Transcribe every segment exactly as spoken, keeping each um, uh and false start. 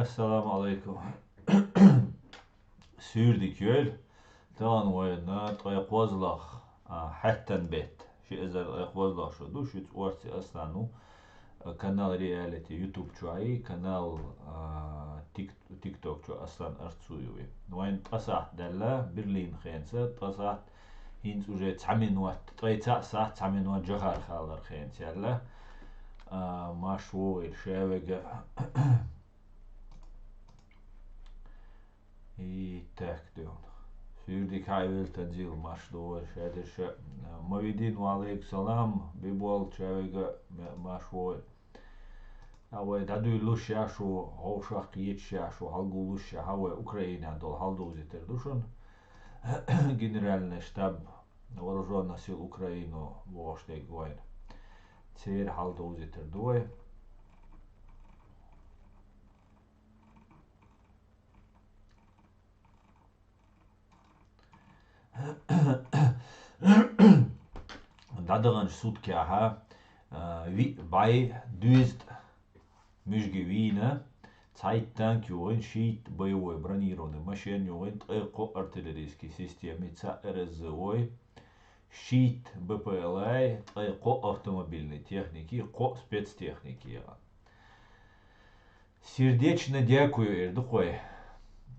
Ассаламу алейкум. Суьйредиг йойла, тахана вайна ткъе кхозлагӀа, а, хьаьттан бетта, ши эзар ткъе кхозлагӀа шу ду, шуьца орци Аслан ву, а, канал Реалити YouTube чу а, канал, а, Тик-, TikTok чу Аслан Арцуев. Вайна ткъа сахьт даьлла Берлин хенца, ткъа сахьт хӀинца уже цхьа минот, ткъе цхьа сахьт цхьа минот Джохар-Хаалара хенца яьлла. А, Маша вогӀийла шаверг. И так, дуьхьал. Суьйредиг хьа а йойла, Танзил, Маша догӀийла, шадерша. Мавидин, ва алейкум салам, бибол, шаверг, м-, Маша вогӀийла. А вай дӀадуьйлалуш я шу, хьовшах кхеташ я шу, хьалгуллуш я, хьа вай Украинехь долу хьалдовзийтар ду шуна. Генеральный штаб вооружённых сил Украины бохуш дерг вайна. Церан хьалдовзийтар ду вай. ДӀадаханчу суткехь, а, виъ бӀе дезткъа муьжги вийна, цхьайтта танк йогӀийна, шийтта боевой бронированный машен йогӀийна, ткъе кхо артиллерийский системи, цхьа РСЗО, шийтта БПЛА, ткъе кхо автомобильный техники, кхо спецтехники яра. Сердечно дякую эр ду-кх вай,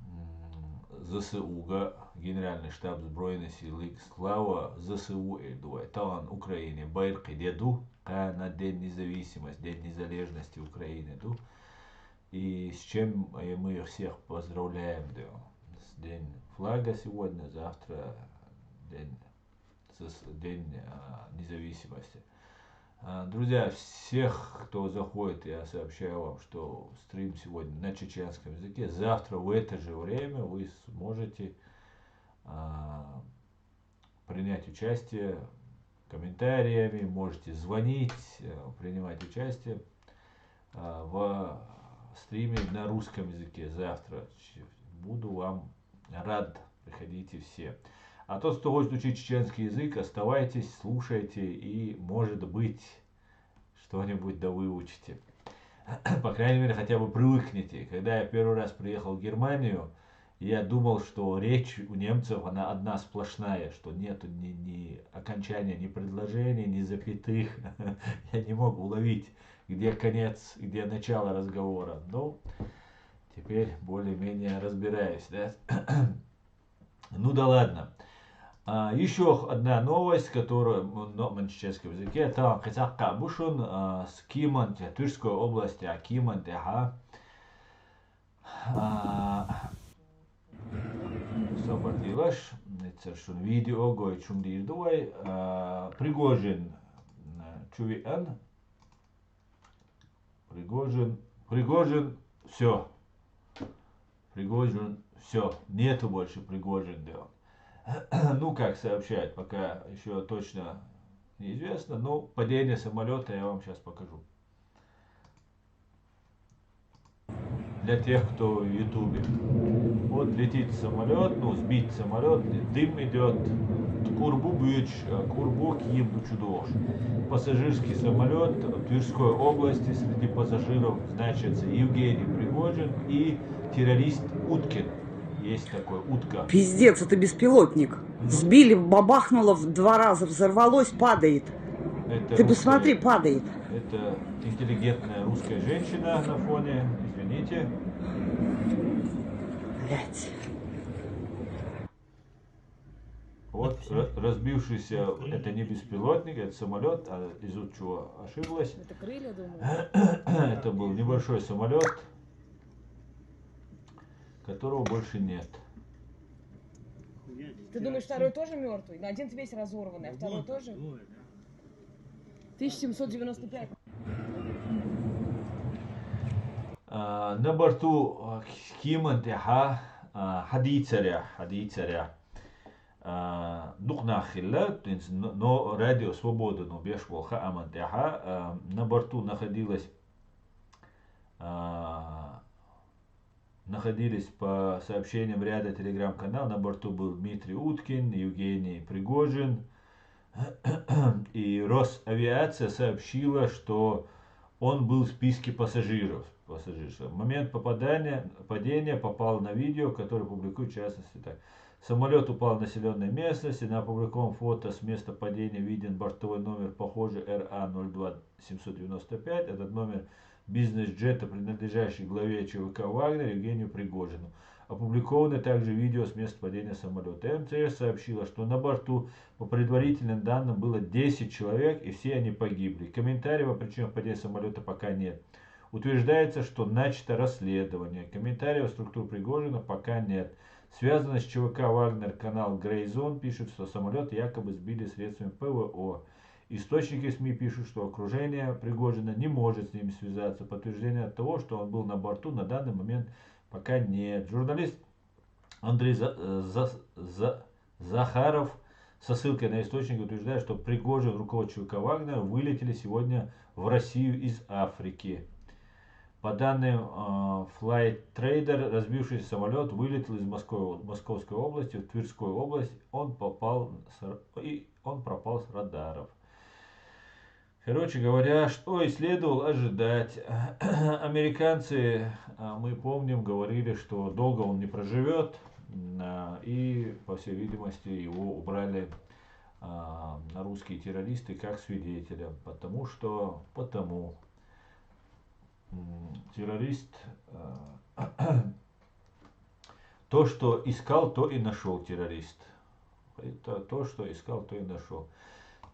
м, ЗСУ-га, Генеральный штаб Збройный силы, слава ЗСУ эр ду вай. Тахана Украине байракх де ду, кхана День независимости, День незалежности Украины ду. И с чем, э, мы их всех поздравляем, да. С День флага сегодня, завтра День с-, День, а, независимости. А, друзья, всех, кто заходит, я сообщаю вам, что стрим сегодня на чеченском языке. Завтра в это же время вы сможете, а, принять участие комментариями, можете звонить, э, принимать участие, а, в стриме на русском языке завтра. Ч-, буду вам рад, приходите все. А тот, кто хочет учить чеченский язык, оставайтесь, слушайте, и, может быть, что-нибудь да выучите. По крайней мере, хотя бы привыкните. Когда я первый раз приехал в Германию, я думал, что речь у немцев, она одна сплошная, что нету ни, ни окончания, ни предложений, ни запятых. Я не мог уловить, где конец, где начало разговора. Ну, теперь более-менее разбираюсь, да? Ну да ладно. А, ещё одна новость, которую, м, но, на чеченском языке, там кхин цхьа кхаъ бу шуна, а, с Киман тӀе, Тверской области, а, Киман тӀе, а, а, собар дилаш, эццар шуна видео гойтуш хӀума дийр ду вай, а, Пригожин, а, чу веана, Пригожин, Пригожин, всё. Пригожин, всё. Нету больше Пригожин, да. Ну, как сообщают, пока ещё точно неизвестно, но падение самолёта я вам сейчас покажу. Для тех, кто в Ютубе. Вот летит самолёт, ну, сбит самолёт, дым идёт. Курбу буьйцуш, э, Курбу, Ким ду чу догӀуш. Пассажирский самолёт в Тверской области, среди пассажиров значатся Евгений Пригожин и террорист Уткин. Есть такой Утка. Пиздец, это беспилотник. Сбили, бабахнуло в два раза, взорвалось, падает. Это Ты посмотри, русская, падает. Это интеллигентная русская женщина на фоне. Извините. Блядь. Вот ра-, разбившийся, это не беспилотник, это самолёт, а из-за чего ошиблась. Это крылья, думаю. Это был небольшой самолёт, которого больше нет. Ты думаешь, второй тоже мертвый? Ну, один весь разорванный, а второй тоже? Тысяча семьсот девяносто пять. А, на борту, а, Киман тӀехьа, а, хьадийцарехь, хьадийцарехь, а, дукха нах хилла, хӀинца но, но, Радио Свобода но беш болу хааман тӀехьа, а, на борту находилось, а, находились, по сообщениям ряда телеграм-канал, на борту был Дмитрий Уткин, Евгений Пригожин. И Росавиация сообщила, что он был в списке пассажиров. пассажирского. Момент попадания, падения попал на видео, которое публикуют в частности так. Самолет упал в населенной местности. На опубликованном фото с места падения виден бортовой номер, похожий Р А ноль два семьсот девяносто пять. Этот номер бизнес-джета, принадлежащий главе Ч В К Вагнер Евгению Пригожину. Опубликованы также видео с места падения самолета. М Т С сообщила, что на борту, по предварительным данным, было десять человек, и все они погибли. Комментариев о причинах падения самолета пока нет. Утверждается, что начато расследование. Комментариев структур Пригожина пока нет. Связанный с Ч В К Вагнер канал Грейзон пишет, что самолет якобы сбили средствами П В О. Источники СМИ пишут, что окружение Пригожина не может с ними связаться. Подтверждения того, что он был на борту, на данный момент пока нет. Журналист Андрей За- э, За- За- Захаров со ссылкой на источник утверждает, что Пригожин, руководитель Вагнера, вылетели сегодня в Россию из Африки. По данным э, Flight Trader, разбившийся самолет вылетел из Москвы, Московской области в Тверскую область. Он попал с р- и он пропал с радаров. Короче говоря, что и следовало ожидать. Американцы, а, мы помним, говорили, что долго он не проживет. М, а, И, по всей видимости, его убрали а, на русские террористы как свидетеля. Потому что, потому м, террорист, а, то, что искал, то и нашел террорист. Это то, что искал, то и нашел.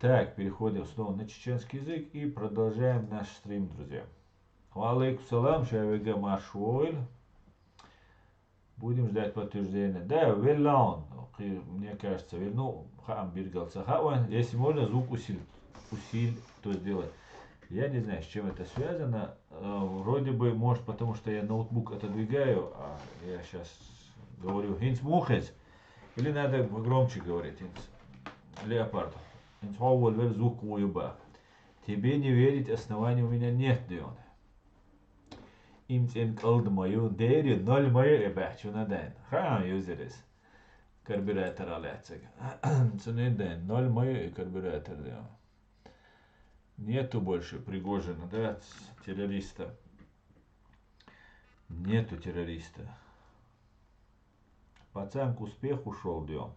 Так, переходим снова на чеченский язык и продолжаем наш стрим, друзья. Ва алейкум салам, шавега маршвойль. Будем ждать подтверждения. Да, велон. Мне кажется, вел- ну, хаам биргалца. Хаам, если можно, звук усиль, усиль, то сделать. Я не знаю, с чем это связано. Э, Вроде бы, может, потому что я ноутбук отодвигаю, а я сейчас говорю хинц мухец. Или надо погромче говорить, хинц леопард. Хинц хавал вел звук уюба. Тебе не верить оснований у меня нет, Дион. Им цен калд мою, дери ноль мою эбахчуна дайн. Хаам юзерес. Карбюратор аляцег. Цунен дайн, ноль мою и карбюратор, Дион. Нету больше Пригожина, да, террориста. Нету террориста. Пацан к успеху шел, Дион.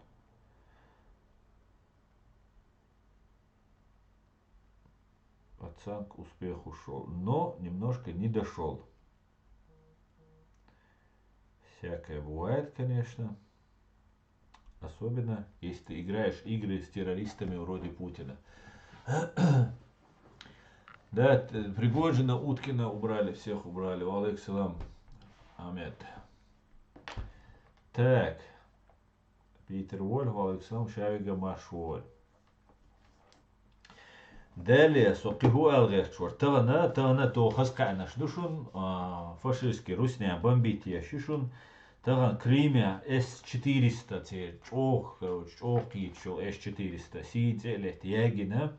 Пацан к успеху шел, но немножко не дошел. Всякое бывает, конечно. Особенно, если ты играешь игры с террористами вроде Путина. Да, т- Пригожина, Уткина убрали, всех убрали. Ва алейкум салам, Ахмед. Так. Питер Воль, ва алейкум салам, шавига марш воль. Далее, со киху алгерчвар. Тагана, тагана то хас каанаш душун, а, фашистский русня бомбить я шишун. Таган Кремя С четыреста, те чох, короче, чох кичо С четыреста. Сиин целет ягина.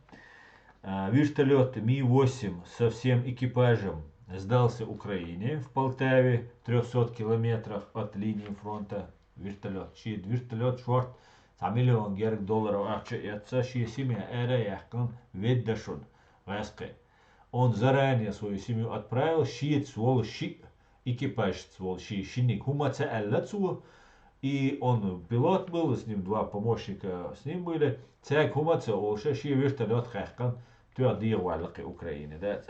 А, вертолет Ми восемь со всем экипажем сдался Украине в Полтаве, трёхсот километрах от линии фронта. Вертолет. Ши вертолет шорт, ца миллион герг долларов ахча эца, ши семья эра яхкан веддашун гаске. Он заранее свою семью отправил, ши свол ши, экипаж свол ши, шиник хума ца алла цу, и он пилот был, с ним два помощника с ним были, цяг хума ца олша ши вертолет хахкан, тё дир валакы Украины, да.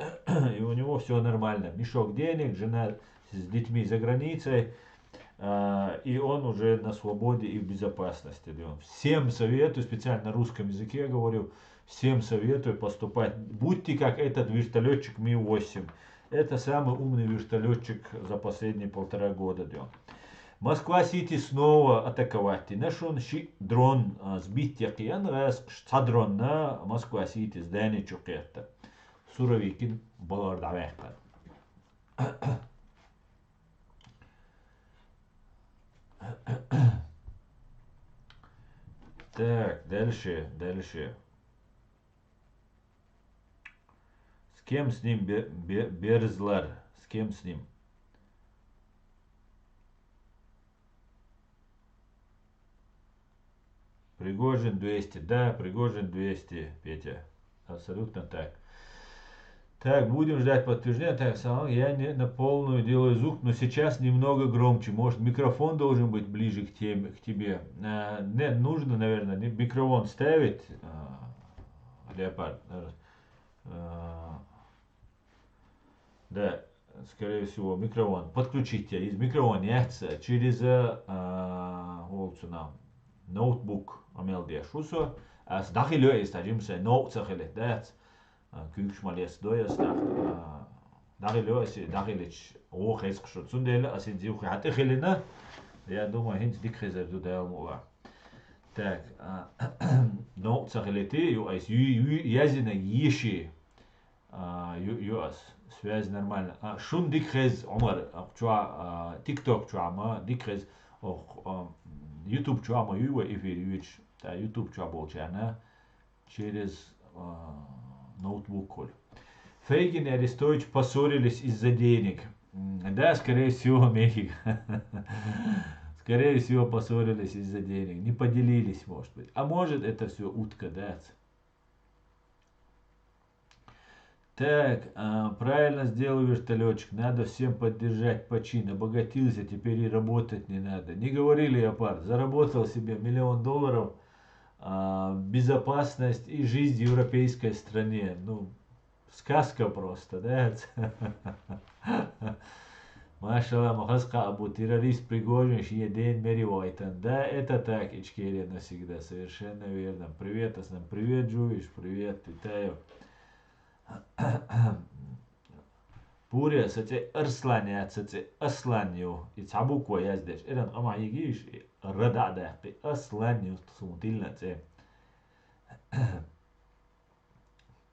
И у него все нормально. Мешок денег, жена с детьми за границей, а, и он уже на свободе и в безопасности. Да. Всем советую, специально на русском языке говорю, всем советую поступать. Будьте как этот вертолетчик Ми восемь. Это самый умный вертолетчик за последние полтора года. Да. Москва-Сити снова атаковать. Нашун ши дрон а, сбить якиян раз ца дрон на Москва-Сити здание чукетта. Суровикин балар давехта. Так, дальше, дальше. С кем с ним бе- бе- Берзлар? С кем с ним? Пригожин двести. Да, Пригожин двести, Петя. Абсолютно так. Так, будем ждать подтверждения. Так, салам, я не на полную делаю звук, но сейчас немного громче. Может, микрофон должен быть ближе к теме, к тебе? А, нет, нужно, наверное, не- микрофон ставить. А, Леопард. Э, э, да, скорее всего, микрофон. Подключить тебя из микрофон яц через э, а, волцуна ноутбук амел деш усо. Ас дахилё из таджим се ноут сахиле дац. А, куьгш малес дояс так. А, дахилё аси дахилич о хез кшур. Цундела аси дзивхи хат эхилина. Я думаю, хинц дик хезер ду дал мула. Так, а, ноут сахилети ю айс ю ю язина еши. А, ю ю ас связь нормально. А, шун дик хез Умар, а, чуа, а, TikTok чуама дик хез. Ох, а, YouTube чуама юйва эфир юйч. Та YouTube чуа болчана через а, ноутбук коль. Фейгин и Арестович поссорились из-за денег. М, Да, скорее всего, Мехик. Скорее всего, поссорились из-за денег. Не поделились, может быть. А может, это все утка, да? Так, а, правильно сделал вертолетчик. Надо всем поддержать почин. Обогатился, теперь и работать не надо. Не говори, Леопард, заработал себе миллион долларов, а, безопасность и жизнь в европейской стране. Ну, сказка просто, да? Машалла, махаска абу террорист Пригожин шие ден мери вайтан. Да, это так, Ичкерия навсегда. Совершенно верно. Привет, Аслан. Привет, Джуиш. Привет, Питаев. Пурия, саце Арслан я, саце Аслан ю. И цабук ва яздеш. Эран ама йигиш, и рада да, и Аслан ю, сумутилна це.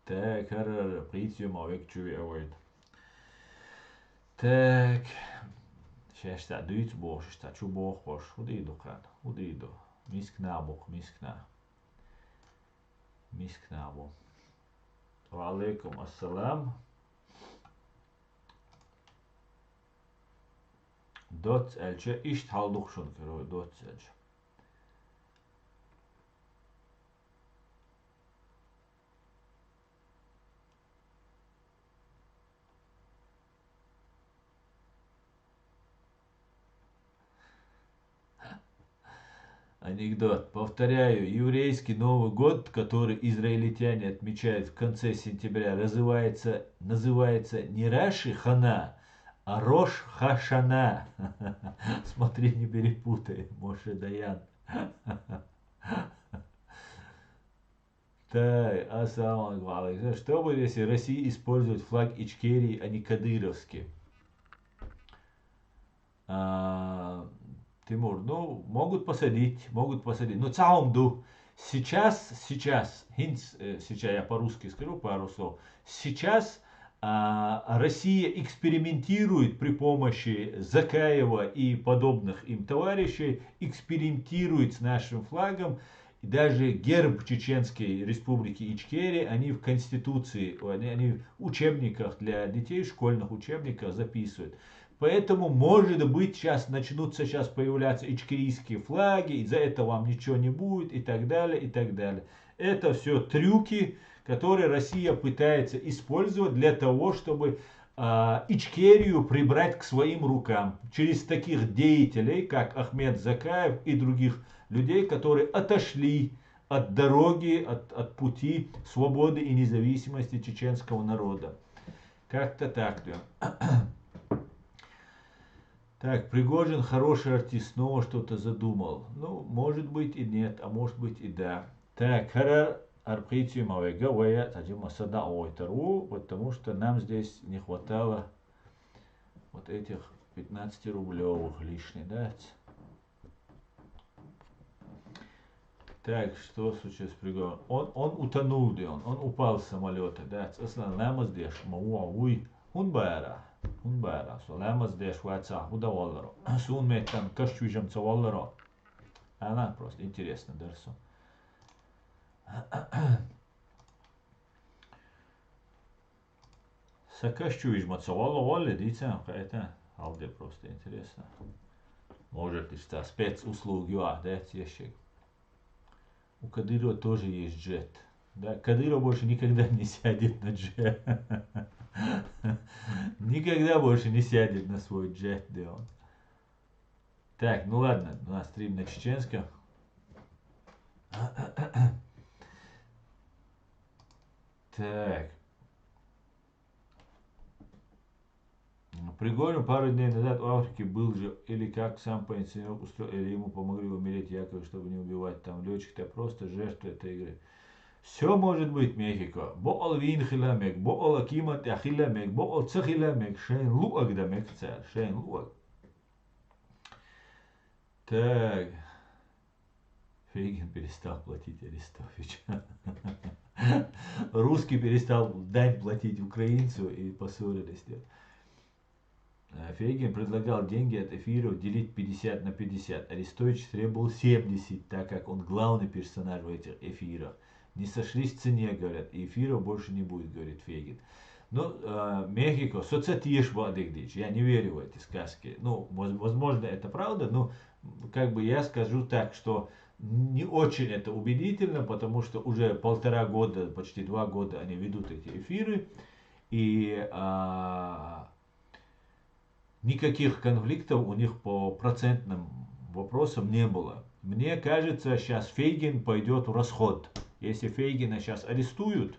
Так, хар прицюем, а век чуви авайд. Так. Шешта дуйц бош, шешта чу бох бош. Удиду кан, удиду. Мискна бох, мискна. Мискна бох. Ва алейкум ассалам. Доц эльче ишт халдук шун керо, доц эльче. Анекдот. Повторяю, еврейский Новый год, который израильтяне отмечают в конце сентября, называется, называется не Раши Хана, а Рош Хашана. Смотри, не перепутай, Моше Даян. Так, ассаламу алейкум. Что будет, если Россия использует флаг Ичкерии, а не кадыровский? А, Тимур, ну, могут посадить, могут посадить. Ну, цаумду. Сейчас, сейчас, хинц, э, сейчас я по-русски скажу пару слов. Сейчас а, Россия экспериментирует при помощи Закаева и подобных им товарищей, экспериментирует с нашим флагом. И даже герб Чеченской Республики Ичкерия, они в Конституции, они, они в учебниках для детей, школьных учебниках записывают. Поэтому, может быть, сейчас начнутся сейчас появляться ичкерийские флаги, и за это вам ничего не будет, и так далее, и так далее. Это все трюки, которые Россия пытается использовать для того, чтобы а, Ичкерию прибрать к своим рукам через таких деятелей, как Ахмед Закаев и других людей, которые отошли от дороги, от, от пути свободы и независимости чеченского народа. Как-то так, да. Так, Пригожин хороший артист, снова что-то задумал. Ну, может быть и нет, а может быть и да. Так, харар арпхицию мавега, вая таджи масада ойтеру, потому что нам здесь не хватало вот этих пятнадцатирублёвых лишних, да? Так, что случилось с Пригожиным? Он, он утонул, где он? Он упал с самолета, да? Аслан, ламаз деш, ма уа уй. Хун бара, хун бара. Со ламаз деш ваца, худа валларо. Сун меттан, каш чужам ца валларо. Она просто интересно, да, рсу. Сакаш чувиж ма ца валла валле, дицам, это, алде просто интересно. Может, и что, спецуслуги, а, да, тешек. У Кадырова тоже есть джет. Да, Кадыров больше никогда не сядет на джет. Никогда больше не сядет на свой джет, да он. Так, ну ладно, у нас стрим на чеченском. Так. Пригожин пару дней назад в Африке был же, или как сам по инсценировке устроил, или ему помогли умереть якобы, чтобы не убивать там летчик, то просто жертва этой игры. Все может быть, Мехико. Бокъал вин хила мег, бокъал акиман тя хила мег, бокъал ца хила мег, шейн луаг да мег ца, шейн луаг. Так. Фейгин перестал платить Арестовичу. Русский перестал дань платить украинцу и поссорились. Э, Фейгин предлагал деньги от эфиров делить пятьдесят на пятьдесят. Арестович требовал семьдесят, так как он главный персонаж в этих эфирах. Не сошлись в цене, говорят, и эфиров больше не будет, говорит Фейгин. Ну, э, Мехико, соцсетиш бадыгдич, я не верю в эти сказки. Ну, воз- возможно, это правда, но как бы я скажу так, что не очень это убедительно, потому что уже полтора года, почти два года они ведут эти эфиры, и а, никаких конфликтов у них по процентным вопросам не было. Мне кажется, сейчас Фейгин пойдет в расход. Если Фейгина сейчас арестуют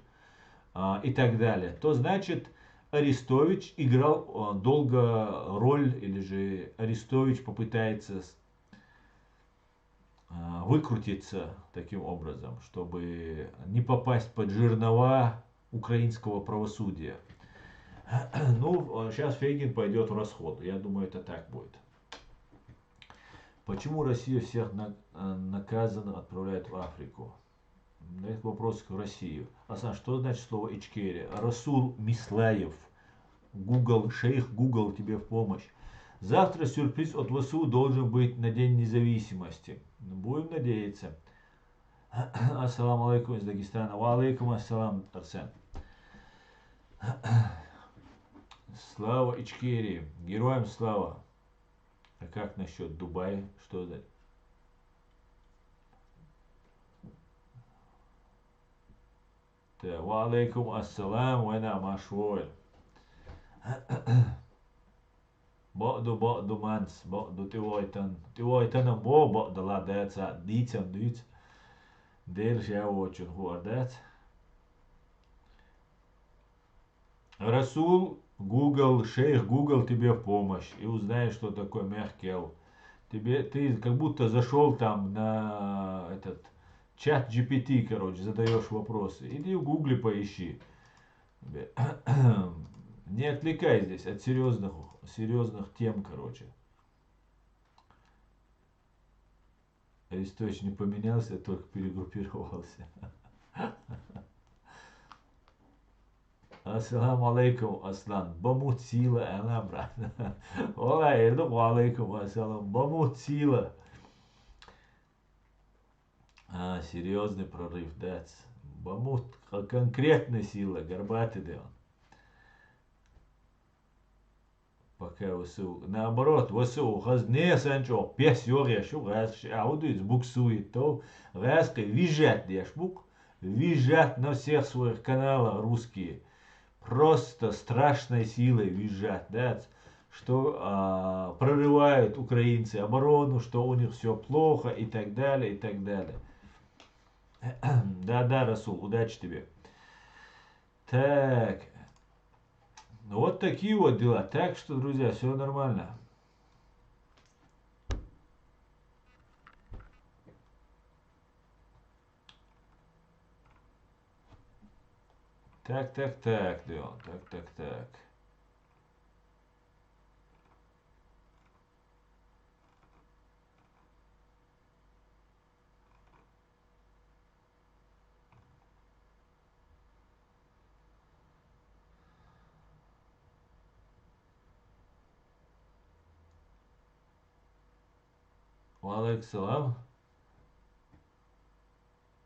а, и так далее, то значит Арестович играл а, долго роль, или же Арестович попытается с- а, выкрутиться таким образом, чтобы не попасть под жернова украинского правосудия. Ну, сейчас Фейгин пойдет в расход. Я думаю, это так будет. Почему Россия всех на- э, наказанных отправляет в Африку? Это вопрос к России. Аслан, что значит слово Ичкерия? Расул Мислаев. Google, шейх Google тебе в помощь. Завтра сюрприз от ВСУ должен быть на День независимости. Будем надеяться. Ассаламу алейкум из Дагестана. Ва алейкум ассалам, Арсен. Слава Ичкерии. Героям слава. А как насчет Дубай? Что за... Тэ, ва алейкум ассалам, вайна машвой. Баъду, баъду манс, баъду тивайтан. Тивайтан бо, баъду ла даца, дицам диц. Дел шавочун хуар дац. Расул, Google, шейх Google тебе в помощь. И узнаешь, что такое мягкел. Тебе, ты как будто зашел там на этот чат G P T, короче, задаешь вопросы. Иди в Гугле поищи. Бе- Не отвлекай здесь от серьезных, серьезных тем, короче. Арестович не поменялся, только перегруппировался. Ассаламу алейкум, Аслан. Бамут сила, ана, брат. Ола, эрдук, ва алейкум ассалам. Бамут сила. А, серьезный прорыв, да. Бамут, к- конкретная сила, горбатый да он. Пока ВСУ. Наоборот, ВСУ хаз не санчо, пес йог яшу, газ аудует, буксует, то газ ке визжат деш бук, визжат на всех своих каналах русские. Просто страшной силой визжат, да, что а, прорывают украинцы оборону, что у них все плохо и так далее, и так далее. Да-да, Расул, удачи тебе. Так, ну вот такие вот дела. Так что, друзья, все нормально. Так, так, так, Дион, так, так, так. Ва алейкум салам.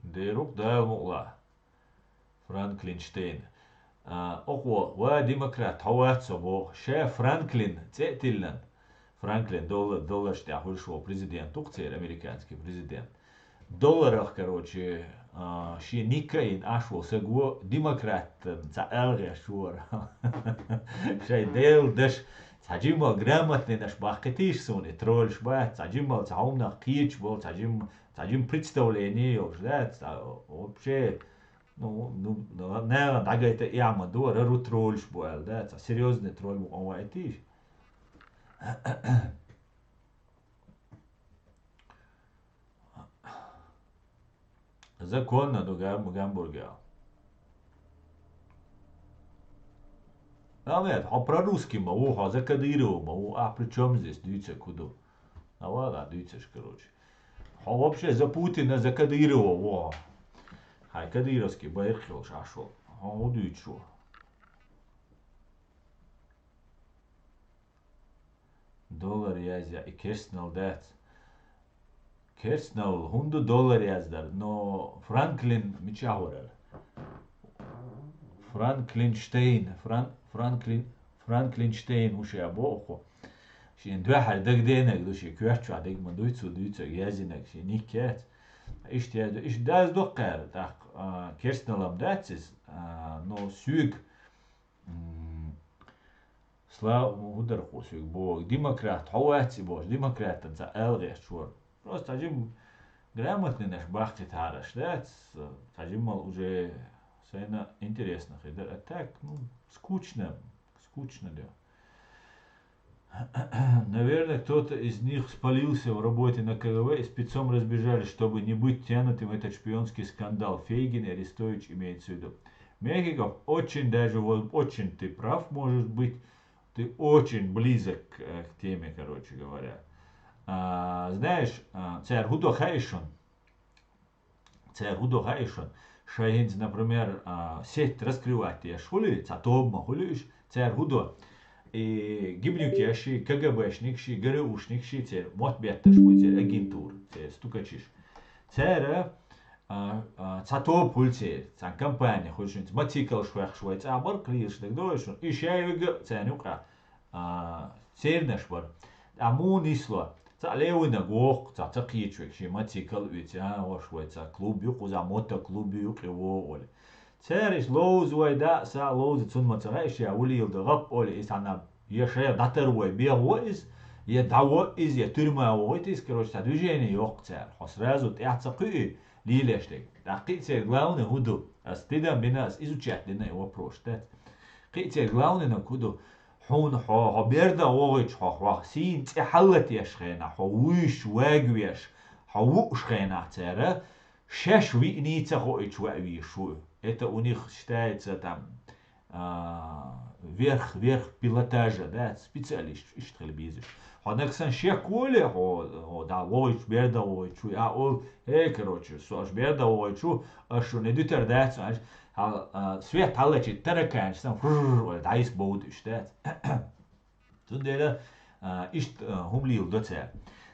Деру дал мукъла. Франклин Штейн. А, окъо, ва демократ, хьо вац со бо. Ше Франклин цӀе тиллан. Франклин доллар, доллар штя хуш во президент, тук цер американский президент. Долларах, короче, а, шен ник а йина Ӏаш волу саг ву демократан цхьа аьлла гӀерташ вара. Шайн Делан даш цхьа жимма грамотненаш баккхийтийша суна, и тролльш бац, цхьа жимма цхьа хӀуманах кхеташ болу, цхьа жимма, цхьа жимма представление йолуш, да, цхьа, вообще, ну, ну, нагӀана дӀагайта эхь ма ду, рару тролльш бу аьлла, да, цхьа серьёзный тролль бу, къа ваийтийша. Законно ду Гам-, Гамбургехь. Амет, хьо прорусский ма ву, хьо за Кадырова ма ву, а при чём здесь дуьйцург хӀун ду? А вала дуьйцурш, короче. Хьо вообще за Путина, за Кадырова ву хьо. Хьайн кадыровский байракх йолуш Ӏаш волу. Хьо хӀун дуьйцуш ву? Доллар язъян и керстанал дац. Керстанал хӀунда доллар яздар, но Франклин мичахь вара? Франклин Штейн, Фран-, Франклин, Франклин Штейн ву ша боху. Шен дуьхьара дагадеанарг ду, шен коьрта чохь дерг ма дуй цо дуьйцург, яздинарг шен ник яц. Иштта язду, иштта даза доккхара, тӀаккха, а, керстаналам дац иза, а, но соьга, м, Слава, хӀун дара кху соьга боху? Демократ, хьо вац и бохуш, демократан цхьа аьлла гӀерташ вара. Просто хьажим грамотненаш бахкхийтараш дац, хьажимал уже сайна интересно хир дара. А так, ну, скучно, скучно да. Наверное, кто-то из них спалился в работе на К Г В и спецом разбежались, чтобы не быть тянутым в этот шпионский скандал. Фейгин и Арестович имеется в виду. Мехиков, очень даже, вот, очень ты прав, может быть, ты очень близок к, э, к теме, короче говоря. А, знаешь, а, цара хӀун до хаьа шуна? Цара хӀун до хаьа шуна? Шайн хӀинца, например, а, сеть раскрывать деш хуьлий, цхьа тоба ма хуьлий уьш, цара хӀун до? И гибнюкаш ши, К Г Б-шник ши, Г Р У-шник ши, церан мотт бетташ бу, церан агентура, церан стукачиш. Цара, а, а, цхьа тоба хуьлу церан, цхьа компания хуьлу шуна, мотоциклаш хӀоьхуш вай цӀа бара, клиерш дагадогӀуш шуна, и шаьвига царна юкъа, а, цернаш бара. А муха нисло? Цхьа левинаг воккху, цхьа ца кхечу век, шен мотоцикл а оьций, а, ваша вай цхьа клуб ю, кхузахь мотоклуб ю, юкъе вогӀу олий. Цераш ловза вай да, са ловза цунна ма ца хаьа, ша вулийла дан гӀап олий, и цхьана я шайх дӀатар вай бегӀо иза, я дӀаво иза, я тюрьма вогӀуьйту иза, короче, цхьа движение йоккху цара. Хьо сразу тӀаьхьа ца кхуьи, лелаш дерг. ТӀаккха кхин а церан главный хӀун ду? Ас тидам бина, ас изучать дина и вопрос, да? Кхин а церан главный хӀун ду? Хьуна хьо, хьо берда вогӀуьйтуш, хьо, хьо сийна цӀе хьаллатеш хенахь, хьо вуьйш, вагвеш, хьо вууш хенахь цара, шаьш виъний ца хоуьйтуш ваъ вийш ву. Это у них считается там, а, верх, верх пилотажа, да, специалист, иштта хила безаш. Хьо нагахь санна шек воле, хьо, хьо да вогӀуьйтуш, берда вогӀуьйтуш ву, а, ол, э, короче, со аш берда вогӀуьйтуш ву, аш шуна дуьтар дац, аш, хьал-, а, свет хьаллачи тараканаш санна, фррр, вай дӀайса бовду уьш, дац. Цундела, а, иштта, а, хӀума лийла до цара.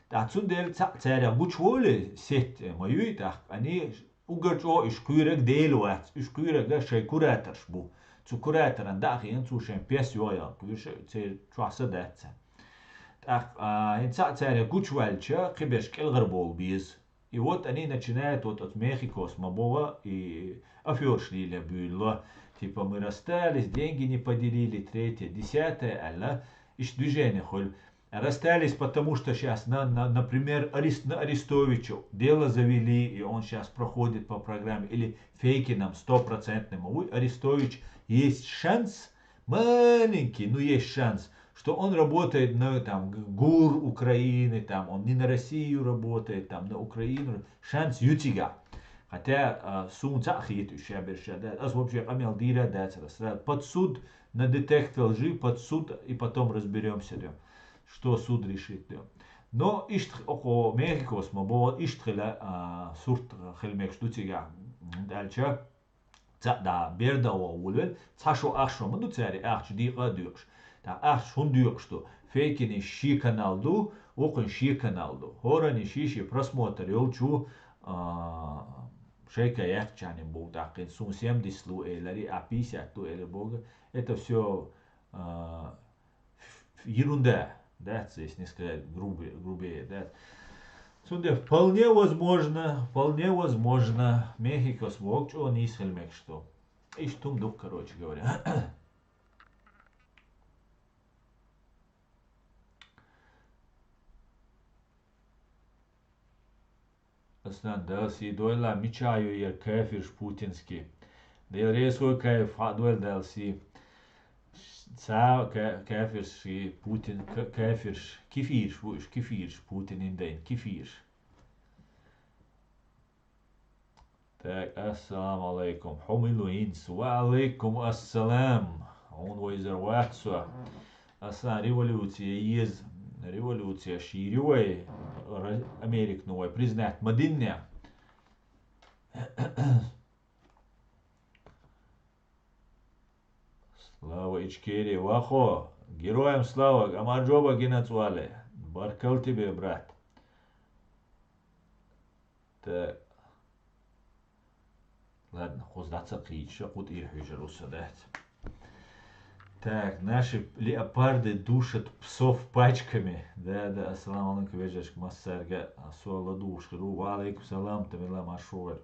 ТӀаккха цундела цхьаъ царех гучуволе, сеть, э, ма юй, тӀаккха ани угар чӀогӀа уьш кхуьйраг Дела вац, уьш кхуьйрага шайн кураторш бу. Цу кураторан дӀа а хиъна, цо шайн пес йогӀъян кхуьйруш, церан чохь са дац царна. ТӀаккха, а, хӀинца цаьрга гучуваьлча, кхиберш кӀелгӀар бовла беза. И вот они начинают, вот оцу Мехикос ма богӀа, и афераш леле буьйлало. Типа, мы расстались, деньги не поделили, третье, десятое, аьлла, иштта движение хуьлу. Расстались, потому что щас на, на, например, Арес-, на Арестовича дело завели, и он щас проходит по программе, или Фейкинам стопроцентный ма вуй, Арестович, есть шанс, маленький, но есть шанс, что он работает на, там, г-, ГУР Украины, там, он не на Россию работает, там, на Украину, шанс ю цигахь. Хотя, а, суна цхьаъ хета уьш шаберш ша дац. Ас вообще къамел дийр а дацара. Сразу под суд на детектор лжи, под суд, и потом разберёмся, да, что суд решит, да. Но иштта х-, окхо Мехикос ма боху, иштта хила, а, сурт хила мегаш ду цигахь, м, аьлча, цхьаъ да, берда вогӀу вулвелла, цхьа шо, ах шо ма ду цаьрга ахча декъа а доькъуш. ТӀаккха ахча хӀунда доькъуш ду? Фейкинийн шен канал ду, вукхуьнан шен канал ду. ХӀораннан шен-шен просмотр йолчу, а, шайка яьккхачарна бу тӀаккха, суна семьдесят лу элира, а пятьдесят лу элира боху. Это всё, а, ерунда, да, если не сказать грубе-, грубее, да. Цундела вполне возможно, вполне возможно, Мехикос боху чӀогӀа нийса хила мегаш ду. Иштта хӀума ду, короче говоря. Аслан, Дала сий дойла, мичахь ю яра кафирш путинский? Дела реза вой кайф, хьа дойла Дала сий. Ца ка-, кафирш и Путин, ка-, кафирш, кефирш бу уьш, кефирш, Путин индайн, кефирш. Так, ассаламу алайкум. Хьо мила ву хӀинца? Ва алайкум ассалам. Хьуна вайзар вац со. Аса революция еза. Революция шири вай. Ра-, Американо вай признать ма динне. Слава Ичкерии, вахо! Героям слава! Амар жоба гина цӀуале. Баркал тебе, брат. Так. Ладно, кхуза дӀа ца кхийча, кху тӀера хьуьжар уса дац. Так, наши леопарды душат псов пачками. Да, да, ассаламу алейкум, вежаршка массаьрга. А со ладугӀуш хир ву. Ва алейкум салам, тамила маршо вар.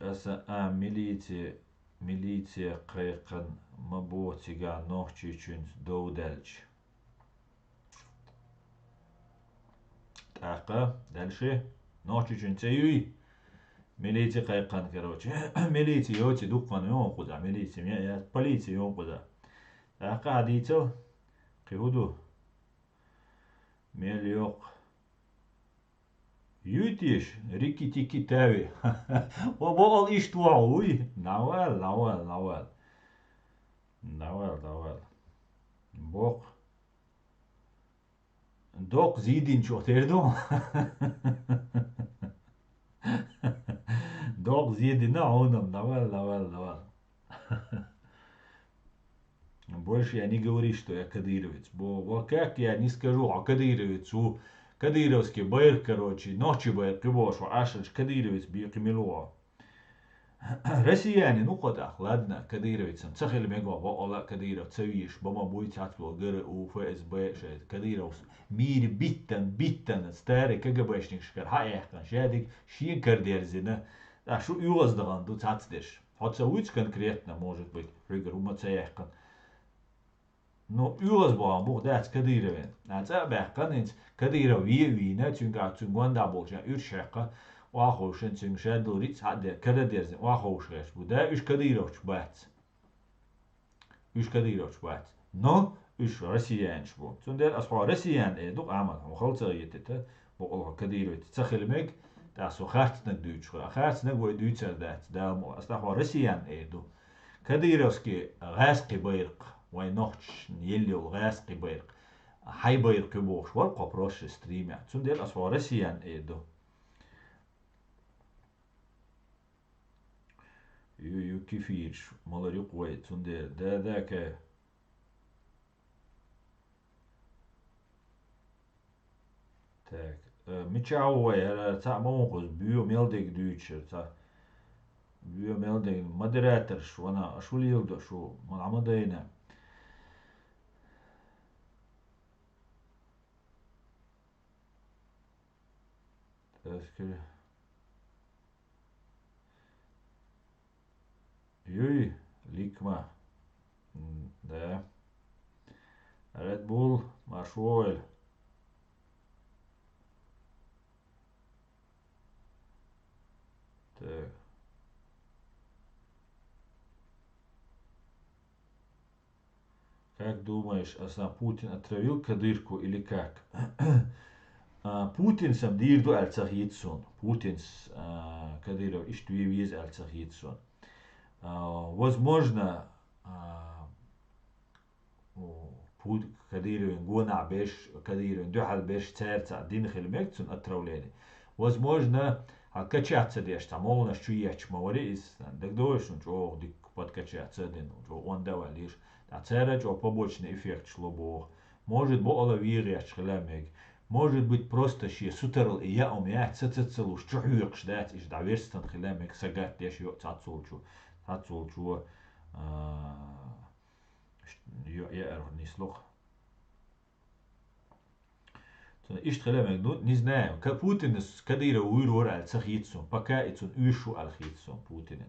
Аса, а, милиция, милиция кхайкхина ма бо цигахь Нохчийчуьнца дов даьлча. ТӀаккха, дальше, Нохчийчуьнца юй? Милиция кхайкхина, короче. Милиция йоций дуккха ю хӀун кхуза, милиция, ме-, я, полиция ю хӀун кхуза. ТӀаккха хьан дийцал? Кхин хӀун ду? Мел йоккха. Юй теш, рики-тики тави. Ва бокъал иштта ву хьо, вуй? Давай, давай, давай. Давай, давай. Боккха. Доккха зийдинчух тера ду. Доккха зийдина хьуна-м, давай, давай, давай. Больше я не говори, что я кадыровец. Бо, ва как я не скажу, хьо кадыровец ву. Кадыровский байракх, короче, нохчий байракх кхуьболуш ву Ӏаш, кадыровец бен кхин мила ву хьо. Россиянин ву кхо тӀаккха, ладно, кадыровецан ца хила мега ву, бакъала а Кадыров ца везаш, бан ма буй цхьацца болу ГРУ, ФСБ, шайн Кадыровс мийра биттан, биттан, старый КГБшникашкара хьа а яьккхина, шадерг шен кара дерзина, ткъа шу оьгӀаздахана ду цхьацца дерш. Хьо ца вуьйцу конкретно, может быть, хьуьгара хӀума ца яьккхина. Ну, оьгӀаз бахьан бух дац Кадыровен. Ан цӀа а баьккхина, хӀинца Кадыров ве а вийна, цуьнга а цуьнан гондахь болчарна уьш хьекха, охьаховшина цуьнга шадолу риц хьа а де-, кара дерзина охьаховшахь бу. Да, уьш кадыровчаш бац. Уьш кадыровчаш бац. Но уьш россиянаш бу. Цундела ас хьо россиян эр ду, Ахьмад, хьуна хала ца гӀетита, бакъала хьо кадыровец ца хила мега, тӀаккха со харцнаг дуьйцуш хир. А харцнаг вай дуьйцур дац, Дала мукъ лахь. Ас тӀаккха хьо россиян эр ду. Кадыровский гӀаьскхи байракх, вайн нохчашна елла йолу гӀаьскхи байракх, хьайн байракх ю бохуш вара кхо прошлый стримехь. Цундела ас хьо россиян эр ду. Ю, ю, кефирш, малар ю-кх вай, цундела, да, да, ка. Так, э, мичахь ву вай, хӀара цхьаъ ма ву кхуза, боьха мел дерг дуьйцуш, хӀара цхьаъ. Боьха мел дерг, модераторш вана, аш хӀун леладо шу, ма дӀа ма дайна. Эскер. Юй, Ликма. М, да. Red Bull, марш вогӀийла. Так. Как думаешь, аса Путин отравил Кадырку или как? А, Путинс-м дийр ду аьлла ца хета суна. Путинс, а, Кадыров иштта ве веза аьлла ца хета суна. А, возможно, а, у, Пу-, Кадыровн гонахь берш, Кадыровн дуьхьал берш цаьрца дина хила мега цунна отравление. Возможно, хьан качать ца деш, цхьа молханаш чу етташ ма вара иза, сан дагадогӀий шуна, чӀогӀа дика подкачать ца дина, чӀогӀа онда а ваьлла еш. Ткъа цара чӀогӀа побочный эффекташ ло боху. Может, бакъала вен гӀерташ хила мега. Может быть, просто шен сутарал и яа хӀума яц, саца ца луш, чу хьоькхуш дац, иштта дӀаверстина хила мега, сагатдеш йо цхьаццалчо, цхьаццалчо, а, йо, яарх нислух. Иштта хила мег ду, не знаю. Ка-, Путинас Кадыров вуйр вара аьлла ца хийца сона. Пока и цун уьш ву аьлла хийца сона Путинан.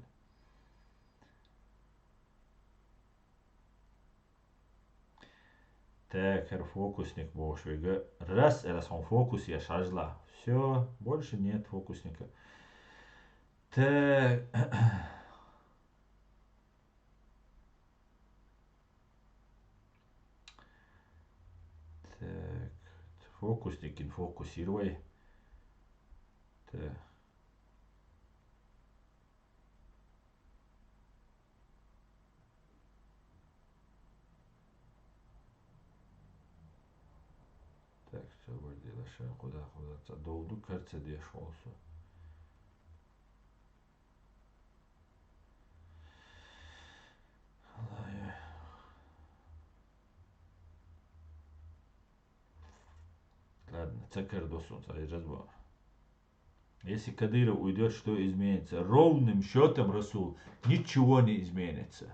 Так, хӀара фокусник бохуш вега. Раз, раз хьуна фокус еш хьажла. Всё, больше нет фокусника. Так. Так. Фокусникин фокусировай. Так. Так, всё, вроде лаша, куда, куда, ца, долду, кар ца деш, олсу. Ладно, ца кар досун, ца и разбор. Если Кадыров уйдёт, что изменится? Ровным счётом, Расул, ничего не изменится.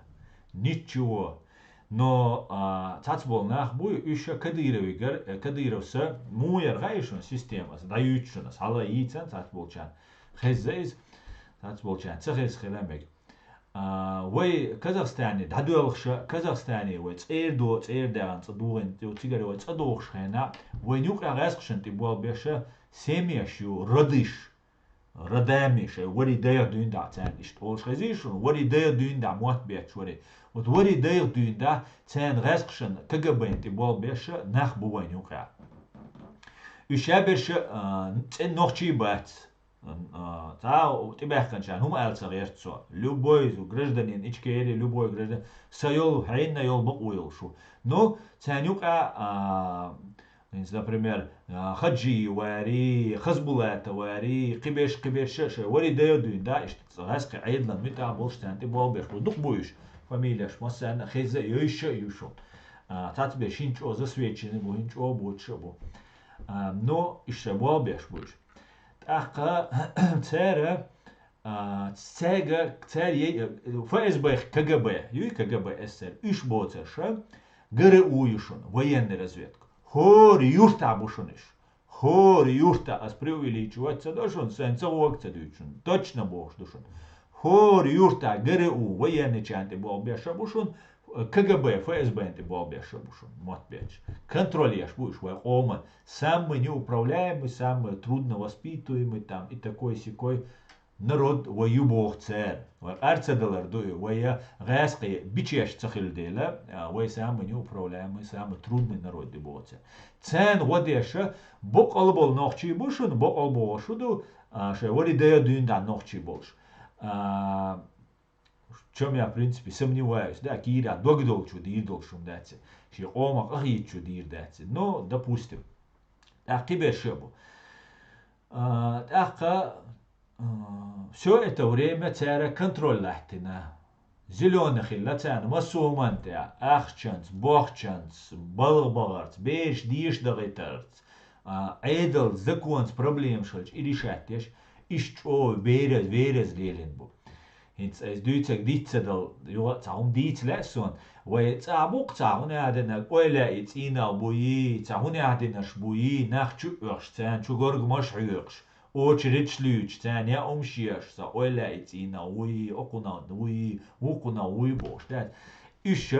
Ничего. Но, а, цац бол нах буй, уьш Кадыровигар, э, Кадыровса, муяр гайшун система, даюйтшунас, хала йийцан, цац болчан. Хезза из, цац болчан, ца хез хила мег. А, вай Казахстане дӀадоьлхуша, Казахстане вай цӀер до, цӀер дагӀан цӀа дугӀин, цигара вай цӀа дохуш хена, вай юкъа гӀаьскхашан тӀе болбеша, семьяш ю, родыш, родами, шай вари дайх дуьйна дӀа царна иштта олуш хезий шуна, вари дайх дуьйна дӀа мотт бетташ вари. Вот вари дайх дуьйна дӀа царна гӀаьскхашан КГБ-н тӀе болбеша нах бу вайн юкъа. Уьш шаберша, а, цӀен нохчий бац. А, цхьа тӀебаьхканчарна хӀума аьлла ца гӀерта со. Любой гражданин Ичкери, любой гражданин, са йолу, хьенна йолу бакъо йолуш ву. Ну, царна юкъа, а, хӀинца, например, а, Хаджи вари, Хазбулата вари, кхиберш, кхиберш а шайн вари дайо дуьйна, да, иштта гӀаьскхи Ӏедалан муьтӀахь болуш царна тӀе болбеш бу. Дукха бу уьш, фамилияш массарна а хеза а, йойша а ю шуна. А, цацберш хӀинца чӀогӀа засвеченный бу, хӀинца чӀогӀа боцуш а бу. А, но иштта болбеш бу уьш. ТӀаккха цара, а, цаьрга, цаьрга ей-, ФСБ, КГБ, юй КГБ СССР, уьш боцурша, ГРУ ю шуна, военный разведка. ХӀора юьртахь бу шуна уьш. ХӀора юьртахь, ас преувеличивать ца до шуна, сайн ца вога ца дуьйцу шуна, точно бохуш ду шуна. ХӀора юьртахь ГРУ военныйчарна тӀе болх беш а бу шуна, КГБ, ФСБ-н тӀе болх беш а бу шуна, мотт бетташ. Контроль еш бу уьш вай къоман. Самый неуправляемый, самый трудновоспитуемый, там, и такой-сякой народ вай ю боху цара. Вай къар ца далар ду и, вай я гӀаьскхи бичеш ца хилла дела, а, вай самый неуправляемый, самый трудный народ ю боху цара. Царна гӀо деш а, боккъал болу нохчий бу шуна, боккъал бохуш ду, а, шайн вари дайо дуьйна дӀа нохчий болуш. А, в чём я, в принципе, сомневаюсь, да, кийра дог долчу дийр долуш хӀума дац, шен къомах къахийчу дийр дац. Но, допустим, тӀаккха кхиберш а бу. А, тӀаккха, а, всё это время цара контроль латтина. Зелёный хилла царна массо а хӀуманна тӀехь, ахчанца, бохчанца, балха бахарца, бераш деша дахийтарца, а, Ӏедалца, законца проблемаш хилча, и решать деш, иштта чӀогӀа бераз, вераз лелина бу. ХӀинца ас дуьйцург диц ца дала, юха а цхьа хӀума дийца лаьа суна, вай цӀа буккха цхьа хӀун аьлла динарг, ойла и цӀийнал буй, цхьа хӀун аьлла динарш буй, нах чу а оьхуш, царна чу горгамаш а хьоькхуш, очередьш луьйчу, царна яа хӀумаш еш, сан ойла и цӀийнал вуй, окхунал вуй, вукхунал вуй бохуш, дац. Уьш,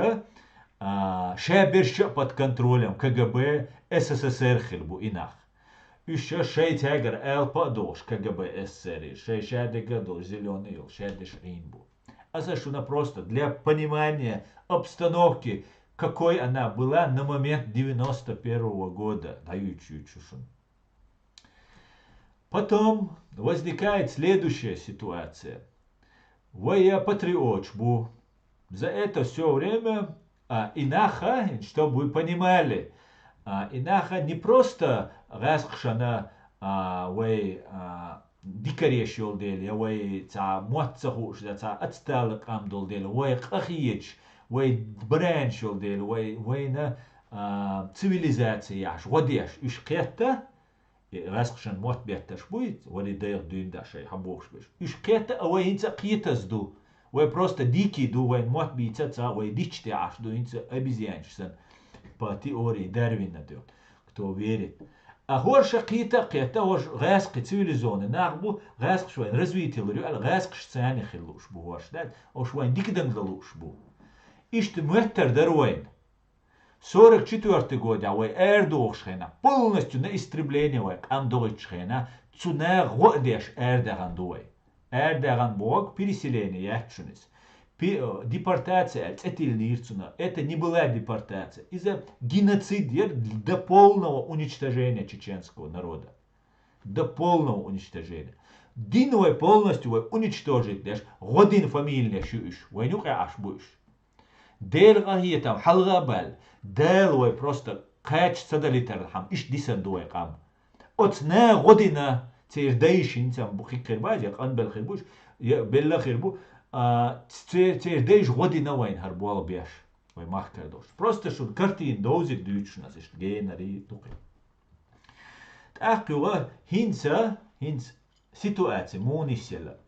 а, шаберш а под контролем КГБ, СССР хир бу и нах. Уьш шайн цаьргара алапа а дохуш, КГБ СССР, шайн шадерг а долуш, зелёный йолу, шадерш Ӏийна бу. Аса шуна просто для понимания обстановки, какой она была на момент девяносто первого года, даю чуть-чуть шуна. Потом возникает следующая ситуация. Вай я патриоташ бу. За это всё время, а, и наха, чтобы вы понимали, а, и наха не просто гӀаьскхашна, а, вай, а, дикареш йолу дела, я вай цхьа мотт ца хууш, я цхьа ацтала къам долу дела, вай къахеташ, вай бранаш йолу дела, вай, вайна, а, цивилизация яхьаш, гӀо деш, уьш кхетта, и гӀаьскхашан мотт бетташ буй, вари дайгӀа дуьйна да шай хьан бохуш берш. Уьш кхетта а вай хӀинца а кхетаза ду. Вай просто дикий ду, вайн мотт бийца а ца, вай дича тӀе Ӏаш ду, хӀинца обезьянаш санна. По теории Дарвина ду, кто верит. А хӀорш кхета а кхетта, хӀорш гӀаьскхи цивилизованный нах бу, гӀаьскхаш вайн развитие лур ю аьлла, гӀаьскхаш царна хила лууш бу хӀорш, да? Уж вайн дика данг дан лууш бу. Иштта моттар дар вайна. Сорок четвёртый годехь вай арадохуш хенахь, полностью на истребление вай къам дохуьйтуш хенахь, цу наха гӀо а деш арадаьхна ду вай. Арадаьхна боху переселение яц шуна иза. Пе-, э, депортация аьлла цӀе тиллинера цунах. Это не была депортация. Иза геноцид яра до полного уничтожения чеченского народа. До полного уничтожения. Дин вай полностью вай уничтожить деш, гӀо дина фамилеш ю уьш. Вайна юкъахь Ӏаш бу уьш. Дела къахетам хьалха а баьлла, Дала вай просто кхача ца далийтархьама, иштта дисина ду вай къам. Оцу наха гӀо дина, церан дайша хӀинца бу хи-, хир бац, я къанбелла хир бу уьш, я белла хир бу, а, церан, церан дайша гӀо дина вайна хӀара болх беш, вай махкара долуш. Просто шуна картина довзийта дуьйцу шуна аса иштта генарий дукхий. ТӀаккха юха хӀинца, хӀинца ситуаци муха нисъелла.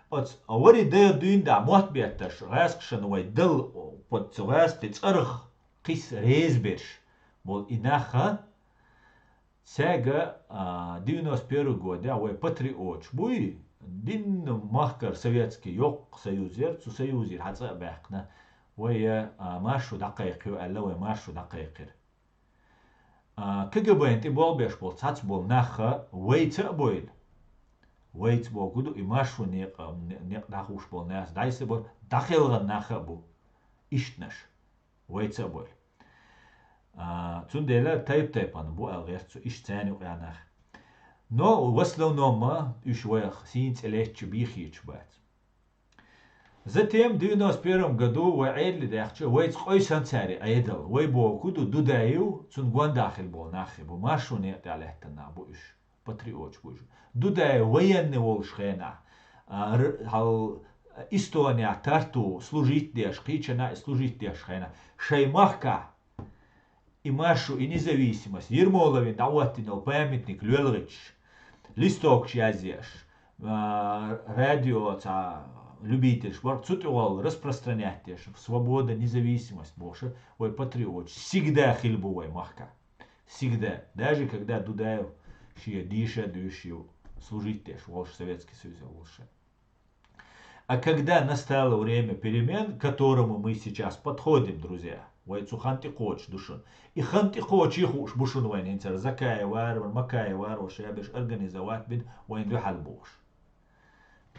Оцу вари дайх дуьйна дӀа мотт бетташ, гӀаьскхашна вай дал, под цу гӀаьскхи цӀарах кхисса реза берш болу и нах, цаьрга, а, девяносто первый годехь вай патриоташ буй, динна махкара советский йоккха союз яра, цу союзера хьацӀа а баьккхина, вай, а, маршо дӀакхайкхайо аьлла, вай маршо дӀакхайкхира. А, КГБ-н тӀе болх беш болу цхьацца болу нах вайца а бойла. Вайца бохург ду, и маршо некъа, не-, некъ дӀахуш болу нах, дӀасабар, дӀакхелхина нах а бу. Ишттанаш. Вайца а бойла. А, цундела тайп-тайпана бу аьлла гӀерта цу иштта царна юкъахь нах. Но в основном уьш вайх сийна цӀе леттачу бийхийчаш бац. Затем в девяносто первом году вай Ӏедале даьхча, вайца къовсина цара Ӏедал. Вай бохург ду, Дудаев, цунна гондахь хилла болу нах хир бу, маршо некъа тӀехь лаьттина нах бу уьш, патриоташ бу уьш. Дудаев военный волуш хенахь, а, р-, хьал, Эстонехь, Тарту служить деш, кхечанхьа служить деш хенахь, шайн махкахь и маршо, и независимость, Ермоловна дӀахӀоттийна йолу памятник лоьлхуьйтуш, листовкаш язъеш, а, радио цхьа любительш бара, цу тӀехула распространять деш, свобода, независимость бохуш, вай патриоташ всегда хилла бу вай махкахь. Всегда. Даже когда Дудаев шен дийша а дуьйш ю служить деш волуш, Советский Союз волуш. А когда настало время перемен, к которому мы сейчас подходим, друзья, вай цу хан тӀе кхочуш ду шуна. И хан тӀе кхочий хууш бу шуна вайн хӀинца Закаев вара, вара Макаев вара, вай шаберш организовать бина вайн дуьхьал бохуш.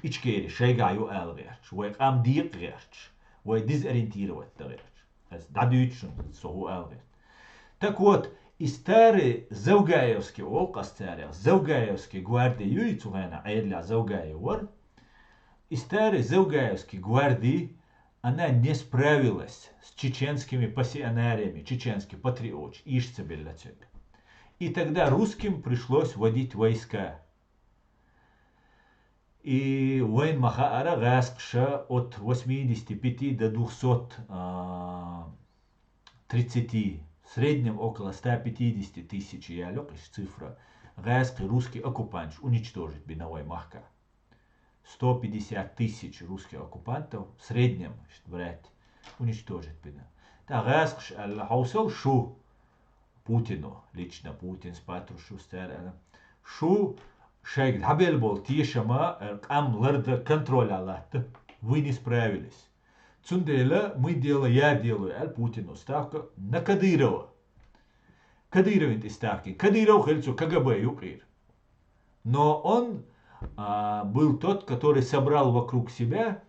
Ичкери шайгахь ю ала гӀерташ, вай къам декъа гӀерташ, вай дезориентировать дан гӀерташ. Ас дӀадуьйцу шуна, со хӀу ала гӀерта. Так вот, и старый Завгаевский, олу ас царех, Завгаевский гварди юй, цу хенахь Ӏедалехь Завгаев вара. И старый Завгаевский гварди, она не справилась с чеченскими пассионариями, чеченский патриоташ, иштта ца белла цуьнга. И тогда русским пришлось вводить войска. И вайн ма хаара, гӀаьскхаша от восьмидесяти пяти до двухсот, а, тридцати, в среднем около ста пятидесяти тысяч ялюкъ иш цифра. ГӀаьскхи русский оккупанташ уничтожить бина вай махка. Сто пятьдесят тысяч русских оккупантов в среднем, значит, брать, уничтожить бина. Та гӀаьскхаша аьлла, хьовсал шу, Путину, лично Путин с Патрушев цара аьлла, шу шайга дӀабелла болу тешама, э, къам ларда контроле латта, вы не справились. Цундела мы дело, я делаю, аьлла Путину, ставка на Кадырова. Кадыровна тӀе ставка. Кадыров хилла цу КГБ юкъера. Но он, а, был тот, который собрал вокруг себя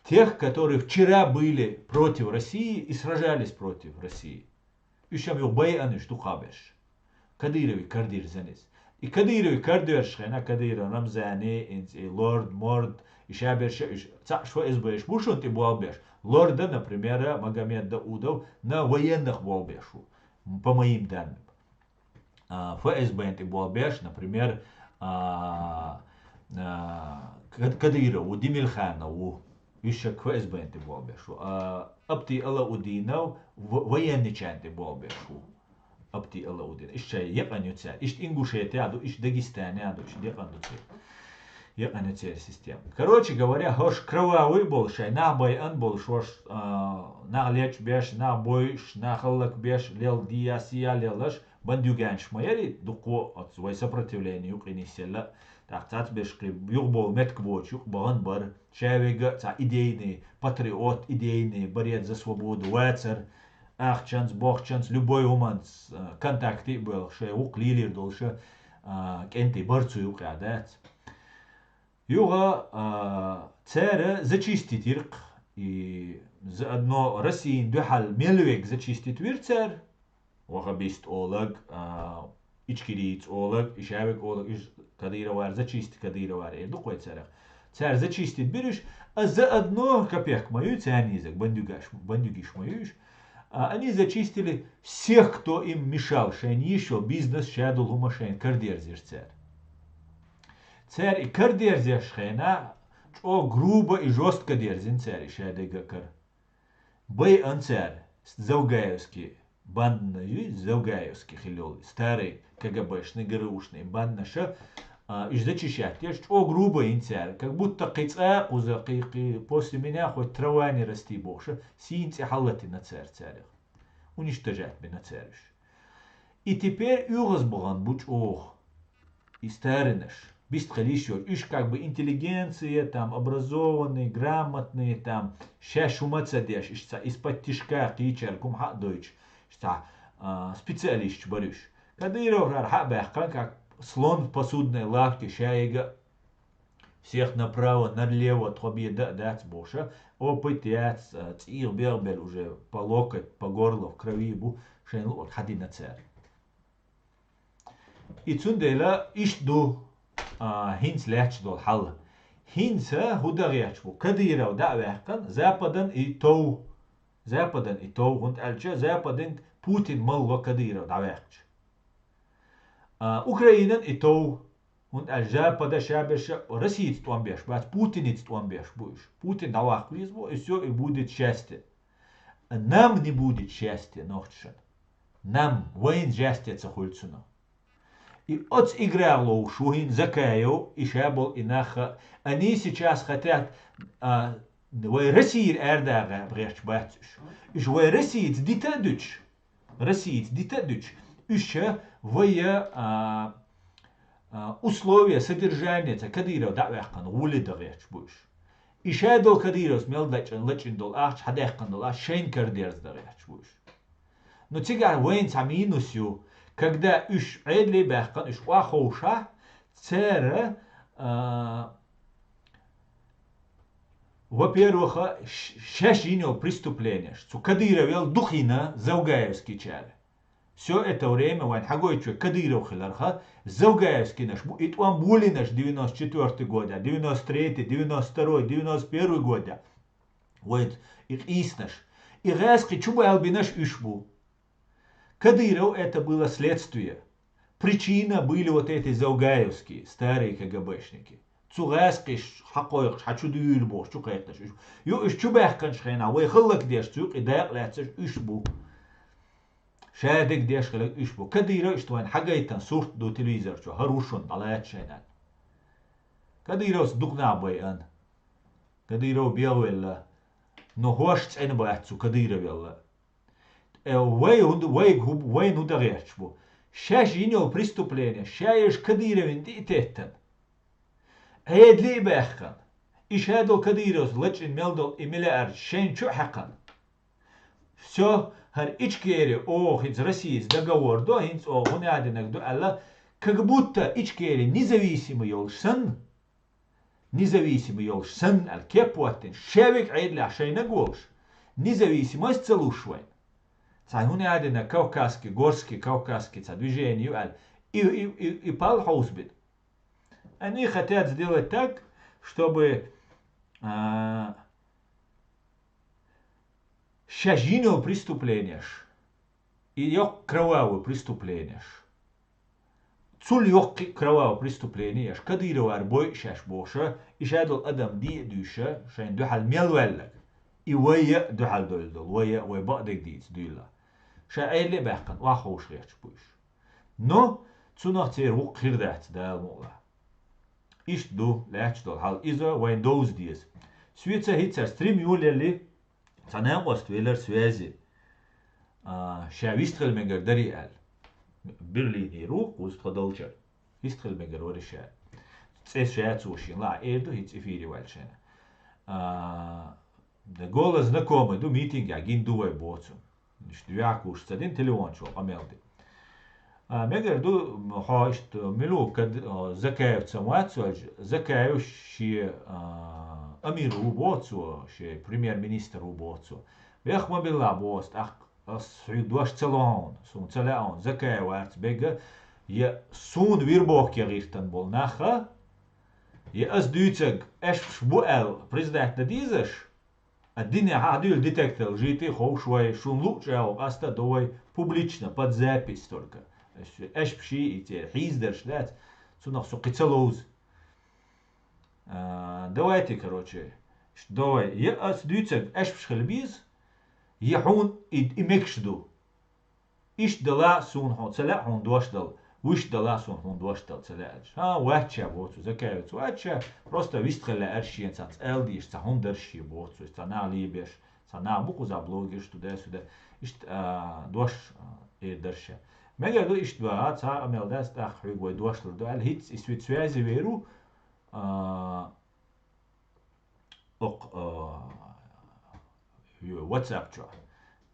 тех, которые вчера были против России и сражались против России. Уьш ам юха байъанаш ду кхаберш. Кадырове кардира занис. И Кадырове кардоьрш хена, Кадыров Рамзани, инц и лорд, морд, и шаберша уьш, цаӀ ФСБ-ш бу шуна тӀе болх беш. Лорда, например, Магомед Даудов на военных болх беш ву, по моим данным. А, ФСБ-н тӀе болх беш, например, а, а, Кад-, Кадыров ву, Демирханов ву, уьш шак ФСБ-н тӀе болх беш ву. А, Апти Алаудинов в-, военничан тӀе болх беш ву. Апти Алаудин. Иштта шайн екъан ю цара. Иштта Ингушетия ду, иштта Дагестания ду, иштта декъан ду церан. Екъан ю церан система. Короче говоря, хӀорш кровавый болуш, шайн нах байъан болуш, хӀорш, а, нах лечбеш, нах бойуш, нах хӀаллакбеш, лел дия, сия лелаш, Бандюгянаш ма яри, дукха оцу вай сопротивление юкъе нисъелла, тӀаккха цхьацца берш кхин юхабовла меттиг боцуш юкъа бахана бара, ша вега а цхьа идейный патриот, идейный борец за свободу вацара, ахчанца, бохчанца, любой хӀуманца, а, контакте а боьлхуш, шайн гӀуллакх лелийр долуш, а, кӀентий бара цу юкъехь, дац. Юха, а, цара зачистить йира-кх, и заодно Россин дуьхьал мел верг зачистить вира цара, ваххабист олаг, а, ичкерийц олаг, и ша верг олаг, уьш кадыровар, зачистить кадыровар эр ду-кх вай царах. Цара зачистить бира уьш, а заодно капек ма ю царна иза, бандюгаш, бандюгаш ма ю уьш. А, они зачистили всех, кто им мешал, шайна йиш йолу бизнес, ша долу хӀума шайна карадерзира цара. Цара и карадерзеш хенахь, чӀогӀа грубо и жёстко дерзина цара и шадерг а кара. Байъина цара, Завгаевский банда ю, Завгаевский хилла йолу, старый КГБшный, ГРУшный бандаша, а, уьш зачищать деш, чӀогӀа грубо йина цара, как будто кхин цкъа а кхуза, кхин, кхин после меня хоть трава не расти бохуша, сийна цӀе хьаллатийна цара царах. Уничтожать бина цара уьш. И теперь оьгӀазбахана бу чӀогӀа и старинаш, бист хила йиш йолу, уьш как бы интеллигенция, там, образованный, грамотный, там, шаьш хӀума ца деш, иштта из-под тишка кхечаьрга хӀума хьа а дойтуш, иштта, а, специалисташ бара уьш. Кадыровра хьа а баьккхина, как слон в посудной лавке, ша ега а всех направо, налево, тхо бен дан а дац бохуша, опыт яц, а, цӀийх бегӀбелла уже по локоть, по горло в крови бу, шайна луъург хьадина цара. И цундела иштта ду, а, хӀинца лаьтташ долу хьал. ХӀинца хӀун дан гӀерташ бу? Кадыров дӀа а ваьккхина, Западан и тов. Западан и тов, хӀунда аьлча Западин Путин малло Кадыров дӀаваьккхича. А, Украинан и тов, хӀунда аьлча Запада ша берш а Россица тӀом беш бац, Путиница тӀом беш бу уьш. Путин дӀаваккха веза бу, и всё, и будет счастье. Нам не будет счастья, нохчашна. Нам, вайна счастье ца хуьлу цунах. И оцу играх ловш ву хӀинца Закаев, и ша болу и нах а, они сейчас хотят, а, вай Россияра арадагӀа гӀерташ бац уьш. Уьш вай Россица дита а дуьтуш, Россица дита а дуьтуш, уьш вай, а, а, условия содержания ца Кадыров дӀа а ваьккхина, гӀоле дан гӀерташ бу уьш. И ша долу Кадыровс мел дачӀан лачӀина долу ахча, хьадаьккхина долу ахча шайна карадерза дан гӀерташ бу уьш. Но цигахь вайна цхьа минус ю, когда уьш Ӏедале а баьккхина, уьш охьаховшахь, цара, а, во-первых, ш-, шаьш йина йолу преступленеш, цу Кадыровел дукха йина Завгаевскийчара. Всё это время вайн хьагойтучу Кадыров хиларха, Завгаевскийнаш бу и тӀом болийнаш девяносто четвёртый года, девяносто третий, девяносто второй, девяносто первый года. Вай и къийсанаш, и гӀаьскхи чубалбинаш уьш бу. Кадыров — это было следствие. Причина были вот эти завгаевские, старые КГБшники. Цу гӀаьскхиш хьакхойкхуш, хьан чу дуьйла бохуш, чу кхайкхинаш уьш. Ю, уьш чу баьхканаш хенахь, вай хӀаллакдеш цу юкъе дакъа лаьцнаш уьш бу. Шадерг деш хиларг уьш бу. Кадыров иштта вайн хьагайтан сурт ду телевизор чу, хӀара ву шуна, дӀалаьцна шайна. Кадыровс дукха нах байъан. Кадыров бегӀвелла. Но хӀорш цӀена бац цу Кадыровелла. Э, вай хӀунда, вай хӀу-, вайна хӀун дан гӀерташ бу? Шаьш йина йолу преступление, ша ерш Кадыровна тӀе а теттан. Ӏедале а баьхкан. И ша долу Кадыровс лачкъийна мел долу и миллиард шайна чу а хьаькхна. Всё, хӀара Ичкери оха хӀинца Россица договор до, хӀинца оха хӀун яа динарг ду аьлла, как будто Ичкери независимый йолуш санна, независимый йолуш санна аьлла, кеп а хӀоттийна, ша верг Ӏедалехь шайниг а волуш, независимость ца луш вайна. Цхьа хӀун яа динарг, кавказский, горский, кавказский цхьа движение ю аьлла, и, и, и, и пал хьовсабина. Они хотят сделать так, чтобы, а, шаьш йина йолу преступленеш, и йоккха кровавый преступленеш, цул йоккха кровавый преступление еш, Кадыровара бойъу шаьш бохуша, и ша долу адам де а дуьйша, шайна дуьхьал мел ваьлларг, и вай а дуьхьал довла долу, вай а, вай бакъдерг дийца дуьйла. Ша Ӏедале а баьккхина, охьаховша гӀерташ бу уьш. Но цунах церан гӀуллакх хир дац, Дала мукъалахь. Иштта ду, лаьтташ долу хьал. Иза вайн довза деза. Соьца хӀинцара стрим юлаелли, цхьа накъост велара связи, а, ша вистхила мегар дарий аьлла. Берлинера ву, кхузткъа долчар. Вистхила мегар вара ша. ЦӀе ша цо шийна лаьа эр ду, хӀинца эфире ваьлча шайна. А, да голос знакомый ду, митингехь гина ду вай, боху цо. Иштта ваьккхуш ца дина, телефон чу къамел ди. А, мегар ду, м, хьо иштта мила ву, кад-, а, Закаевца вац ваьлча, Закаев шен, а, амир ву боху цо, шен премьер-министр ву боху цо. Бех ма билла боху, тӀаккха ас хьоьга дош ца ло хьуна, суна ца лаьа хьуна, Закаев варца бега, я суна вербовке гӀиртан болу наха, я ас дуьйцург аьшпаш бу аьлла признать дан дезаш, а динехь хьан дуьйла детектор житий ховш вай, шуна луъучу агӀо къаста а до вай публично, под запись только. Аьшпаш и церан хьийзадарш дац, цунах со кхин ца ловза. А, давайте, короче, ш-, давай, я ас дуьйцург аьшпаш хила беза, я хьуна и, и мегаш ду. Иштта дала суна хьуна ца лаьа хьуна дош дала, вуьшта дала суна хьуна дош дала ца лаьа аьлча. ХӀан, вац ша, боху цо, Закаевца вац ша, просто вистхила лаьара шена цхьацца аьлла дезаш, цхьа хӀума дара шен, боху цо, цхьа нах лебеш, цхьа нах бу кхузахь блогерш, туда-сюда. Иштта, а, дош, а, эр дара ша. Мегар ду иштта баха, цхьа а къамел дац, тӀаккха хьоьга вай дош лур ду аьлла, хӀинцца и связи вер ву, а, окху, а, ю-, WhatsApp чохь.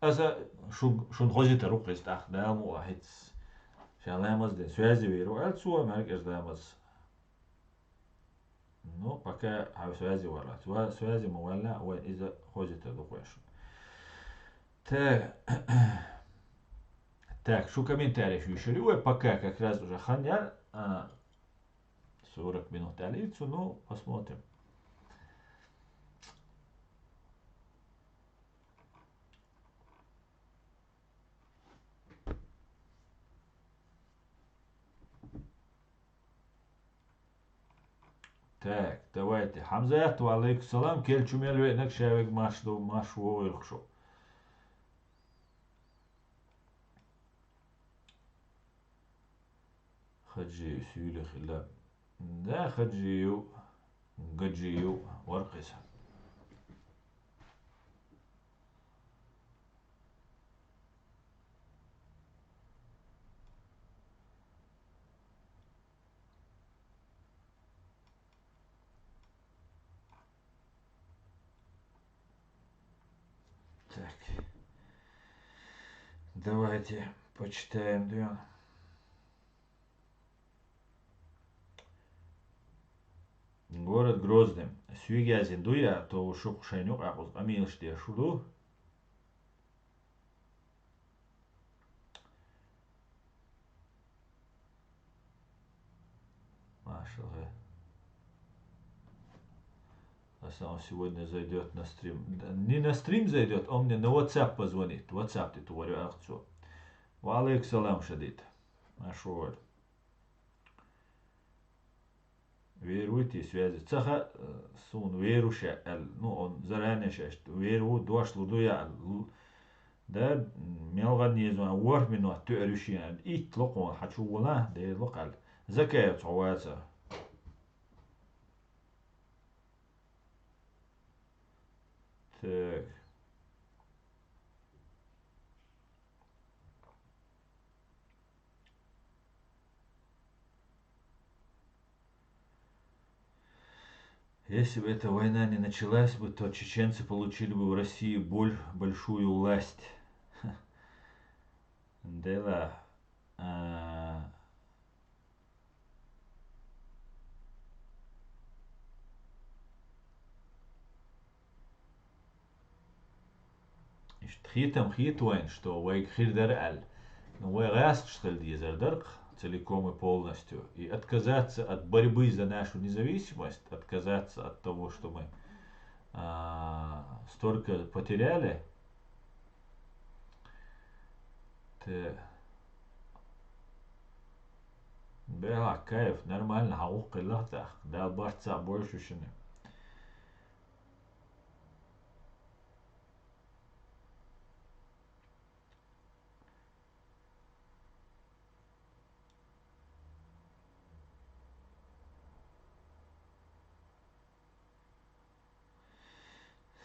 Аса шу-, шуна хозийтар ву-кх иза тӀаккха, Дала мукъ лахь, хӀинцца ша ламаз дина, связи вер ву аьлла цо, маьркӀажа ламаз. Ну, пока хьан связи валлалц. Ва связи ма валла, вайн иза хозийтар ду-кх вай шуна. Так. Так, шу комментарий шу йишар ю вай, пока как раз уже хан яр, а, сорок минут аьлла ю цо, ну, посмотрим. Так, давайте. Хьамзат, ва алейкум салам. Кел чу мел веанарг ша вега марш ду, марш вогӀийла шу. Хаджиев суьйли хилла. Да, Хаджиев, Гаджиев вара-кх иза. Так. Давайте почитаем, да. Город Грозный. Суьйгазин дуй а, то шух шайн юкъа кхуза къамелаш деш ду. Машалла. Аса он сегодня зайдёт на стрим. Да, не на стрим зайдёт, он мне на WhatsApp позвонит. WhatsApp ты творю акцию. Ва алейкум салам, Шадид. Нашёл. Вер вуй те связи? Ца хаьа, э, суна вер ву ша аьлла. Ну, он заранее шаьш вер ву, дош лур ду я аьлла. Л-, да, мелгӀан еза ван ворхӀ минот туьар ю шена аьлла. Итт ло кхуна хьан чу вала, дера ло кхаьлла. Закаев цхьа ваца. Так. Если бы эта война не началась бы, то чеченцы получили бы в России боль-, большую власть. Дела. А, Иштта хетам хета вайн, что вайга хир дара аьлла. Но вай гӀаьсташ хила дезар дара-кх целиком и полностью. И отказаться от борьбы за нашу независимость, отказаться от того, что мы, а, столько потеряли. Те. Бехьа, кайф, нормально, хьан гӀуллакх хилла тӀаккха. Дала барт цхьаъ бойла шу шинна.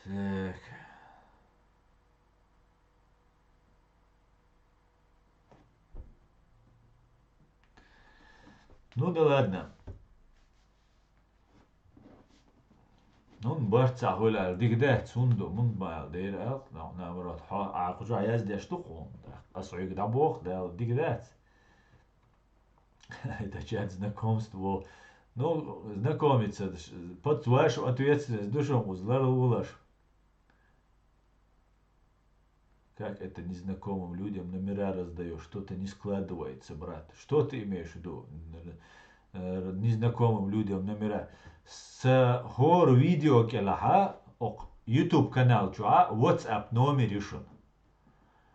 Так. Ну да ладно. Ну, барт ца хуьлал дика дац, хӀунда, мунда ма аьлла, дера аьлла, на-, наоборот, хьо, а, кху чохь яздеш ду хьуна, ас хьоьга дӀабоху, Дала дика дац. Это чат знакомство. Ну, знакомиться, ш-, под вашу ответственность ду шуна, узлар вулаш. Как это незнакомым людям номера раздаёшь? Что-то не складывается, брат. Что ты имеешь в виду? Н-, э, незнакомым людям номера. Са хӀора видео кӀелахьа, окх YouTube канал чуа WhatsApp номер ю шуна.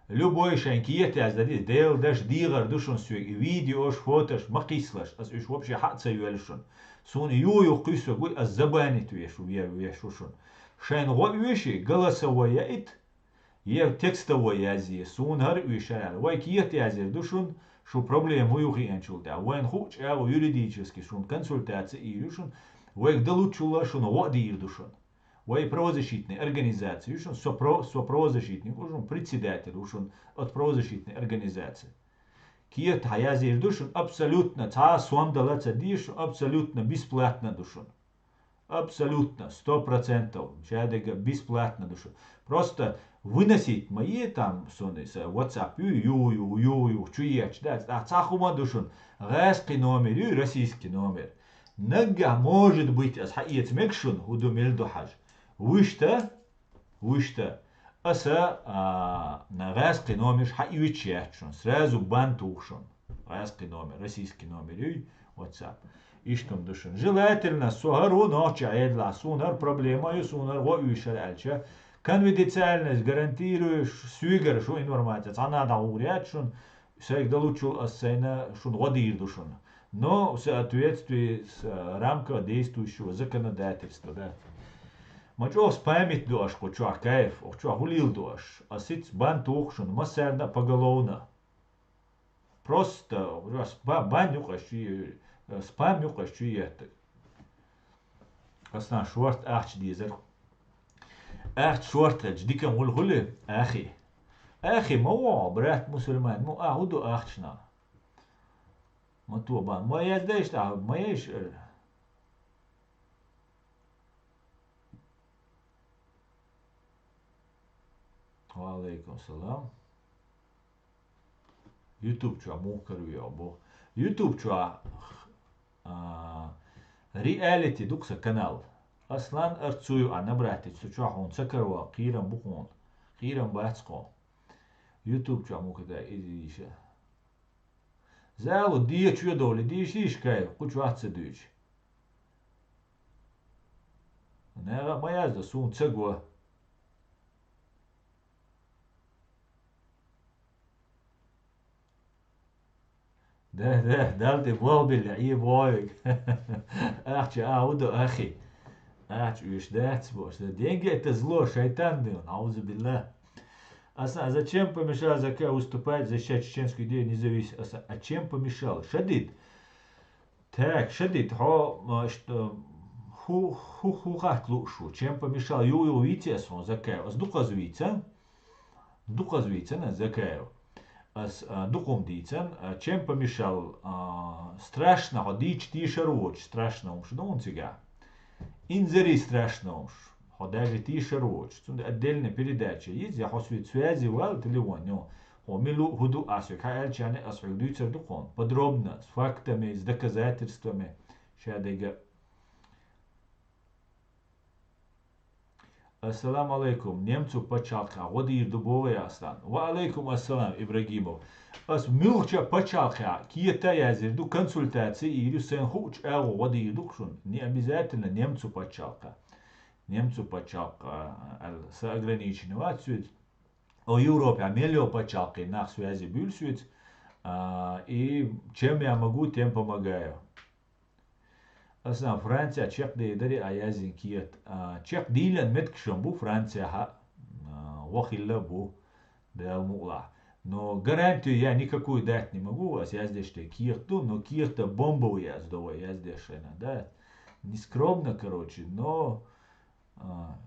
Любой шайн кета яздади, Делан даш дийгӀар ду шуна соьга, и видеош, фотош ма кхийсалаш, ас уьш вообще хьа а ца йоьллу шуна. Суна юха-юха кхуьссург вуй, ас забанить веш ву, ве-, веш ву шуна. Шайн гӀо оьший, голосовой яийта, е текстовой язъе, суна хӀара оьшар аьлла. Вай кета язъяр ду шуна, шу проблема хӀу ю хиъначул тӀаьхьа. Вайна хуу чӀагӀо юридически шуна консультаци ийр ю шуна, вайга далуччул шуна гӀо а дийр ду шуна. Вай правозащитный организация ю шуна, со про-, со правозащитник ву шуна, председатель ву шуна от правозащитной организации. Кета хьа язъяр ду шуна абсолютно, цхьа а сом дала ца дезаш, абсолютно бесплатно ду шуна. Абсолютно, сто процентов, шадерг бесплатно ду шуна. Просто выносить ма е там суна, сан WhatsApp ю, ю, ю, ю, ю, чу ечу дац, тӀаккха цхьа хӀума ду шуна. ГӀаьскхи номер ю, российский номер. Наггахь, может быть, ас хьаэца мег шуна, хӀу ду, мел ду хьажа. Вуьшта, вуьшта. Аса, а, на гӀаьскхи номерш хьаоьцуш яц шуна. Сразу бан туху шуна. ГӀаьскхи номер, российский номер юй, WhatsApp. Иштта хӀума ду шуна. Желательно, со хӀара ву нохча Ӏедалахь, суна хӀара проблема ю, суна хӀара гӀо оьшар аьлча, конфиденциальность гарантируешь, соьгара шун информация цхьанна а дӀагӀур яц шуна, сайга далучул ас сайна шуна гӀо дийр ду шуна. Но в соответствии с, э, рамках действующего законодательства, да. Ма чӀогӀа спамить ду аш кху чохь, кайф, оху чохь хӀу лийла ду аш. Ас сиц бан туху шуна, массарна а поголовно. Просто, ас ба-, бан юкъаш чу, э, спам юкъаш чу еттаг. Ас нах шорта ахча дезар. Ахча шорта хилча, дика хуьлу хуьлу, ахи. Ахи ма вогӀу, брат мусульман, ма а хӀу ду ахча нах? Ма тобан, ма яздайш тӀаккха, ма яйш, э. Ва алейкум салам. YouTube чохь муха караве бу? YouTube чохь, а, реалити ду-кх сан канал. Аслан Арцуев а набратить, цу чохь хьуна ца каравал, кхерам бу хьуна. Кхерам бац кхо. YouTube чохь муха дай, иза йиша. Зала дечу йодовле дийшийша кайф, кху чохь ца дуьйцу. Нагахь ма язда, суна ца го. Да, да, Далла тӀе болх билла, Ӏе бохуьйга. Ахча а хӀу ду, ахи? Ахча уьш дац бохуш. Деньги это зло, шайтан ду, наузу билла. Аса, а зачем помешал Закаев выступать, защищать чеченскую идею, независимость? Аса, а чем помешал? Шадид? Так, Шадид, хьо, а, что, ху, ху, ху хат луш ву? Чем помешал? Ю, ю, вийци ас хьо, Закаев. Ас дукхаза вийца? Дукхаза вийцана Закаев. Ас, а, дукхум дийцан, а, чем помешал, а, страшно, хьо дийча тийшар воцуш, страшно хӀумаш ду хьуна цигахь. Инзаре страшно хӀумаш. Хьо даже тийшар воцуш. Цунда отдельная передача йиза, я хьо соьца связи вала телефон, ну, хьо мила ву, хӀу ду, ас хьоьга хьа аьлча, ас хьоьга дуьйцар ду кхунна. Подробно, с фактами, с доказательствами. Ша дега. Ассаламу алайкум. Немцу пачхьалкхехь гӀо дийр ду боху, я Аслан? Ва алайкум ассалам, Ибрагимов. Ас муьлххачу пачхьалкхехь кета а язйир ду, консультаци а йийр ю, сайна хуучу агӀо гӀо дийр ду-кх шуна. Не обязательно немцу пачхьалкхехь. Немцу пачхьалкх, а, аьлла, са ограничени вац соьца. О, Европехь мел йолу пачхьалкхийн нах связи буьйлу соьца. А, и чем я могу, тем помогаю. Аса Францехь чекхдийр дарий а яздина кета? А, чекхдийлан меттигаш бу Францехь, а, вахилла а бу, Дала мукъалахь. Но гарантию я никакую дать не могу, ас яздеш дерг кехат ду, но кехат бомбовый яздо вай яздеш шайна, да? Нескромно, короче, но, а,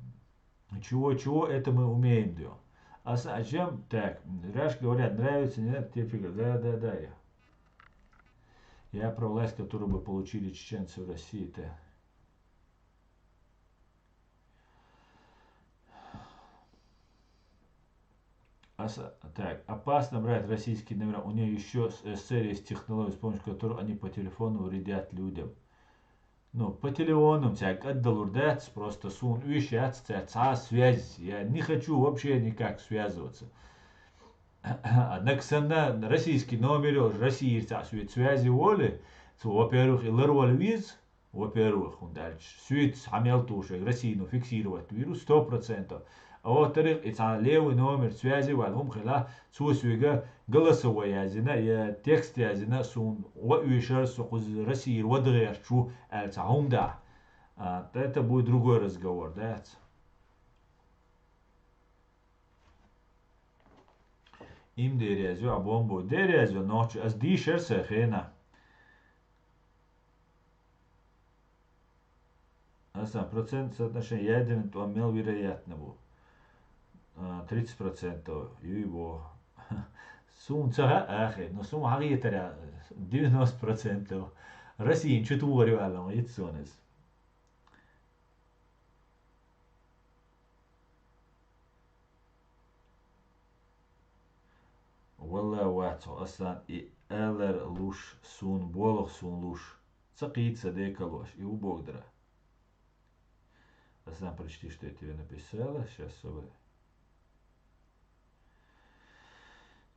чего-чего, это мы умеем делать. Аса а чем? Так, раш говорят, нравится, не нравится, тебе прикольно. Да, да, да, я. Я про власть, которую бы получили чеченцы в России-то. Аса-, так, опасно брать российские номера. У нее еще с СССР есть технология, с помощью которой они по телефону вредят людям. Ну, по телефону цхьа кӀаддалур дац, просто суна уьш яц цхьа, цхьа связь. Я не хочу вообще никак связываться. Однако санна российский номер, Россия цхьа свет связи воли, цо, во-первых, и ларвал виз, во-первых, хӀунда аьлча, суьйца хьа мел тушек Россияно фиксировать вирус сто процентов. А во-вторых, и цхьа левый номер связи ваьлла хӀума хила, цо соьга голосовой язйина, я текст язйина, суна ва уьйшар, со кхуза Россияра вада гӀерташ ву, аьлла цхьа хӀума да. А, это будет другой разговор, да? Им дерезю, а бомбу дерезю, ночи аз дийшар са хена. Асан процент соотношение ядерный тӀом мел вероятно бу. А, тридцать процентов, юй бо. Сум ца ахе, но сум хьагӀетаря девяносто процентов. Россиян чу тугъар ю аьлла, ма йит сонас. Валла вацахь, асан и алар луш, сун болх сун луш. Ца кхийца декалош, и у богдара. Асан прочти, что я тебе написала, сейчас собой.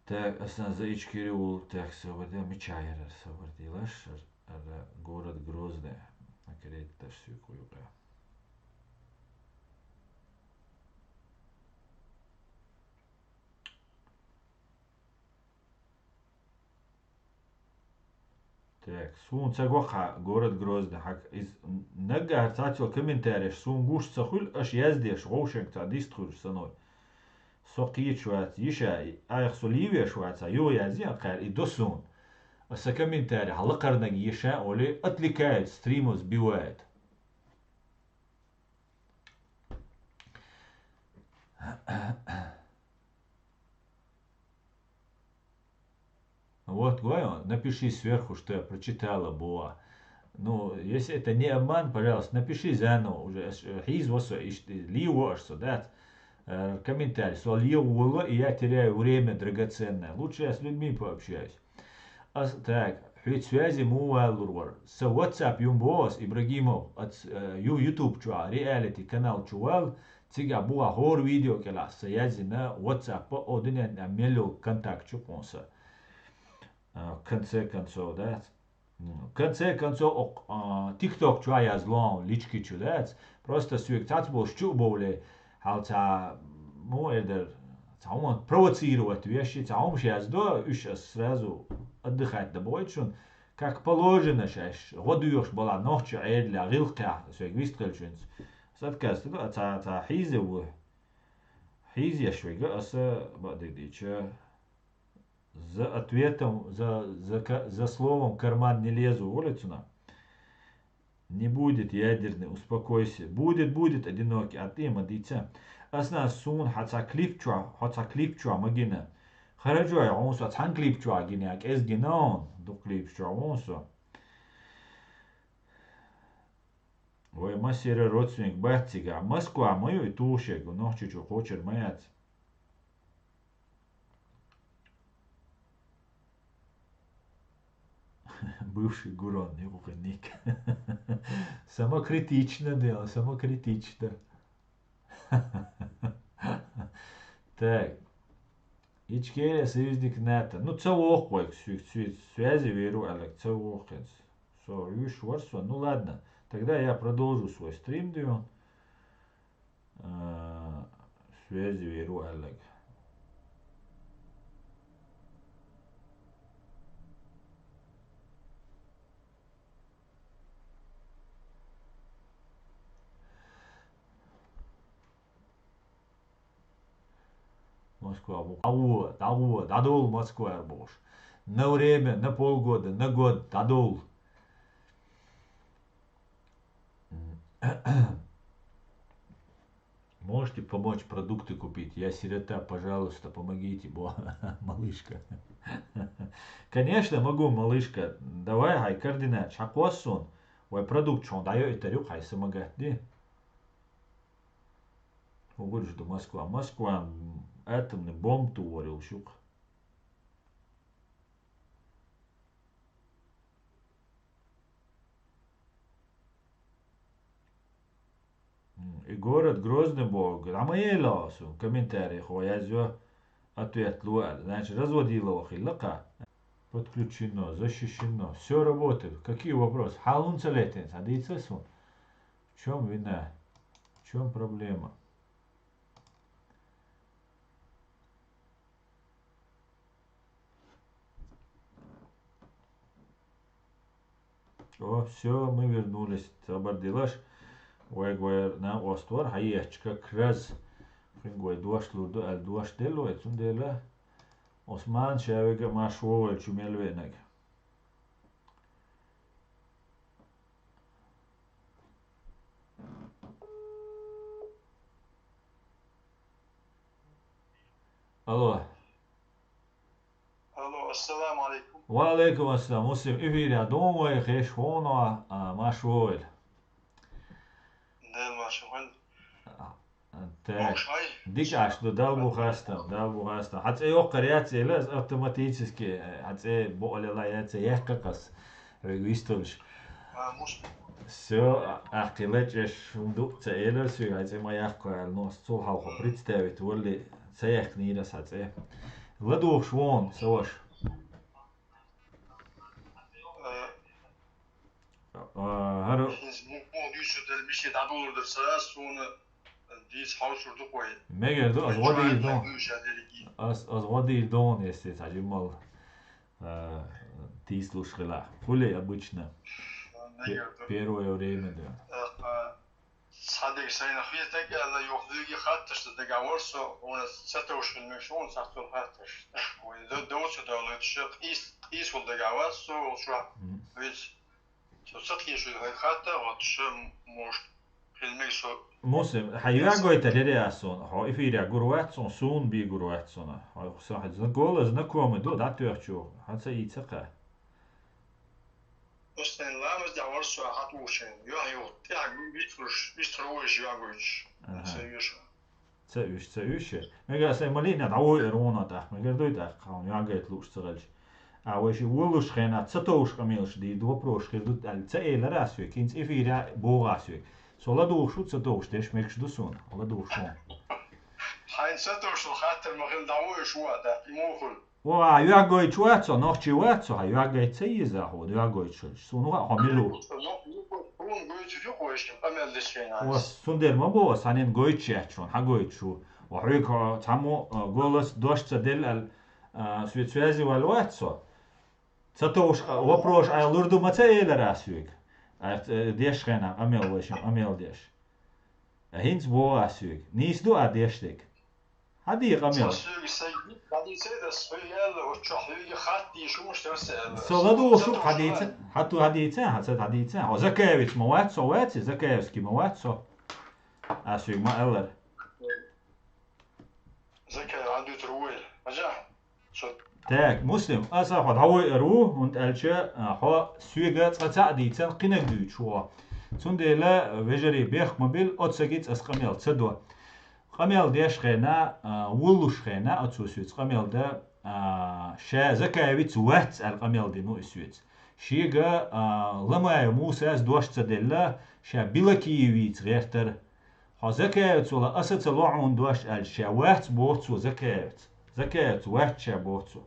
Так, асан за Ичкери вул, так, собар де, мича ярар собар дилаш, ара город Грозный, акрет таш сюкуюка. Так, суна ца гохьа город Грозный хьак. Из наггахьар цхьацо комментареш суна гуш ца хуьлу, аша яздеш, вовшенга цхьа дист хуьлуш саной. Со кхечу вац, йиша, айхьа со лийвеш ваца, юха язъян кхаьр, и до суна. Аса комментарий хьа лакхарнаг еша, оли отвлекает, стримов сбивает. Вот, говорю, напиши сверху, что я прочитала, Боа. Ну, если это не обман, пожалуйста, напиши заново уже. Хьийз васо, ишт, ливо аш со, да? Э, комментарий. Со ливо воло, и я теряю время драгоценное. Лучше я с людьми пообщаюсь. Ас, так, хьуьца связи му валур вар. Са WhatsApp юм бос, Ибрагимов, ац, э, ю YouTube чуа, реалити канал чу вал, цига буа хор видео кела, са язина WhatsApp, о, дуьнен мел йол контакт чу къонса. А, в конце концов, да? М, в конце концов, о, а, TikTok чуа язлон, лички чу, да? Просто суьг цац болш чу бовле, хьал ца, му, эрдер, ца хуман провоцировать веши, ца хумш яздо, уьш ас сразу отдыхать да бойтшун, как положено шаш, гӀодуьйхуш бала нохча Ӏедля, гӀилкхя, суьг вистхелчунц. Саткаста, ца, ца хьийзе ву. Хьийзеш вега аса бадыгдича. За ответом, за, за, ка- за словом карман не лезу, волицуна. Не будет ядерный, успокойся. Будет, будет, одинокий, а ты мадица. Асна сун хаца клип чуа, хаца клип чуа магина. Хараджуа, он со цхьан клип чуа гина, а кез гина он, ду клип чуа он со. Вай масира родственник бац цига. Москва ма ю и тушег, нохчичу кхочур ма яц. Бывший гурон, юкъука ник. Самокритично дело, самокритично. Так. Ичкерия союзник НАТО. Ну, ца вохк вайк, су- су- связи веру алек, ца вохкинс. Со, юш варсо. Ну ладно, тогда я продолжу свой стрим, дюн. Э, связи веру алек. Москва бу. ДӀагӀо, дӀагӀо, дӀадовла Москва бохуш. На время, на полгода, на год, дӀадовла. Может, Помочь продукты купить. Я сирота, пожалуйста, помогите, бо-, малышка. Конечно, могу, малышка. Давай, хьай координаташ хьакхосс суна. Вай продукт шоана дӀайойтар ю, хьай са ма гатде. Хьо гуржа ду Москва. Москва атомный бомба тувор йолуш ю-кх. М, и город Грозный боху, дӀа ма ела асу, комментарий хьо язйо, ответ луъал. Значит, разводила вахилла кха. Подключено, защищено, все работает. Какие вопросы? Хьалун ца летен, ца дийца сун. В чем вина? В чем проблема? О, все, мы вернулись. Сабар дилаш. Вай гойр на оствор, хьаечка краз. Хин гой дош лур ду, ал дош дел вай, цундела. Осман шавега маш вовел чу мел венаг. Алло. Алло, ассаламу алейкум. Ва алейкум ассалам. Муслим, эфиря дон вай, хеш хьона, а, маш вовел. Дел маш вовел. Так. Дика аш ду, Дала бу хастам, Дала бу хастам. Хьан цӀе йоккхар яц, эла ас автоматически, э, хьан цӀе боалела яц, яхкакъас. Вега вистулш. А, муш- Всё, ахкхила чеш, хӀума ду, ца элар соьга, хьан цӀе ма яхкхо аьлла, но ас цул хьалха представить валли, ца яхкнийра ас хьан цӀе. ЛадугӀуш вон, са ваша. Э, А, хӀара хӀинца муха дуьйцур дара, мисе дӀадулур дара ца, суна дийца хьовсур ду-кх вай. Мегар ду, аз гӀо дийр ду. Ас, аз гӀо дийр ду, если цхьа жиммал, а, тийслуш хила. Хули обычно. Мегар ду. Первое время, да. А, а, цхьа дег сайна хетаг аьлла, юха хьоьга хатташ дан дагахь вара со, хьуна ца товш хила мегаш ву, цхьацца хатташ. Вай д-, довца довлуьйтуш, къийс-, къийсавала дагахь вац со, волчохь. Мгм. Виц. Со ца кхийшуьйту хьайн хатта а гӀоттуш, может, хила мега со. Муслим, хьан йоьгойтал яра ас суна? Хьо эфиря гур вац суна, суна бий гур вац суна. Хьо со хьан зна-, гола знакомый ду, дӀатоьхчу. Хьан ца ийца кха? Муслим, ламаз дӀа вара со хьан тӀушен. Юхь юху, тӀехь вистхуш, вистхуш вуйш йоьгойтуш. Ага. Ца йоьшу. Ца уьш, ца уьш. Мегар сайн малийна дӀавойур вуно тӀаккха. Мегар дуй тӀаккха, хьуна йоьгайта лууш ца хилча. А вай ши волуш хенахь ца товш къамелаш дийр ду, вопросаш хир ду аьлла, ца элара ас век, хӀинца эфиря боху ас век. Со ладугӀуш ву ца товш, деш мегаш ду суна, ладугӀуш ву. Хьайн ца товш хаттар ма хила дӀавойуш ву а тӀаккха, и муха хуьлу? О, а йоьгойтуш вац со, нохчий вац со, хьан йоьгайта ца еза хьуна, йоьгойтуш хилча. Суна ваха хьо мила ву? Хьуна гойтуш ю-кх вайшка къамел деш хенахь. О, цундела ма боху, ас хьанна гойтуш яц шуна, хьан гойтуш ву? О, хьоьга хьо цхьаммо, а, голос дош ца делла аьлла, а, соьца связи ваьлла вац со. Ца товш, а, вопрос Ӏа лур ду ма ца элара ас соьга. А, э, деш хенахь къамел вайшимма къамел деш. А хӀинца боху ас соьга. Нийса ду а деш дерг? Хьан де къамел? Со соьга сайн дӀадийцайда, ас хьоьга аьлла, оцу чохь хьоьга хатта дийш хӀумаш дара сан аьлла. Со ладугӀуш ву хьан дийца? Хьан ту хьан дийца? Хьан ца хьан дийца? Хьо Закаевец ма вац со, вац и? Закаевский ма вац со? Ас соьга ма аьллара. Закаев Ӏадуьтур ву вай. Хьажа? Со Так, Муслим, аса хьо дӀавойур ву, хӀунда аьлча, а, хьо соьга цкъа цхьаъ дийцан кхинаг дуьйцуш ву. Цундела, вежарий, бехк ма билла, оцу сагица ас къамел ца до. Къамел деш хенахь, а, вуллуш хенахь, оцо соьца къамел дан, а, ша Закаевица вац аьлла къамел дина ву и соьца. Шега, а, Ламаев Мусас дош ца делла, ша Билакиевица гӀертара. Хьо Закаевца вала, аса ца ло хьуна дош аьлча, ша вац боху цо Закаевца. Закаевца вац ша боху цо.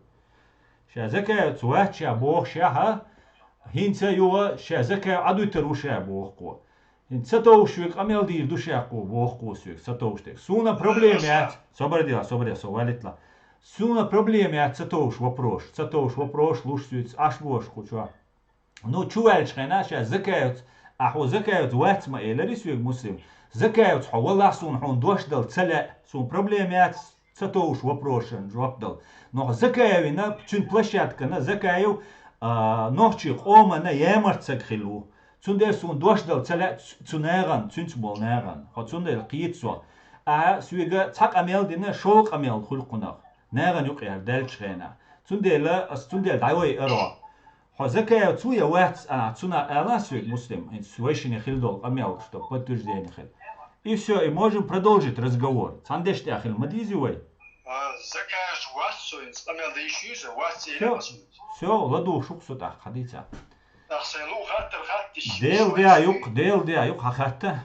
Ша Закаевца вац ша боху шаьхьа, хӀинца а юха ша Закаев Ӏадуьтур ву ша боху кхо. ХӀинца ца товш век къамел дийр ду ша кхо боху кхо соьга, ца товш дерг. Суна проблема яц, собар дела, собар дела, со валитла. Суна проблема яц ца товш вопрос, ца товш вопрос луш соьца Ӏаш бохуш кху чохь. Ну, чу ваьлча хенахь, ша Закаевца, а хьо Закаевца вац ма элари соьга, Муслим. Закаевца хьо валахь, суна хьуна дош дала ца лаьа, суна проблема яц ца товш вопросашна жоп дала. Но хьо Закаевина, цуьнан площадкана Закаев, а, нохчий къомана ямарт саг хилла ву. Цундела суна дош дала ца лаьа цу, цу нахана, цуьнца болу нахана. Хьо цундела кхета со. Ахьа соьга цхьа къамел дина, шовзткъа къамел хуьлу кхунах, нахана юкъера даьллачу хенахь. Цундела ас цундела дӀайой аро. Хьо Закаев ву я вац, а, цунах ала соьга, Муслим, хӀинца вайшинна хилла долу къамел, чтоб подтверждение хила. И всё, и можем продолжить разговор. Цхьана дешна тӀехь хила ма дийзи вай. А, Закаев вац со, хӀинца къамел дийш юьйса, вац элира ас. Всё, ладугӀуш ву-кх со тӀаккха, хьадийца. ТӀаккха сайн луъу хаттар хаттиш. Дела де юкъ, Дела де юкъ, хьан хатта.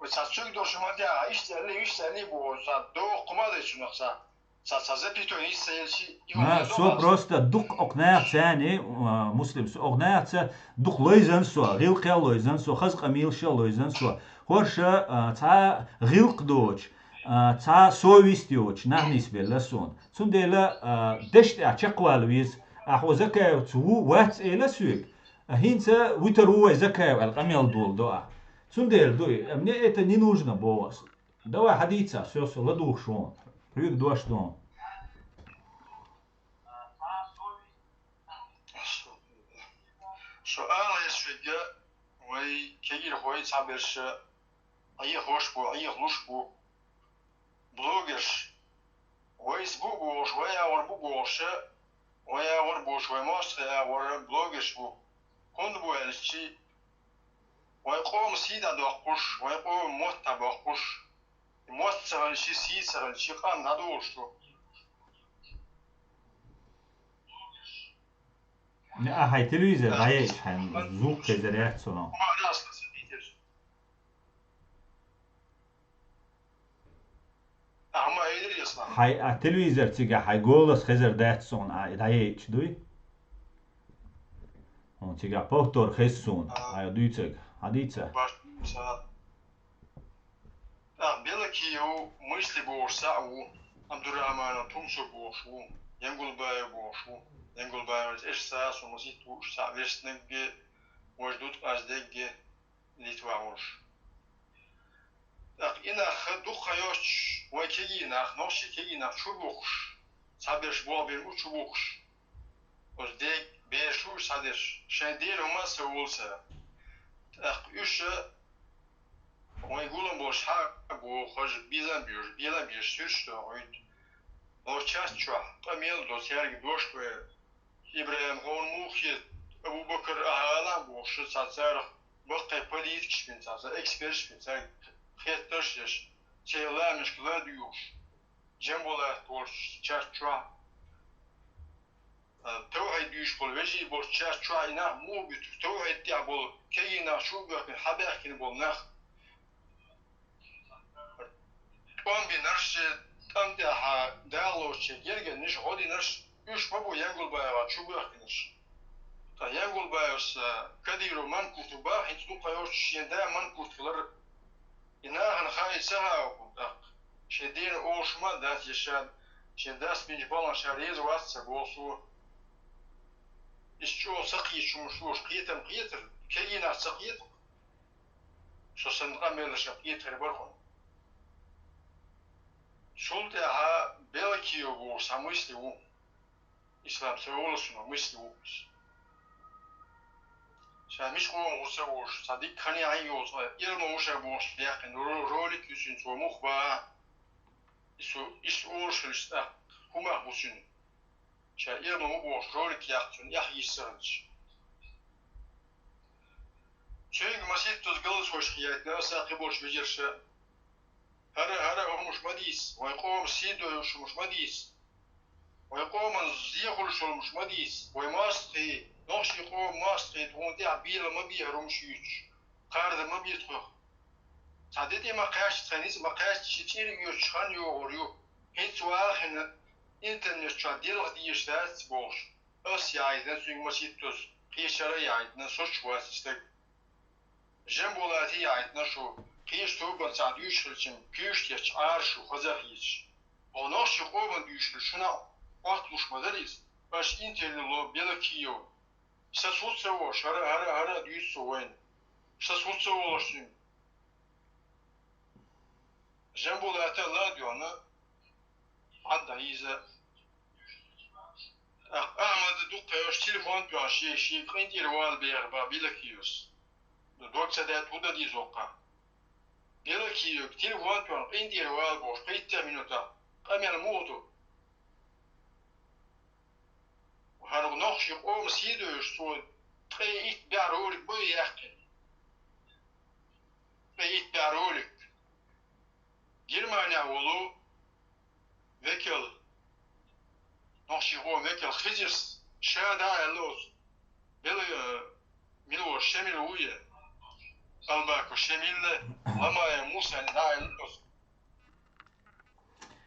Вай цхьа цуьнга долуш ма де, а, иштта аьлла, иштта аьлла боху, цхьа доккха ма дай цунах цхьа. Цхьа, цхьа запятой йиса елчи, и хӀума ма, со просто дукха окху нахаца царни, а, Муслим, со окху нахаца дукха лойзан со, гӀиллакхел лойзан со, хаза къамелаш лойзан со. ХӀорш, а, цхьа гӀиллакх доцуш, а, цхьа совесть йоцуш нах нисбелла суна. Цундела, а, дешна тӀехь чекхвала веза, ахьа хьо Закаевца ву, вац эла соьга. А хӀинца вуьтур ву вай Закаев аьлла къамел доладо ахьа. Цундела ду и, а мне это не нужно, боху ас. Давай, хьадийца, всё, со ладугӀуш ву. Хьоьга дош ду. Со ала еза шуьга, вай кегийрхой цхьаберш Ӏехош бу, Ӏехалуш бу. Блогерш. Вайца бу бохуш, вай агӀор бу бохуш, вай агӀор бу бохуш, вай мостагӀий агӀор блогерш бу. ХӀунда бу аьлчи, вай къоман сий дӀадоккхуш, вай къоман мотт дӀабоккхуш, мотт ца хилчи, сий ца хилчи, къам дӀадолуш ду. А хьайн телевизор дӀаейча, хьайн звук хезар яц суна. Хьайн а телевизор цигахь хьайн голос хезар дац суна, а дӀаейча дуй? Хьуна цигахь повтор хеза суна, хьайн дуьйцург. Хьадийца? ТӀаккха Белокиев Мысли бохуш цхьаъ ву, Абдурахманов Тумсо бохуш ву, Янгулбаев бохуш ву. Янгулбаев эш ца, со масийтта ву уьш цхьаъ верстнагге, вайша дутӀа къаздегге, Литва волуш. ТӀаккха и нах дукха йоцуш, вай кегий нах, нохчий кегий нах чубухуш, цхьаберш болх бина бу чубухуш. Оцу дег бераш уьш цхьадерш, шайн дера хӀума а ца волу ца. ТӀаккха уьш вайн гулам болуш хьа а боху, хаза безам беш, безам беш суьрташ дохуьйту. Оцу чат чохь къамел а до, цаьрга дош а бер. ИбрахӀим, хьуна муха хета, Абу-Бакар, ахьа ала а бохуш, цхьа царах баккхий политикаш бина, цхьа, цхьа эксперташ бина, цаьрга хеттарш а деш, церан ламашка ла а дуьйхуш. Джамбулат волчу чат чохь, а, тавхьид дуьйцуш болу вежарий болчу чат чохь и нах муха буьтуш, тавхьид тӀехь болу кегий нах чу а боьхкина, хьабаьхкина болу нах. ТӀом бинарш, тӀам тӀехь дагӀлочу гергарниш, гӀо динарш, уьш ма бу Янгулбаева чу боьхкинарш. Ткъа Янгулбаевс, а, Кадыров Манкурту бах, хӀинца дукха йоцуш шен да Манкурт хилар. И нахана хаий ца хаьа хӀума тӀаккха. Шен дена олуш ма дац, я ша шен дас бинчу балхана ша реза вац ца боху со. Иза чӀогӀа ца кхеташ хӀумаш луш, кхетам кхетар, кегийнах ца кхета. Со санна къамелаш кхета хир бара хьуна. Цул тӀаьхьа Белокиев бохуш цхьа мысли ву. Ислам ца волу суна мысли ву иза. Ша мича къоман ву ца волуш, цхьа дикка хан яхьийна йолу цкъа, ирма ву ша бохуш яьккхина ро-, ролик ю цуьнца, вай муха баха. Иза, иза олуш хилча тӀаккха, хӀумах бу цуьнан. Ша ирма ву бохуш ролик яьккха цуьнан, эхь йиссаралц. Цуьнга масийттаза галаз хӀорш хиайтина, аса кхин болуш вежарша. ХӀара, хӀара хӀумаш ма дийца, вайн къоман сий доьхуш хӀумаш ма дийца. Вайн къоман зен хуьлуш йолу хӀумаш ма дийца. Вайн мостагӀий, нохчийн къоман мостагӀий, тхуна тӀехь бела ма бехьара хӀумаш юьйцуш. Кхарда ма бе тхох. Цхьа де тӀе ма кхаьчча, тхан ницкъ ма кхаьчча, ши чӀир а оьцуш хан йогӀур ю. ХӀинца вахана интернет чохь делха дезаш дац бохуш. Ас яхьийтина цуьнга масийттаза, кхечара а яхьийтина, со чу вац и стаг. Жамбулате яхьийтина шу, кхечу тобанца дуьйцуш хилча, куьйгаш тетташ Ӏара шу, хаза а хеташ. Хьо нохчийн къоман дуьйцуш хилча, шуна Ӏотталуш ма дара иза. Аша интервью ло Белокиев. Сан цуц ца волуш, хӀара, хӀара, хӀара а дуьйцу цо вайна. Сан цуц ца волуш цуьнга. Жамбулата ла а доьгӀна, Ӏадда хьийза. ТӀаккха Ахьмада дуккха йолуш телефон тоьхна шен, шен къинтӀера вала бехар бан Белокиевс. Дог ца даьтта хӀун дан деза воккха? Белокиевга телефон тоьхна, къинтӀера вала бохуш, пхийтта минута къамел муха ду? ХӀара нохчийн къоман сий доьшуш, цо ткъе итт бӀаь ролик бу яьккхина. Ткъе итт бӀаь ролик. Германехь волу векал, нохчийн къоман векал Хизерс ша дӀа а аьлла оцу, бела, э, мила вара, Шемил ву и, Албаков Шемил а, Мамаев Муса а дӀа а аьлла оцу.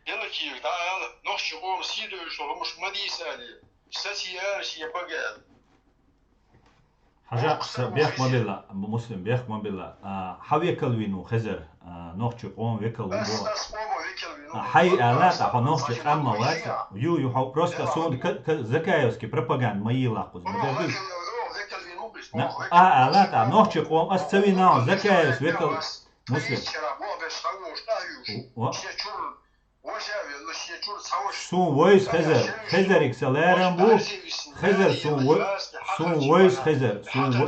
Белокиевга дӀа а аьлла, нохчийн къоман сий доьшуш долу хӀумаш ма дийца аьлла, сацийта аьлла шен бага аьлла. Хьажа, бехк ма билла, Муслим, бехк ма билла. А, хьан векал вийна ву Хезар, а, нохчийн къоман векал ву боху. Ас, ас къоман векал вийна ву. А, хьай аьлла, тӀаккха хьо нохчийн къам ма вац. Ю, ю, хьо просто суна ка-, ка-, Закаевский пропаганда ма йийла кхуза. Ма дерг ду. Векал, векал вийна ву, а, аьлла, тӀаккха нохчийн къоман ас ца вийна ву, Закаевс векал. Муслим. Ва-, Суна вайса Хезар, Хезариг сан лерам бу, Хезар суна вай-, суна вайса Хезар, суна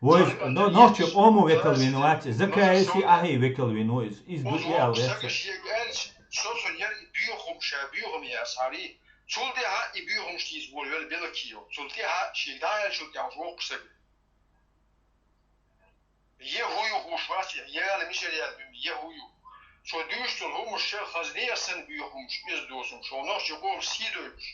вай-, вайса, но-, нохчийн къоман векал вийна вац, Закаевси ахьи векал вийна ву, иза, иза ду и аьлла. Цул тӀаьхьа и боьхамаш дийца волавелла Белокиев. Цул тӀаьхьа шега дӀааьллачул тӀаьхьа воккхуш стаг. Е хӀу ю хууш вац, е яла мичара яла буьйма, е хӀу ю. Цо дуьйцуш долу хӀумаш ша хаза нехан санна боьха хӀумаш, иза доцу хӀумаш, хьо нохчийн къоман сий доьшуш.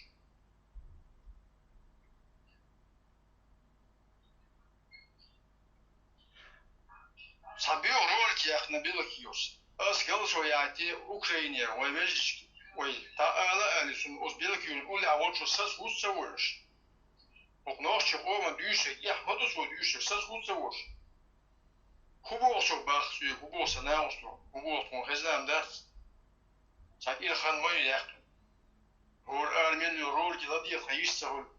Цхьа боьха ролик яьккхина Белокиевс. Ас галсо яйти Украинера, вай вежаршка, вай, та ала а аьлла, цунна оцу Белокиевна уллехь волчо саца хӀуца ца вожуш. ХӀокху нохчийн къоман дуьйцург эхь ма ду цо дуьйцург, саца хӀуца ца вожуш. ХӀун боху цо бах соьга, хӀун боху сан накъосташа, хӀун боху тхуна хезна ма дац. Цхьа кӀира хан ма ю яьккхина. ХӀора ара мел йолу ролик ладегӀа тхан йиш ца хуьлу.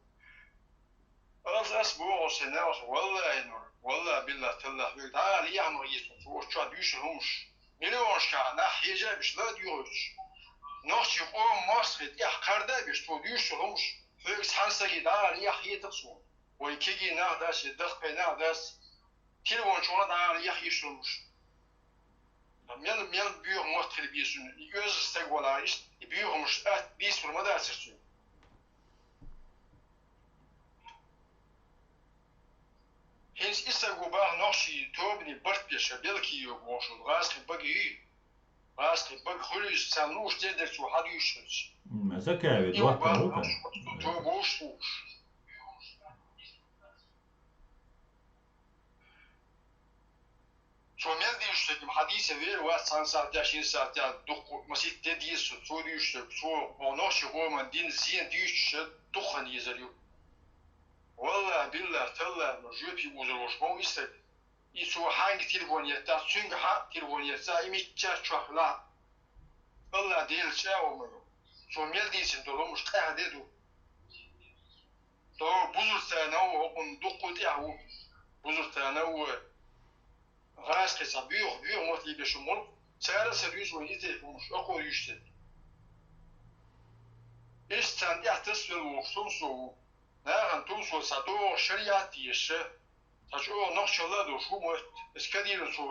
Ас, ас боху сайн накъосташа, валлахӀи, нур, валлахӀи, биллахӀи, таллахӀи, хьоьга дӀа а лехьа ма хета, цо оцу чохь дуьйцура хӀумаш. Миллионашкахь нах хьежа а беш ла а доьхуьйтуш. Нохчийн къоман мостагӀий тӀехь кхарда а беш, цо дуьйцура хӀумаш. Хьоьга цхьана стаге дӀа а лехьа хетара суна. Вай кегий нах дац, я дахпе нах дац, телефон чухула дӀа а лехьа йиш хӀумаш. Мел, мел боьха мотт хила беза цуьнан, и оьзда стаг валахь, иштта и боьха хӀумаш атта бийцалур ма дацара цуьнан. ХӀинца и стаг ву баха нохчийн тобане барт беш, Белокиев бохуш волу гӀазкхийн бага юй. ГӀазкхийн бага хуьлу иза, царна лууш дерг дерг цо хьан дуьйцуш хилча. М, Закаев и ву баха нохчийн тоба вовшах вууш. Цо мел дийшча стаг-м хьан дийца вер вац, цхьана сахьтехь, шина сахьтехь дуккха масийтта де деза цо, цо дийшча стаг, цо хьо нохчийн къоман дина зен дуьйцуш дукха хан езар ю. ВаллахӀи, биллахӀи, таллахӀи, жоьпе узур волуш ма ву и стаг. И цо хьаьнга телефон еттахь, цуьнга хьан телефон еттахь, и мичча чохь хилахь, АллахӀ Делан чӀагӀо ма ю. Цо мел дийцина долу хӀумаш къаьхьа де ду. Цо бузург царна ву, хӀокхунна дуккха тӀехь ву. Бузург царна ву, гӀазкхи цхьа боьха, боьха мотт лийбеш хӀума гӀуллакх. Цара а ца дуьйцу вайн и тайпа хӀумаш, акхо йиш ца. Иштта царна тӀехь тасвелла волуш тумсо ву. Нахана тумсо ца догӀу шариат дезаш, ца чӀогӀа нохчалла а долуш хӀума оьтту. Иза Кадировцо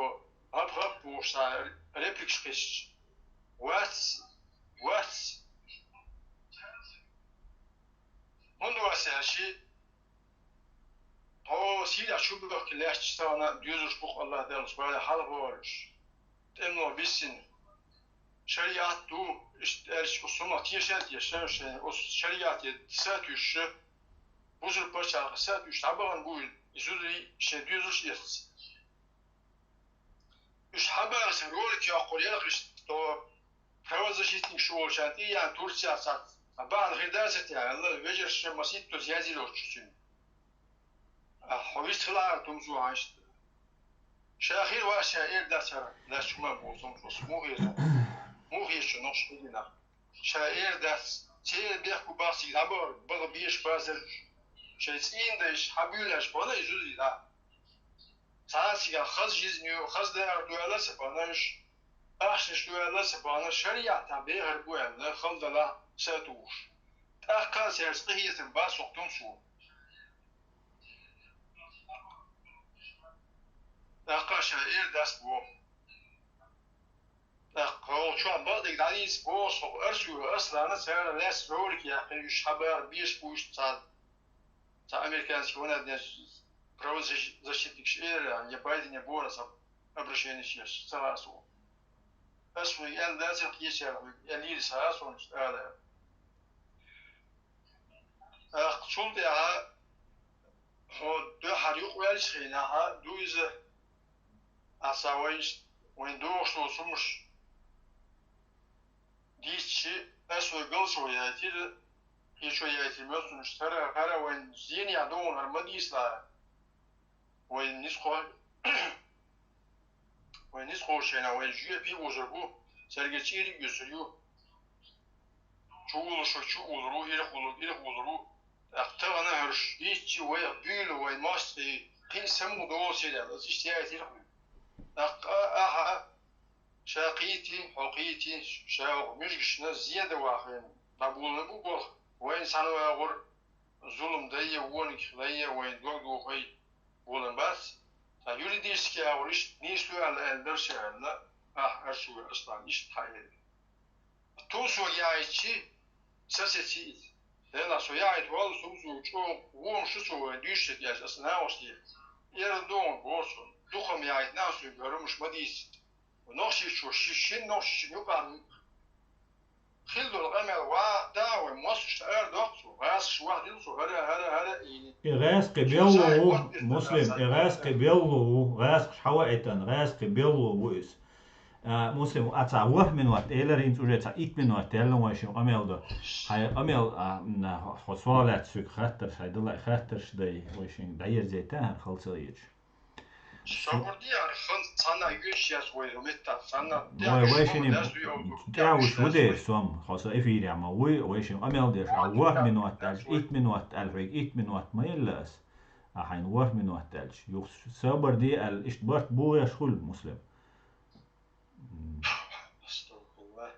гӀап-гӀап бохуш цхьа репликаш кхиссича. Вац, вац. ХӀунда вац аьлча, хьо Сирехь чу бахка лаьтташ тахана доьзалш бу-кх АллахӀ Далла, бала хьалха бохуш. ТӀемалой биссина. Шариат ду, иштта аьлча, оцу хӀумах теша а тешаш, шайн оцу шариате са а туьйсуш, бусург пачхьалкхе са а туьйсуш, дӀабахана бу и зударий шайн доьзалш эцна. Уьш хьабагӀаш ролик йоккхур яра иштта, правозащитникаш олучарна тӀеяьхна Турцехь цхьацца, бахьана хир дацара те аьлла, вежарша маситтаза язйина оцу чу цуьнан. Ахьа хьо вист хилахьара тумсо хьан иштта. Ша хир вац, ша эр дац хӀара, лаьтташ хӀума боху тумсо, муха хета? Муха хета шу нохчий кегий нах? Ша эр дац, церан бехк бу бах цига дӀабахар, баха беш бацара. Шайн цӀийнан дайша хьан буьйлаш бахана и зударий дӀа? Цхьа а цигахь хаза жизнь ю, хаза дахар ду аьлла а ца бахана уьш, ахчанаш ду аьлла а ца бахана, шариатехь бехар бу аьлла, хала далахь са а тухуш. ТӀаккха а цаьрца къинхетам бац хӀокху тумсо. ТӀаккха ша эр дац боху. чохь бакъдерг дӀадийца боху со, Арсуев Аслана цара лаьцна ролик яьккхина, уьш хьабаха беш бу уьш цхьа, цхьа американский ванат деш правозащитникаш эр, я Байдене бора сан обращение еш, ца гӀасо. Ас вайга аьлла дацара кхечара, вайга аьллийра сан а, суна иштта ала. ТӀаккха цул тӀаьхьа хьо дуьххьара юкъаваьллачу хенахь а ду иза, ахьа вайн, вайн догӀуш долу хӀумаш дийцчи, ас вай галчо яйтира, кхечо яйтира моьттунаш тара, хӀара вайн зенехь догӀун хӀара ма дийцалахь. Вай нисхо-, вай нисхочу хенахь вай жоьпе озур бу, цаьрга чӀириг юьсур ю. Чу уллуш вай чу уллур ву, ирх уллур, ирх уллур ву. ТӀаккха тахана хӀорш дийцчи вайх буьйлу вай мостагӀий, кхин а самукъа долу сирел, аса иштта яйтира хьуна. ТӀаккха а, ахьа а, ша кхийти, хьо кхийти, ша оха муьжгашна зен дан вахийна, дӀаболана бу болх, вайна цхьана вагӀур зулам дайя, вониг хилайя, вайн дог дохой болан бац. Сан юридически агӀор иштта нийсло аьлла, аьлла дара ша аьлла, ахь Арсуев Аслан иштта хьаэли. Ту со яйчи, са сеци иза. Дела, со яйта валла, со узо чӀогӀа вон шу со вайн дуьйш ца деш, аса нагӀаш де. Эр догӀун боху со. Дукхам яйта нагӀаш соьга гарамаш ма дийца. Нохчийчо ши-, шин нохчийчун юкъа хила долу къамел ван да вай, мостагӀаш ара доккху цо, гӀазкхаш вахдина цо, хӀара, хӀара, хӀара, ийни. И гӀазкхи белло ву, Муслим, и гӀазкхи белло ву, гӀазкхаш хьаваийтан, гӀазкхи белло ву иза. А, Муслим, а цхьа ворхӀ минот элира, хӀинца уже цхьа итт минот теллина вай шин къамел до. Хьайн къамел, а, м, хьо суал лаьцна соьга хаттарш, хьайн дала хаттарш дай, вай шин дӀаерзийта, хӀара хала ца йича. Собар де, ара хан цхьанна юьйш яц вай метта, цхьанна вай, вай шине тӀаьхьуш ву деш сом, хьо со эфире ма вуй, вай шин къамел деш, а ворхӀ минот аьлча, итт минот аьлла, хьоьга итт минот ма елла ас, а хьайна ворхӀ минот аьлча, юха собар де аьлла, иштта барт бу веш хуьлу, Муслим. М. Астагфирулла.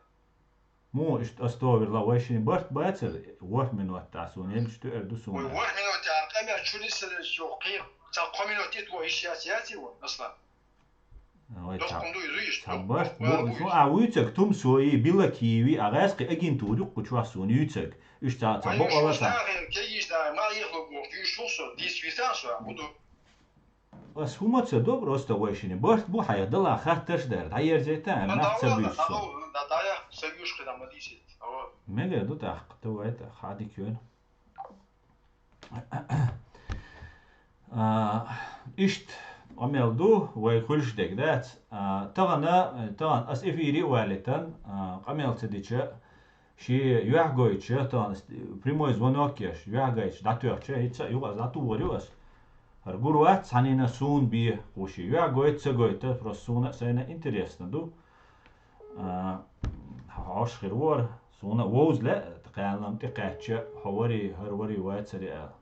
Муха иштта астагфирулла, вай шин барт бацара, ворхӀ минот тӀехь суна елча туьар ду суна. Вай ворхӀ минот тӀехь къамел чу нисалаш йоху кхин, ца кхо минот тӀе тӀо йиш яц, яц и вон, Аслан. Вай ца, доккхун ду иза, ца барт бу, а вуьйцаг тум сои, била киви, а гӀаьскхи агентура юккъу чохь суна юьйцаг. Уьш ца, ца бакъала ца. Кегиш да, ма ихло боху, юьйш юхсо, дис висан со, а буду. Ас хӀума ца до, просто вай шине барт бу хьайх дала хаттарш дара, дӀаерзийта, нах ца буьйцу со. Мегар ду тӀаккха, ту вай тӀаккха, хьадика йойна. А, иштта къамел ду, вай хуьлуш дерг дац. А, тахана, тахана ас эфире а валийтан, а, къамел ца дича, шен юьхь гойтуш, тахана прямой звонок еш, юьхь гойтуш дӀатоьхча, хӀинца а юха ас дӀатухур ю ас. ХӀара гур вац цхьанна суна бен, кху шен юьхь гойту, ца гойту, просто суна а сайна интересно ду. А, хьо хьош хир вара, суна а вовза лаьа, кхаьннам тӀекхаьчча, хьо вари, хӀара вари вацари аьлла.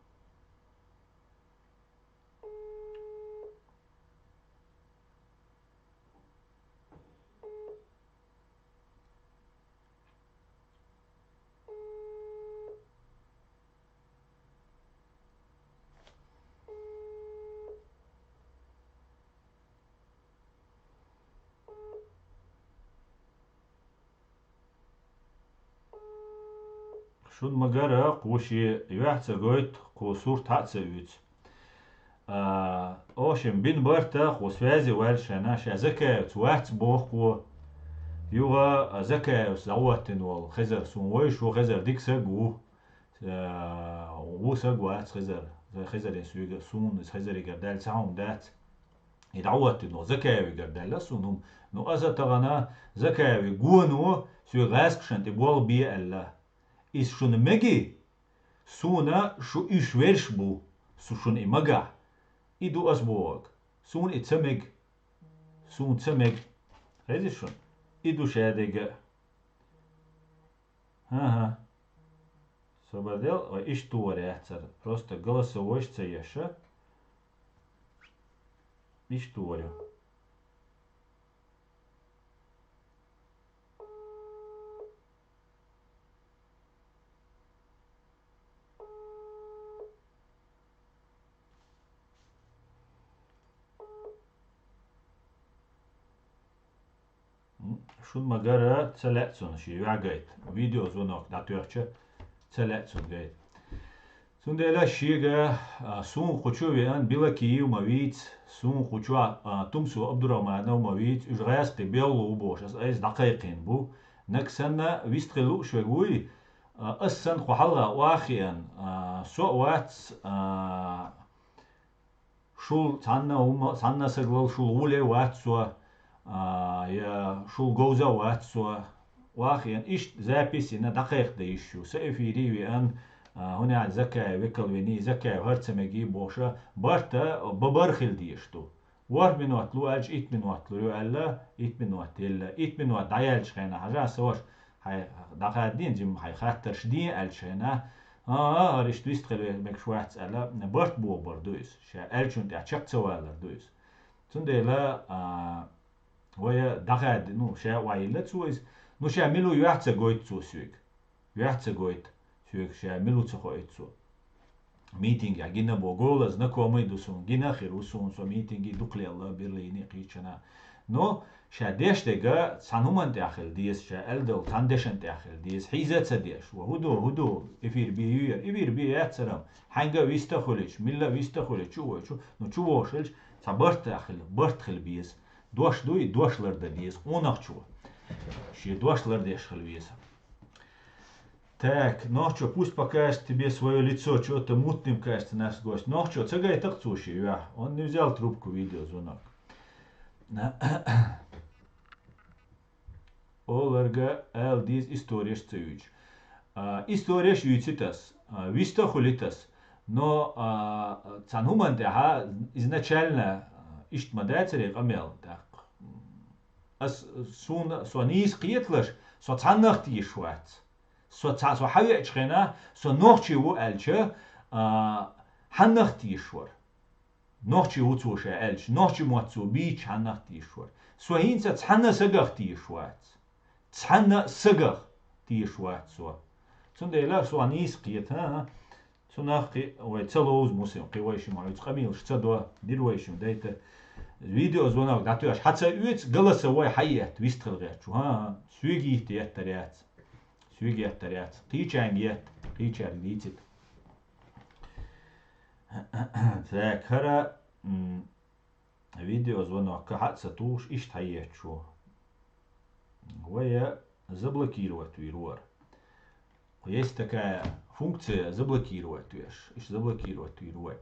Шун ма-гарра, кху шен юьхь ца гойту, кху сурт хьа а ца уьйцу. А, ошин бин барта, кху связи ваьлла шайна, ша Закаевца вац боху кхо. Юха Закаевца дӀахӀоттина волу Хезар, суна вайша ву Хезар, дика саг ву. Э, ву саг вац Хезар. Хезарин суьйга, суна иза Хезаригара даьлла цхьа хӀума дац. И дӀахӀоттина волу Закаевигара даьлла суна хӀума. Ну, аса тахана Закаеве гоно соьга гӀаьскхашна тӀе болх бе аьлла. Иза шуна меги? Суна шу уьш верш бу, су шуна и магахь. И ду ас бохург. Суна и ца мега. Суна ца мега. Хезий шуна? И ду шадерг а. ХӀан-хӀа. Собар дел, ой, иштта тухур яцара. Просто голосовойш ца еша. Иштта тухур ю. Шун ма-гарра, ца лаьа цунна шен йоӀ гайта. Видеозвонок дӀатоьхча, ца лаьа цунна гайта. Цундела шега, а, суна кхучу веан Билакиев ма вийца, суна кхучу, а, Тумсо Абдурахманов ма вийца, уж гӀаьскхи белгало бохуш, ас айса дӀакхайкхийна бу. Нагахь санна вистхила лууш верг вуй, а, ас санна кху хьалха охьахиъна, а, со а вац, а, шул цхьанна хӀума, цхьанна сагалал шул гӀуле вац со, а, я шул говза а вац со. Охьахиъна иштта запись йина дӀакхайкхаде йиш ю. Са эфире а веан, а, хӀунда аьлча Закаев векал вини, Закаев хӀара ца меги бохуша, барта бан-барт хила дезаш ду. ВорхӀ минот лу аьлча, итт минот лур ю аьлла, итт минот елла. Итт минот дӀаяьллачу хенахь, хьажа, сан ваша, хьайн дӀахадийна, жимма хьайн хаттарш дийна аьллачу хенахь, а, а, хӀара иштта вистхила мегаш вац аьлла, барт бохабар ду иза. Ша аьллачунна тӀехь чекх ца валар ду иза. Цундела, а, вай дӀахади, ну, ша охьайилла цо иза. Ну, ша мила ву юьхь ца гойту цо соьга. Юьхь ца гойту соьга, ша мила ву ца хоуьйту цо. Митингехь гина бо, голос знакомый ду суна, гина хир ву суна, со митинге дукха лелла Берлине, кхечанхьа. Но ша деш дерг цхьана хӀуманна тӀехь хила деза, ша аьлла долу цхьана дешна тӀехь хила деза, хьийза а ца деш. Ва хӀун ду, хӀун ду, эфир бе юьйр, эфир бе яцарам, хьаьнга а вист а хуьлуьйтуш, милла а вист а хуьлуьйтуш, чу а войчу, ну, чу вогӀуш хилча, цхьа барт а хила, барт хила беза. Дош дуй, дош лардан деза, къонахчо. Шен дош лардеш хила веза. Так, нохчо, пусть покажет тебе своё лицо, чё-то мутным кажется наш гость. Нохчо, ца гайта-кх цо шен юьхь. Он не взял трубку, видеозвонок. Оларга ала деза, истореш ца юьйцуш. А, истореш юьйцуьйту ас, а, вист а хуьлуьйту ас. Но, а, цхьана хӀуманна тӀехь изначально, а, иштта ма дацара и къамел тӀаккха. Ас, суна, со нийса кхеталаш, со цхьаннах тешаш вац. Со цхьа, со хьавеачу хенахь, со нохчи ву аьлча, а, хьаннах тешаш вара. Нохчи ву цо ша аьлча, нохчи мотт цо бийча хьаннах тешаш вара. Со хӀинца цхьанна сагах тешаш вац. Цхьанна сагах тешаш вац со. Цундела со нийса кхета, а, цунах кхин вай ца ловза мусим, кхин вай шимма оьцу къамелаш ца до, дира вай шимма дайта. Видеозвонок дӀатоьхча, хьан ца оьцу, голосовой хьаетта, вистхила гӀерташ ву. ХӀан-хӀа, соьга йитта еттар яц. Соьга еттар яц. Кхечаьнга етта, кхечаьрга дийцийта. Так, хӀара, м, видеозвонок кхин хьа а ца тухуш, иштта хьаетташ ву. Вай заблокировать вийр вара. Есть такая функция заблокировать веш. Иштта заблокировать вийр вай.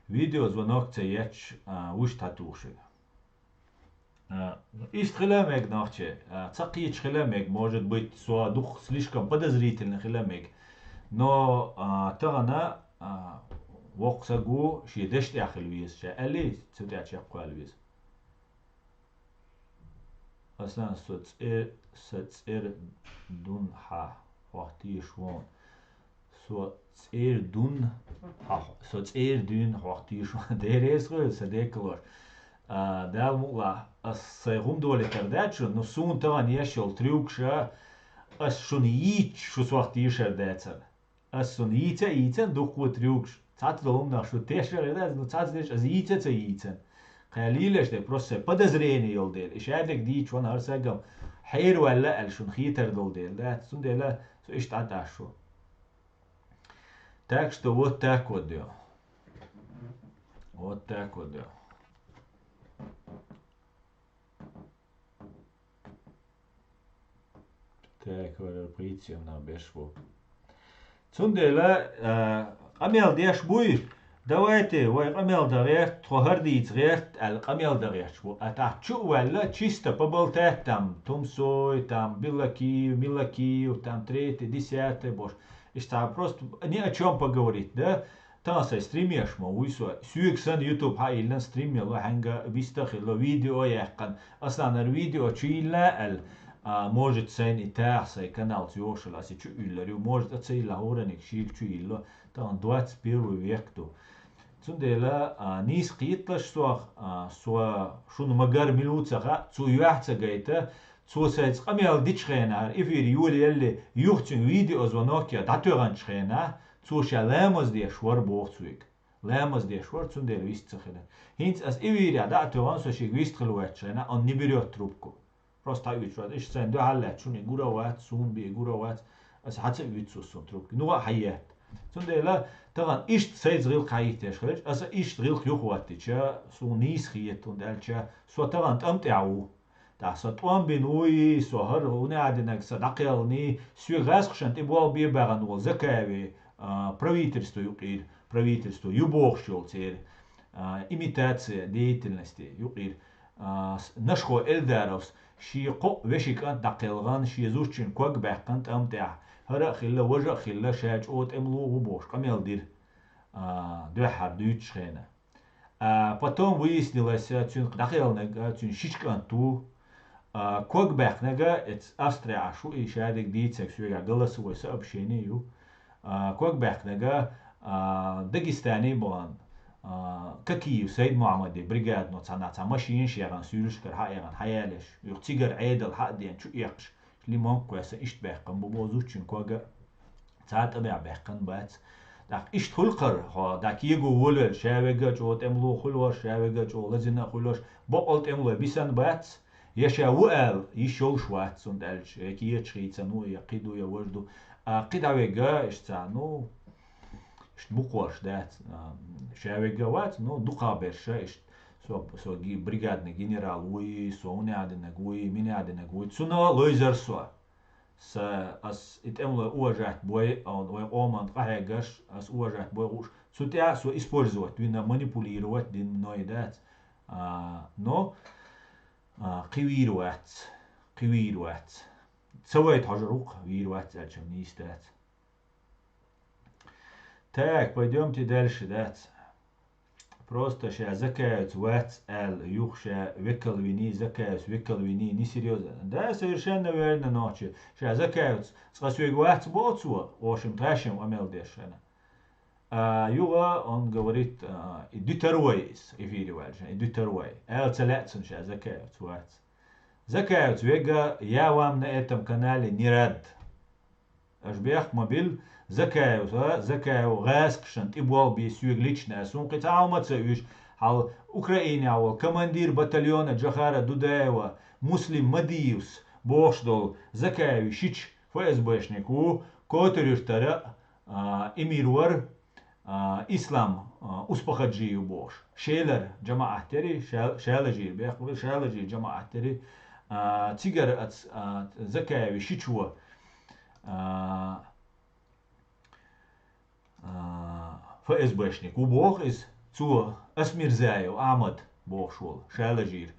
Видеозвонок ца етташ, а, вуьшта хьатухуш. А, иштта хила мега нохчи. А, ца кхеташ хила мега, может быть, со дукха слишком подозрительно хила мега. Но, а, тахана, а, воккха саг ву, шен дешна тӀехь хила веза, ша аьллий, цу тӀехь чекхвала веза. Асан со цӀе-, са цӀер дун хьа хьох тийша вон. Со цӀер дун хьа, со цӀер дуьйна хьох тийша вон. Дерригаш а хуьлу сан декалош. А, Дала мукъалахь, ас сайн хӀума долийтар дац шуна, ну, суна тахана еш йолу трюкаш, ас шуна йийцча, шу сох тийшар дацара. Ас шуна йийца а йийцина дуккха а трюкаш. Цхьацца долу хӀуманах шу тешар а дац, ну, цхьацца деш ас йийца а ца йийцина. Кхин лелаш дерг просто сайн подозрение йолу дела. И шадерг дийча ван хӀара сагам хьерваьлла аьлла шуна хетар долу дела дац. Цундела со иштта дӀатӀаш шу. Так что вот так вот, дё. Вот так вот, дё. Так, вара прийти нам беш бу. Цундела, а, къамел деш буй? Давайте, вай къамел дан гӀерта, тхо хӀара дийца гӀерта аьлла къамел дан гӀерташ бу. А тӀаккха чу а ваьлла, чисто поболтать там, Тумсой, там, Билакиев, Милакиев, там, третий, десятый бош. Иштта просто ни о чём поговорить, да? Тахана сайн стрим еш ма вуй со. Соьга санна YouTube хьаиллина стрим елла, хьаьнга вист а хилла, видео а яьккхина. Ас нанара видео чу йилла аьлла, а, может, сайна и таха сайн каналца йошалла, ас и чу уьллар ю. Может, а ца йилла хӀораниг шийга чу йилло. Тахана двадцать первый век ду. Цундела, а, нийса кхеталаш сох, а, со шуна ма-гарра мила ву ца хаьа, цо юьхь ца гайта, цо сайца къамел дича хенара, эфир йолаелли, юха цуьнга видеозвонок ян дӀатоьхначу хенахь, цо ша ламаз деш вара боху цуьнга. Ламаз деш вара, цундела вист ца хилира. ХӀинца ас эфирехь дӀа а тоьхна, со шега вист хила воьттучу хенахь, он не берёт трубку. Просто хьаоьцуш вац. Иштта сайна дуьхьал лаьтташ, шуна и гура вац, суна бе и гура вац. Аса хьа ца оьцу сона трубка. Ну, а хьаетта. Цундела тахана иштта сайца гӀиллакх хьаийттеш хилча, аса иштта гӀиллакх юхавоттича, суна нийса хета, хӀунда аьлча со тахана тӀам тӀехь ву. ТӀаккха со тӀом бина вуй, со хӀара хӀуна а динарг са дӀакхелханий, соьга гӀазкхашна тӀе болх бе багӀана волу Закаеве, а, правительство юкъера, правительство ю бохуш йолу церан, а, имитация деятельности юкъера, а, с-, Нашхо Эльдаровс шен кхоъ вешин кӀант дӀакхелхана, шен зудчун ког баьккхина тӀам тӀехь, хӀара а хилла, важа а хилла, ша чӀогӀа тӀемало ву бохуш къамел дира, а, дуьххьара дуьйцучу хенахь. А, потом выяснилось, а, цуьнан дӀакхелхинарг, а, цуьнан шича кӀант ву. А, ког баьккхинарг, а, эца Австрия Ӏаш ву, и шадерг дийцарг соьгахь голосовой сообщение ю. А, ког баьккхинарг, а, Дагестане бахана, а, Какиев Сайд-Мухьаммаде бригадано цхьана цхьа машинаш яхана, суьйлашкара хьаэхана, хьаялеш. Юха цигара Ӏедал хьа а деана, чу эккхаш, лимонка кхоьссина иштта баьккхина бу боху зудчун кога. Цара тӀамехь баьккхина бац. ТӀаккха иштта хуьлу-кх хӀара, хьо дӀа кего волавелла, ша вегга а чӀогӀа тӀемало хуьлуш, ша вегга а чӀогӀа лазийна а хуьлуш, бакъволу тӀемалой бисина бац, я ша ву аьлла, йиш йолуш вац, хӀунда аьлча, я кечаш хийцина ву, я кхин ду, я важа ду. А кхин дӀа вегга, иштта цхьа, ну, иштта бу кхоьруш дац, а, ша вегга а вац, ну, дукхахберш, иштта, со, со ги-, бригадный генерал вуй, со хӀуна а динарг вуй, мина а динарг вуй, цунна лойзара со. Са, ас и тӀемалой уважать бой, а, вай къоман къахьегаш, ас уважать бой хууш. Цу тӀехь со использовать вина, манипулировать дина мной дац. А, но, а, кхин вийр вац, кхин вийр вац. Ца вайта хьожур ву-кх, вийр вац аьлча нийса дац. Так, пойдёмте дальше, дац. Просто ша Закаевца вац аьлла, юха ша векал виний, Закаевс векал виний, несерьёзно. Да, совершенно верно, нохчи. Ша Закаевца цкъа соьга вац боху цо, ошим тхаьшим къамел деш шена. А юха, он говорит, а, и дуьтар вай иза, эфире ваьлча, и дуьтар вай. Аьлла ца лаьа цунна ша Закаевца вац. Закаевца вега, я вам на этом канале не рад. Аша бехк ма билла, Закаевс, а, Закаев гӀаскхашна тӀе болх бе соьга лично, ас хӀун кхин цхьа хӀума ца уьш, хьал Украинехь волу командир батальона Джохара Дудаева Муслим Мадиевс бохуш долу Закаевн шича ФСБшник ву, Котыр-Юьртара, а, эмир вара, а, Ислам, а, Успахаджиев бохуш. Шелара жамаӀат яри, Ша-, Шалажира, бехк ма билла, Шалажира жамаӀат яри, а, цигара ац-, а, Закаевн шичо, а, а, ФСБшник ву боху иза, цо Асмирзаев Ахьмад бохуш волу, Шалажира.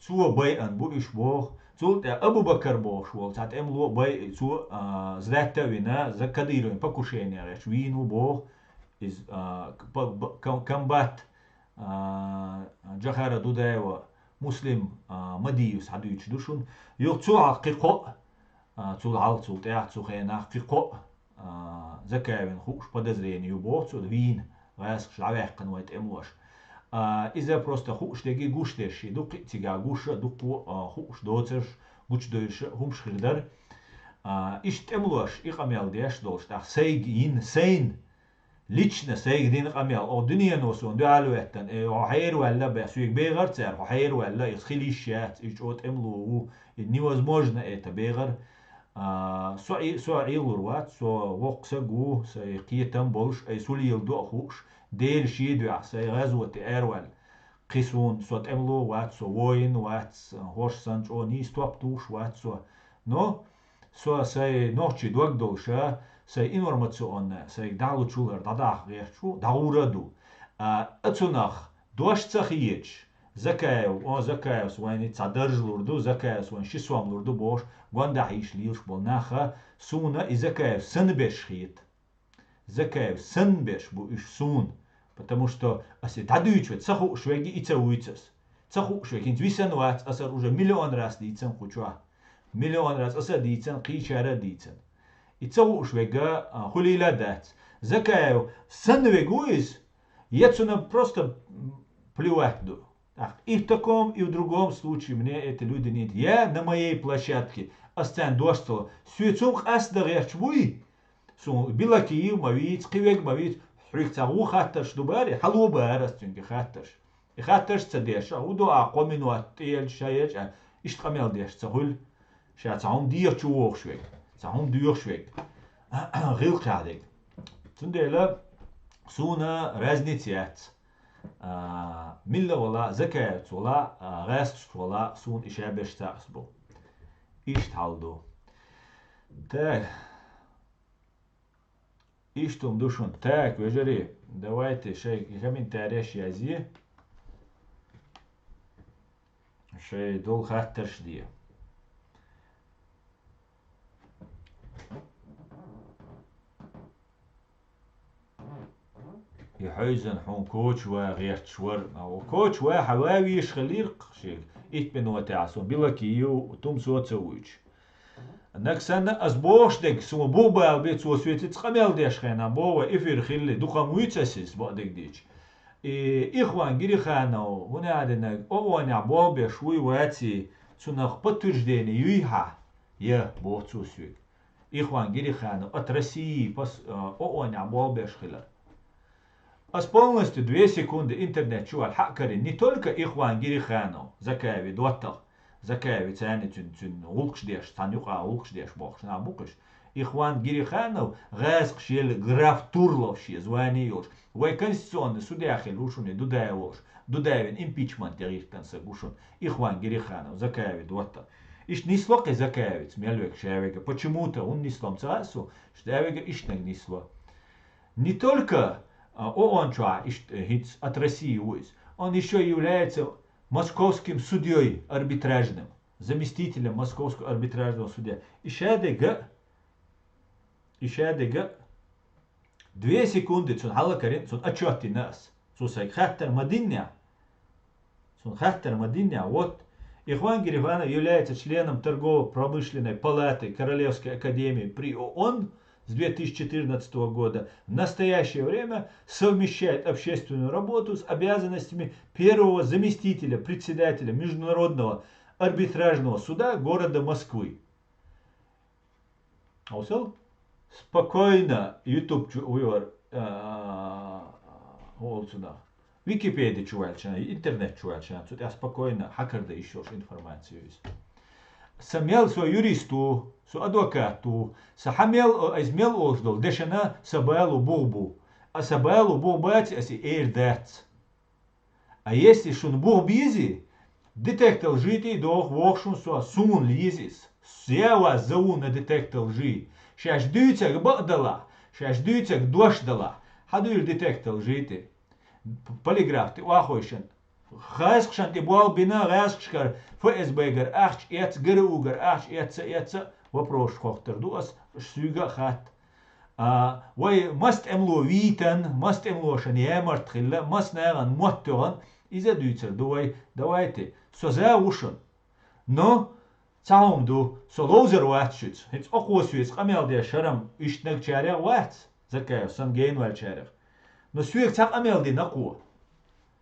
Цо байъина бу уьш боху. Цул тӀаьхьа Абу-Бакар бохуш волу цхьа тӀемало а байъина, цо, а, златта а вина, за Кадыровн покушение гӀерташ вийна ву боху. Иза, а, к-, п-, б-, ком-, комбат, а, Джохара Дудаева Муслим, а, Мадиевс хьадуьйцуш ду шуна. Юха цул хьалха кхин кхоъ, а, цул хьалха, цул тӀаьхьа, цу хенахь кхин кхоъ, а, Закаевн хууш подозрение ю боху цо вийна, гӀаскхаша дӀаваьккхина вай тӀемалоша. А, иза просто хууш дерг гуш дерш ду, кхин а цигахь гуш а, дуккха а, а, хууш доцурш, гучудевлларш а хӀумаш хир дара. А, иштта тӀемалоша и къамел деш долуш, тӀаккха сайга йина, сайна, лично сайга дина къамел, оха дуьнено суна дуьхьал веттан, э, хьо хьераваьлла бе, соьга бехар цара, хьо хьераваьлла, иза хила йиш яц, иза чӀогӀа тӀемало ву, и невозможно это бехар. А, со Ӏи-, со Ӏелур вац, со воккха саг ву, сайн кхетам болуш, ай сулийла ду а хууш, Дела шен дуьхьа, сайн гӀазоте араваьлла. Кхин суна, со тӀемало вац, со воин вац, хӀорш санна чӀогӀа нийса топ тухуш вац со. Но со сайн нохчийн дог долуша, сайн информационная, сайга дӀалучул хӀара дӀадаха гӀерташ ву, дӀагӀур а ду. А, а цунах дош ца хеташ, Закаев, о, Закаевс вайна цхьа дарж лур ду, Закаевс вайна ши сом лур ду бохуш, гондахьийша лелаш болу наха, суна и Закаев санна берш хета. Закаев санна берш бу уьш суна, потому что аса и дӀадуьйцу вай, ца хууш верг и ца вуьйцу ас. Ца хууш верг хӀинца висина вац, аса уже миллион раз дийцина кху чохь. Миллион раз аса а дийцина, кхечара а дийцина. И ца хууш верг, а, хуьлийла а дац. Закаев санна верг ву иза, я цунна просто, м, плевать ду. Ах, и в таком, и в другом случае мне эти люди не... Я на моей площадке, ас царна дош ца ло. Соьца хӀума къастадан гӀерташ буй? Суна Билакиев ма вийца, кхин верг ма вийца, хьоьга цхьа ву хаттарш ду бара, хьало бара ас цуьнга хаттарш. И хаттарш ца деш, а, хӀун до а кхо минот тӀелча, ша елча, а, Иштта къамел деш ца хуьлу, ша цхьа хӀума дехачу вогӀуш верг, цхьа хӀума доьхуш верг, гӀиллакхехь дерг. Цундела суна разница яц. А, милла вала, Закаевец вала, а, гӀазкхашка вала, суна и шаберш цхьаъ бу. Иштта хьал ду. Так. Иштта хӀума ду шуна. Так, вежарий, давайте шайн комментареш язъе. Шайн долу хаттарш де. И хьойзан хьуна коча ван гӀерташ вара. Коча ван хьан ван вийша хилира-кх шега. Итт минотехь суна билаки ю, тумсо а ца вуьйчу. Нагахь санна ас бохуш дерг, суна бух бала бен, цо соьца къамел деш хенахь, боху, вай эфир хилли, дукха ма вуьйцу ас иза, бакъдерг дийцича. И Ихван Гириханов, хӀунда аьлла динарг, ООНехь болх беш вуй ваций, цунах подтверждение юй хьан? Я, боху цо соьга. Ихван Гириханов от России пос-, э, ООНехь болх беш хилар. Ас полностью две секунды интернет чу ваьлла хьакхарийна, не только Ихван Гириханов, Закаеви доттагӀа, Закаеви царна цуьнан, цуьнан гӀуллакхаш деш, царна юкъа гӀуллакхаш деш бохуш нах бу-кх уьш. Ихван Гириханов гӀазкхаша елла граф Турлов шен звани йолуш. Вай конституционный судья хилла ву шуна Дудаев волуш. Дудаевн импичмент ян гӀиртина саг ву шуна. Ихван Гириханов, Закаеви доттагӀа. Иштта нисло-кх и Закаевица мел верг ша верг. Почему-то хӀунда нисло-м ца хаьа суна, ша верг иштаниг нисло. Не только, а, ООН чохь иштта, э, хӀинца от России ву иза. Он ещё является московским судьей арбитражным, заместителем московского арбитражного судья. И ша дерг а, и ша дерг а, две секунды цунна хьалакарийна, цунна отчёт дина ас. Цо сайга хаттар ма диннехь. Цунна хаттар ма диннехь. Вот, Ихван Гирифанов является членом Торгово-промышленной палаты Королевской академии при ООН с две тысячи четырнадцатого года. В настоящее время совмещает общественную работу с обязанностями первого заместителя председателя Международного арбитражного суда города Москвы. Хьовсал? Спокойно YouTube чу вуьйр, а, хӀу олу цунах. Википеди чу ваьлча, интернет чу ваьлча, цу тӀехь спокойно хьакхара дан йиш йолуш информаци ю иза. Сан мел со юрист ву, со адвокат ву, сан хьан мел, иза мел олуш долу дешна сан балу бух бу. А сан балу бух баций, аса и эр дац. А если шуна бух безий, детектор лжи тӀе а доху, воху шуна со, суна леза иза. Я вас зову на детектор лжи. Шаьш дуьйцург бакъ далахь, шаьш дуьйцург дош далахь, хьан дуьйла детектор лжи тӀе? П-, полиграф тӀе охьахевшина. ГӀазкхашна тӀе болх бина, гӀазкхашкара, ФСБ-гара ахча эцна, ГРУ-гара ахча эцна, эцна, вопросаш хохтар ду ас, суьйга а хатта. А, вай мас тӀемало вийтан, мас тӀемалошна ямарта хилла, мас нахана мотт тоьхна, иза а дуьйцур ду вай, давайте, со за ву шуна. Но, цхьа хӀума ду, со ловзар вац шуьца, хӀинца окхо соьца къамел деш хӀара-м иштаниг чарех вац, Закаев санна генваьллачарех. Но соьга цхьа къамел дина кхо.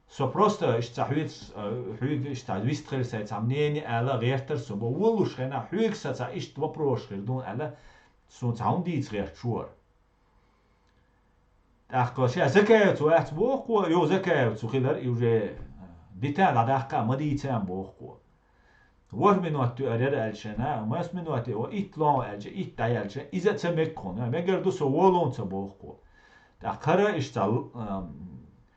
Со просто иштта цхьа хьоьца, э, хьоьга иштта цхьа вистхила сайн цхьа мнение аьлла гӀертар со. Бо воллуш хенахь хьоьга сан цхьа иштта вопросаш хир дуна аьлла, суна цхьа хӀума дийца гӀерташ вара. ТӀаккха ша Закаевец вац боху кхо, йо, Закаевец ву хилар и уже, э, деталь дӀадаккха а ма дийцан боху кхо. ВорхӀ минот ю ара яра аьлча, мас минот ю, итт лон аьлча, итт дӀаяьлча, иза а ца мега хьуна, мегар ду со волун ца боху кхо. ТӀаккха хӀара иштта цхьа, ам,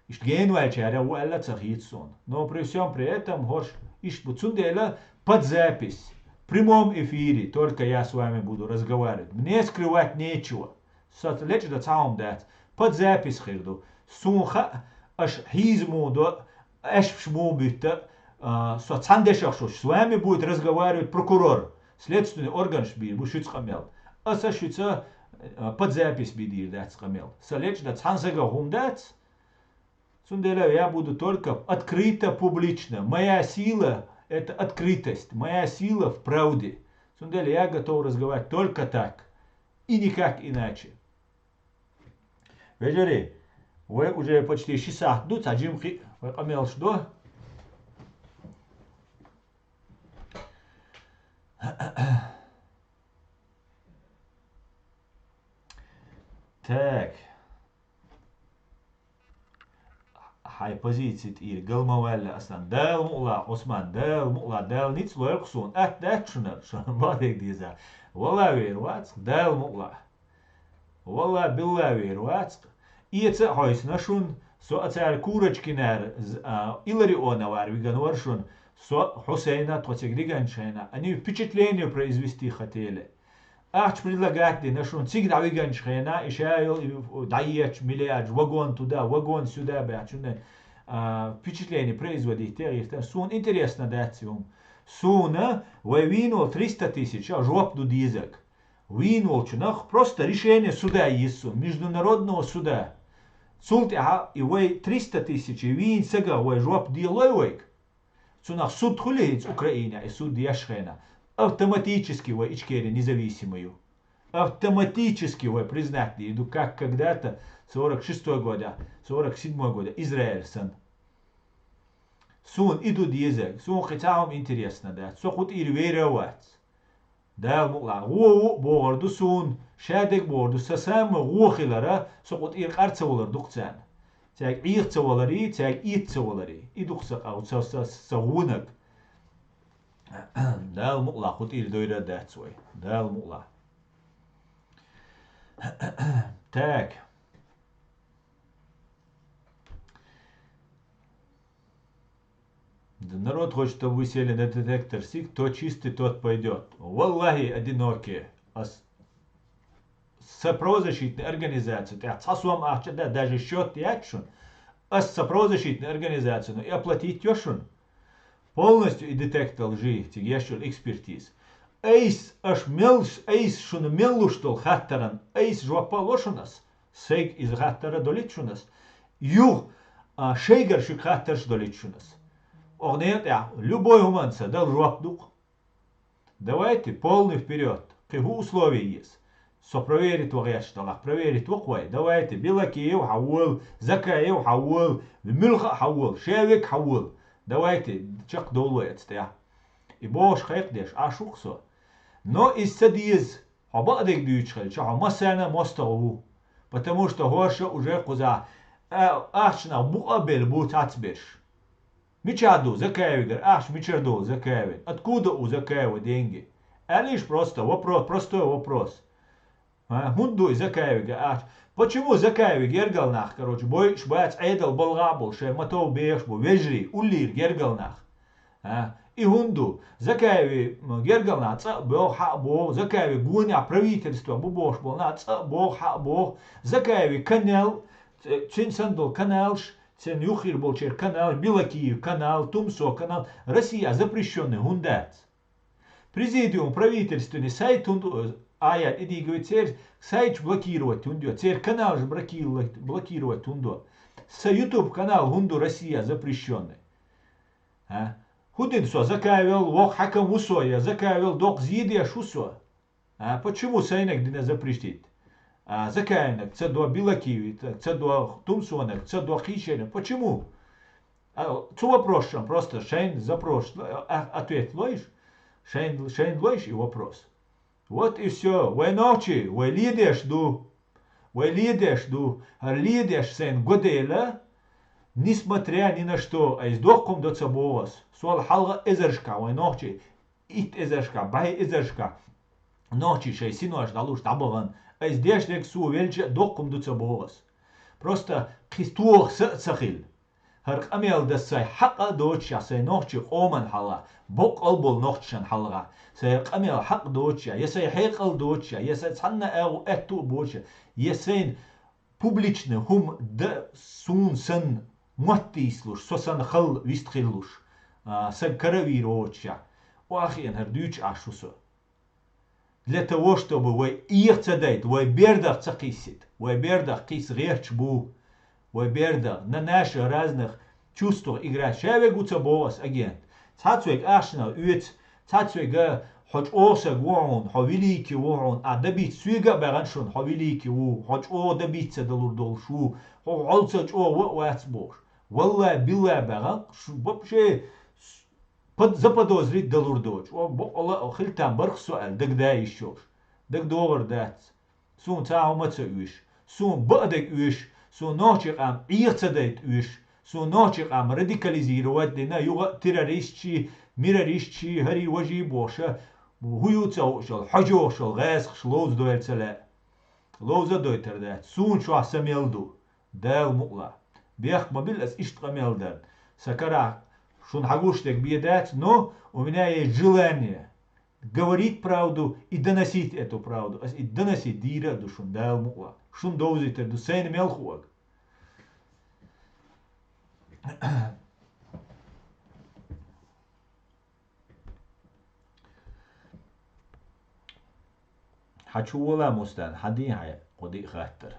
иштта генваьллачарех ву аьлла а ца хийца суна. Но при всем при этом хӀорш иштта бу. Цундела под запись, в прямом эфире, только я с вами буду разговаривать. Мне скрывать нечего. Со лечкъа дан цхьа хӀума дац. Под запись хир ду. Суна хаьа, аша хьийза муха до, аьшпаш муха буьтта, а, со цхьана дешах шуьца. С вами будет разговаривать прокурор. Следственный органаш бийр бу шуьца къамел. Аса шуьца, а, под запись бийр дац къамел. Со лечкъа дан цхьана сагах хӀума дац. Цундела я буду только открыто, публично. Моя сила — это открытость. Моя сила в правде. Цундела я готов разговаривать только так. И никак иначе. Вежарий, вай уже почти ши сахьт ду, цхьа жимма кхин а вай къамелаш до. Так. позици тӀера гал ма ваьлла, Аслан. Дала мукъ лахь, Ӏусман, Дала мукъ лахь, Дала ницкъ лойла-кх суна. Атта дац шуна, шуна бакъдерг деза. Валла вер вац-кх, Дала мукъ лахь. Валла, билла вер вац-кх. Эца а хьовсийна шуна, со а цара Курочкинара, з-, а, Илларионовара вигна вара шуна, со Хьусайна, тхо цига дигначу хенахь, они впечатление произвести хотели. Ахча предлагать дина шуна, цига дӀавигначу хенахь, и ша йолу, и дӀаечу миллиард вагон туда, вагон сюда баьхча, шуна, а, впечатление производить де гӀиртина. Суна интересно дац и хӀума. Суна вай вийна волу триста тысяч а жоп ду дезарг. Вийна волчунах просто решение суда еза суна, международного суда. Цул тӀаьхьа и вай триста тысяч вийна сагах вай жоп делой вайга. Цунах суд хуьлий хӀинца Украинехь, и суд еш хенахь? Автоматически вай Ичкери независимый ю. Автоматически вай признать дийр ду, как когда-то сорок шестой года, сорок седьмой года Израиль санна. Суна и ду дезарг, суна кхин цхьа хӀума интересно дац, со кху тӀера вер а вац. Дала мукъ лахь, гӀо ву а бохур ду суна, ша дерг бохур ду, сан самый гӀо хилар, со кху тӀера къар ца валар ду-кх царна. Цаьрга Ӏеха ца валарий, цаьрга эца ца валарий. И ду-кх сан къа-, сан, сан, сан гӀонаг. Дала мукъ лахь, кху тӀера дойр а дац вай. Дала мукъ лахь. Так. Да народ хочет, чтобы вы сели на детектор СИК, кто чистый, тот пойдёт. Валлахи, одинокие. Ас сан правозащитный организаци тӀехь цхьа сом ахча а дац, даже счёт яц шуна. Ас сан правозащитный организаци, ну, и оплатить йо шуна. Полностью и детектор лжи, цига еш йолу экспертиза. Айса аша мел, айса шуна мел луш долу хаттаран, айса жоп а ло шуна ас. Сайга иза хаттар а долуьйту шуна ас. Юха, а, шайгара шуьга хаттарш а долуьйту шуна ас. Оха некъа тӀехь любой хӀуманца дала жоп ду-кх. Давайте, полный вперёд. Кхин хӀун условие еза? Со проверить ван гӀерташ далахь, проверить ву-кх вай. Давайте, Белокиев хьан волу, Закаев хьан волу, муьлха а хьан волу, шен век хьан волу. Давайте, чекхдовлой оцу тӀехь. И бохуш кхайкхадеш Ӏаш ву-кх со. Но иза ца деза. Хьо бакъдерг дуьйцуш хилча, хьо массарна а мостагӀа ву, потому что хӀорш а уже кхузахь, а, ахчанах букъа а белла бу цхьацберш. Мичахь ду Закаевгара ахча, мичара долу Закаевна? Откуда у Закаева деньги? Алиш просто вопрос, простой вопрос. А, хӀунда ду и Закаевга ахча? Почему Закаевы гергал нах, короче, бойуш бац, Ӏедал балгӀа а болу, шайн матов бехаш бу, вежарий, уллийра гергал нах? А, и хӀунда ду? Закаеви, м, гергал нах цӀа а боху, хьа а боху, Закаеви гонехь правительство бу бохуш болу нах цӀа а боху, хьа а боху. Закаеви канал, ц-, цуьнан санна долу каналш, цуьнан юххера болчеран каналш, Белокиев канал, Тумсо канал, Россия запрещённый хӀунда дац? Президиум правительственный сайт хӀунда, а, яц, и дийга вай церан сайташ блокировать хӀунда йо, церан каналаш блокировать, блокировать хӀунда йо? Сан YouTube канал хӀунда ду Россия запрещённый? А? ХӀун дина со, Закаев воккха хьаькам ву со, я Закаев доккха зе деш ву со? А? Почему сайниг дина запретить? А, Закаевниг ца до, Белокиевниг ца до, Тумсониг ца до, кхечарниг. Почему? А, цу вопросашна просто шайна запрос, а, ответ лойша, шайна, шайна лойша и вопрос. Вот и всё. Вай нохчий, вай ледеш ду. Вай ледеш ду. ХӀара ледеш сайна го дела, несмотря ни на что, айса доккхум до ца боху ас. Сол хьалха эзаршкахь вай нохчий, итт эзаршкахь, бӀе эзаршкахь нохчий шайн синош дӀалуш дӀабахана, айса деш дерг суна велча а доккхум ду ца боху ас. Просто кхин тоха са а ца хилла. ХӀара къамел дан сайн хьакъ а доцуш а, сайн нохчийн къоман хьалха, боккъал болу нохчашан хьалха, сайн къамел хьакъ доцуш а, я сайн хьекъал доцуш а, я сайн цхьанна а агӀо аьтту а боцуш а, я сайн публичный хӀума дан суна санна мотт тийсалуш, со санна хала вистхиллуш, а, сан кара а вийр воцуш а, охьахиъна хӀара дуьйцуш Ӏаш ву со. Для того, чтобы вай Ӏеха ца дайта, вай бердах ца кхиссита, вай бердах кхисса гӀерташ бу, вай бердах на наших разных чувствах играть. Ша верг ву ца боху ас, агент. Цхьацца верг ахчанах оьцу, цхьацца верг хьо чӀогӀа саг ву хьуна, хьо великий ву хьуна, а добиться соьга а баьхна шуна, хьо великий ву, хьо чӀогӀа добиться далур долуш ву, хьо хьолца чӀогӀа ван а вац бохуш. Валлай, биллай баьхна, шу вообще под-, заподозрить далур доцуш. О, бо-, ала а хила там барх со аьлла, дагадаа йиш йолуш. ДагадогӀур дац. Суна цхьа а хӀума ца оьшу. Суна баа дерг оьшу. Суна нохчийн къам Ӏеха ца дайта оьшу. Цу нохчийн къам радикализировать дина, юха а террористчий, мирористчий, хӀарий-важий бохуш, хӀу ю ца хууш йолу, хьожа йохуш йолу гӀазкхаша ловза дойла ца лаьа. Ловза а дойтур дац. Суна чохь са мел ду. Дала мукъ лахь. Бехк ма билла ас иштта къамел дарна. Сан карахь шуна хьан гуш дерг бен дац, но у меня есть желание говорить правду и доносить эту правду. Ас и доносить дийр а ду шуна, Дала мукъ лахь. Шуна довзуьйтур ду, сайна мел хуург. Хьан чу вола, Мустан, хьан дийна хьайн кхо-диъ хаттар?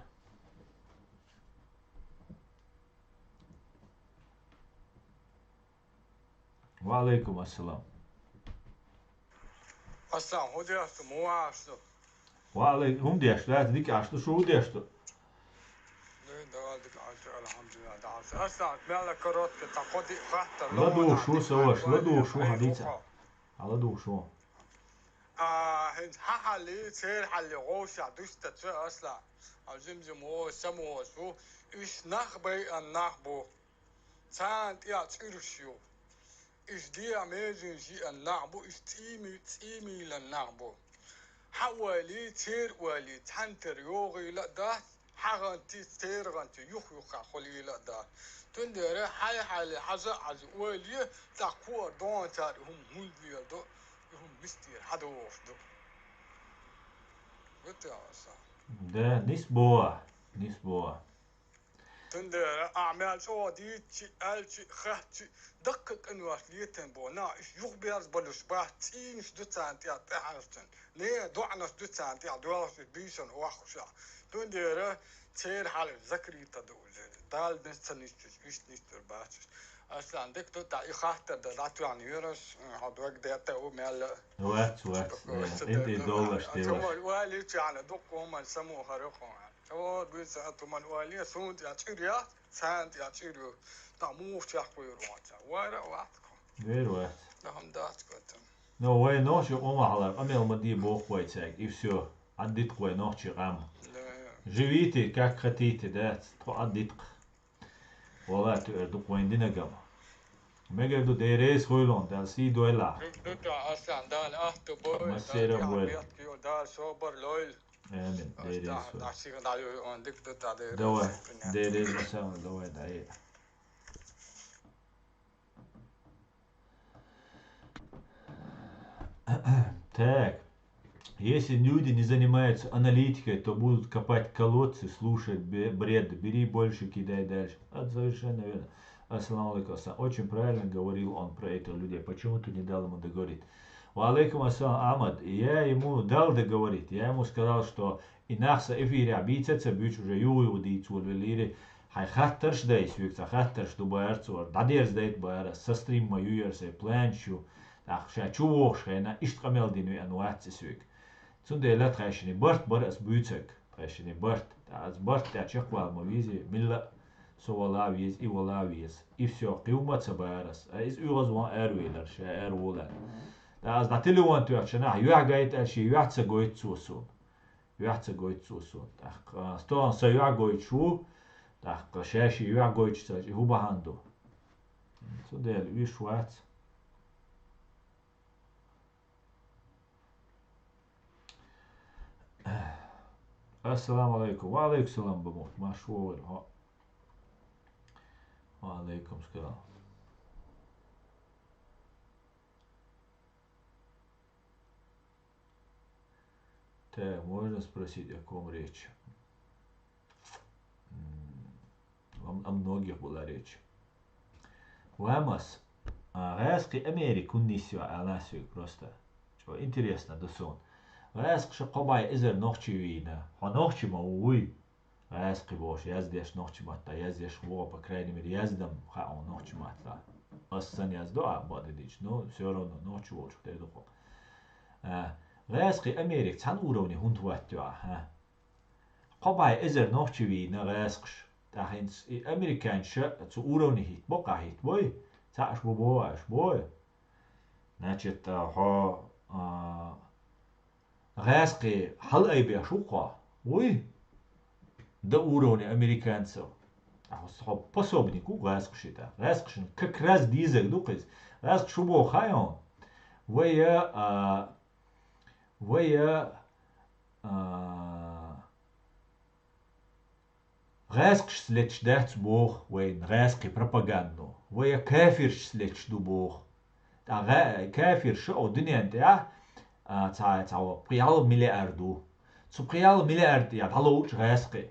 Ва алейкум ассалам. Ассалам, хӀун деш ду, муха Ӏаш ду? Ва алейкум, хӀун деш ду, дика Ӏаш ду, шу хӀун деш ду? Дин, дала дика Ӏаш ду, алхьамдулиллахь, дала. Ассалам, мел а короткий, тхан кхо-диъ хаттар, ладугӀуш ву, сан ваша, ладугӀуш ву, хьан дийца. Хьан ладугӀуш ву? А, хӀинца хьан хьалли, церан хьалли гӀовшехь дуьстаца, Аслан. Хьо жим-жима ву, самавоша ву. Уьш нах байъан нах бу. Царна тӀехь цӀуьраш ю. Уьш дегӀан меженаш йиъан нах бу, уьш цӀийми-, цӀиймийлан нах бу. Хьан ойли, церан ойли цхьаьнатера йогӀийла а дац, хьан гӀанти, церан гӀанти юх-юххехь хуьлийла а дац. Цундела хьай-хьайли хьажа а хьажа ойла е, тӀаккха кху а догӀанчара и хӀума хӀунда леладо, и хӀума мистера хьан догӀуш ду? Гуттар а аса. Да, нисбо, нисбо. Цундела ахь мел чӀогӀа дийцчи, аьлчи, хаьттчи, даккха къинош летийна боху нах, уьш юхаберза болуш бац, цӀийнаш ду царна тӀехь тӀехьаьрчина, не доӀанаш ду царна тӀехь доьлхуш, уьш буьйсанна охьахуьлуш. Цундела церан хьал закрыто ду уже. Дала нисса ца нисчуьнца, уьш нисдур бац уьш. Аслан, дика ду, тӀаккха и хаттар дан дӀатоьхна йоьраш, хьо дог детта ву мел а. Вац, вац, тӀе, тӀе доллаш, тӀе доллаш. Хьуна ойла йича, дуккха хӀуманна самукъа хӀара хьуна. Чо, буьйса а туман ойла е, суна тӀехь чӀир яц, царна тӀехь чӀир ю. ТӀаккха муха чекхвер вац. Вайра а вац кху. Вер вац. ТӀаккха хӀума дац кху тӀе. Но вай нохчийн къоман хьалар къамел ма де боху вай цаьрга, и всё. Ӏаддитакх вай нохчийн къам. Да. Живите, как хотите, да, тхо Ӏаддитакх. Вала туьар ду-кх вайн динагам. Мегар ду, Дела реза хуьлда, Дала сий дойла. Ду-, ду-, ду-, Аслан, Дала ахту бой, массеран Дала бой. Бехк йо, Дала собар лойла. Амин. Дела реза хуьлда. Давай, Дела реза хуьлда, давай, давай. Так. Если люди не занимаются аналитикой, то будут копать колодцы, слушать бе-, бред. Бери больше, кидай дальше. Это совершенно верно. Ассаламу алейкум, Асан. Очень правильно говорил он про этих людей. Почему ты не дал ему договорить? Ва алейкум ассалам, Ахмад. Я ему дал договорить. Я ему сказал, что и нах сан эфирехь бийца а ца буьйцу, уже юха-юха дийца волавелира. Хьайн хаттарш дай соьга, цхьа хаттарш ду бара цо, дӀадерзадайта бара, сан стрим ма ю яра, сайн планаш ю. ТӀаккха ша чу вогӀуш хенахь, иштта къамел дина веана вац и соьга. Цундела тхаьшшинна барт бара ас буьйцург, тхаьшшинна барт. ТӀаккха ас барт тӀехь чекхвала ма везий, милла а со вала а веза, и вала а веза. И всё, кхин хӀумма а ца бахара ас. А иза оьгӀазвахна аравелира, ша араволу аьлла. ТӀаккха ас дӀа телефон тоьхча нах юьхь гайта аьлла, шен юьхь ца гойту цо суна. Юьхь ца гойту цо суна. ТӀаккха, а, стохана сан юьхь гойтуш ву, тӀаккха ша шен юьхь гойтуш ца, и хӀун бахьана ду? Цундела уьш вац. Ассаламу алейкум. Ва алейкум салам, Бамут. Марш вогӀийла хьо. Ва алейкум салам. Так, можно спросить, о ком речь? М, о, о многих была речь. Ва Мас, а, гӀаьскхий Америка хӀунда нисйо, аьлла соьга просто. Чо интересно ду суна. ГӀаьскхаша кхо бӀе эзар нохчий вийна. Хьо нохчи ма ву, вуй? ГӀаьскхий бохуш яздеш, нохчи маттахь яздеш вогӀу, по крайней мере, яздам хаьа хьуна нохчи маттахь. Ас санна яздо а бакъдерг дийцича, но всё равно нохчи волчух тера ду-кх. А, гӀаьскхий Америка цхьана уровне хӀунда хӀоттайо ахьа? Кхо бӀе эзар нохчи вийна гӀаьскхаша. ТӀаккха хӀинца и американцаша цу уровне хӀиттабо-кх, ахь хӀиттабой? Цхьаъ аш бу боху аш, бой? Значит, а, хьо, а, гӀаьскхий хьалаайбеш ву-кх хьо, вуй? До уровня американцев. А Хьо пособник ву гӀаьскхашита. ГӀаьскхашна как раз дезаг ду-кх иза. ГӀаьскхаша шу боху хаьий хьуна? Вай, а, вай, а, гӀаьскхашца леташ дац боху вайна гӀаьскхи пропагандо. Вай кафиршца леташ ду боху. ТӀаккха гӀа-, кафирш о дуьнен тӀехь, а, цхьа, цхьа пхи-ялх миллиард ву. Цу пхи-ялх миллиард тӀехь дӀаловчу гӀаьскхи.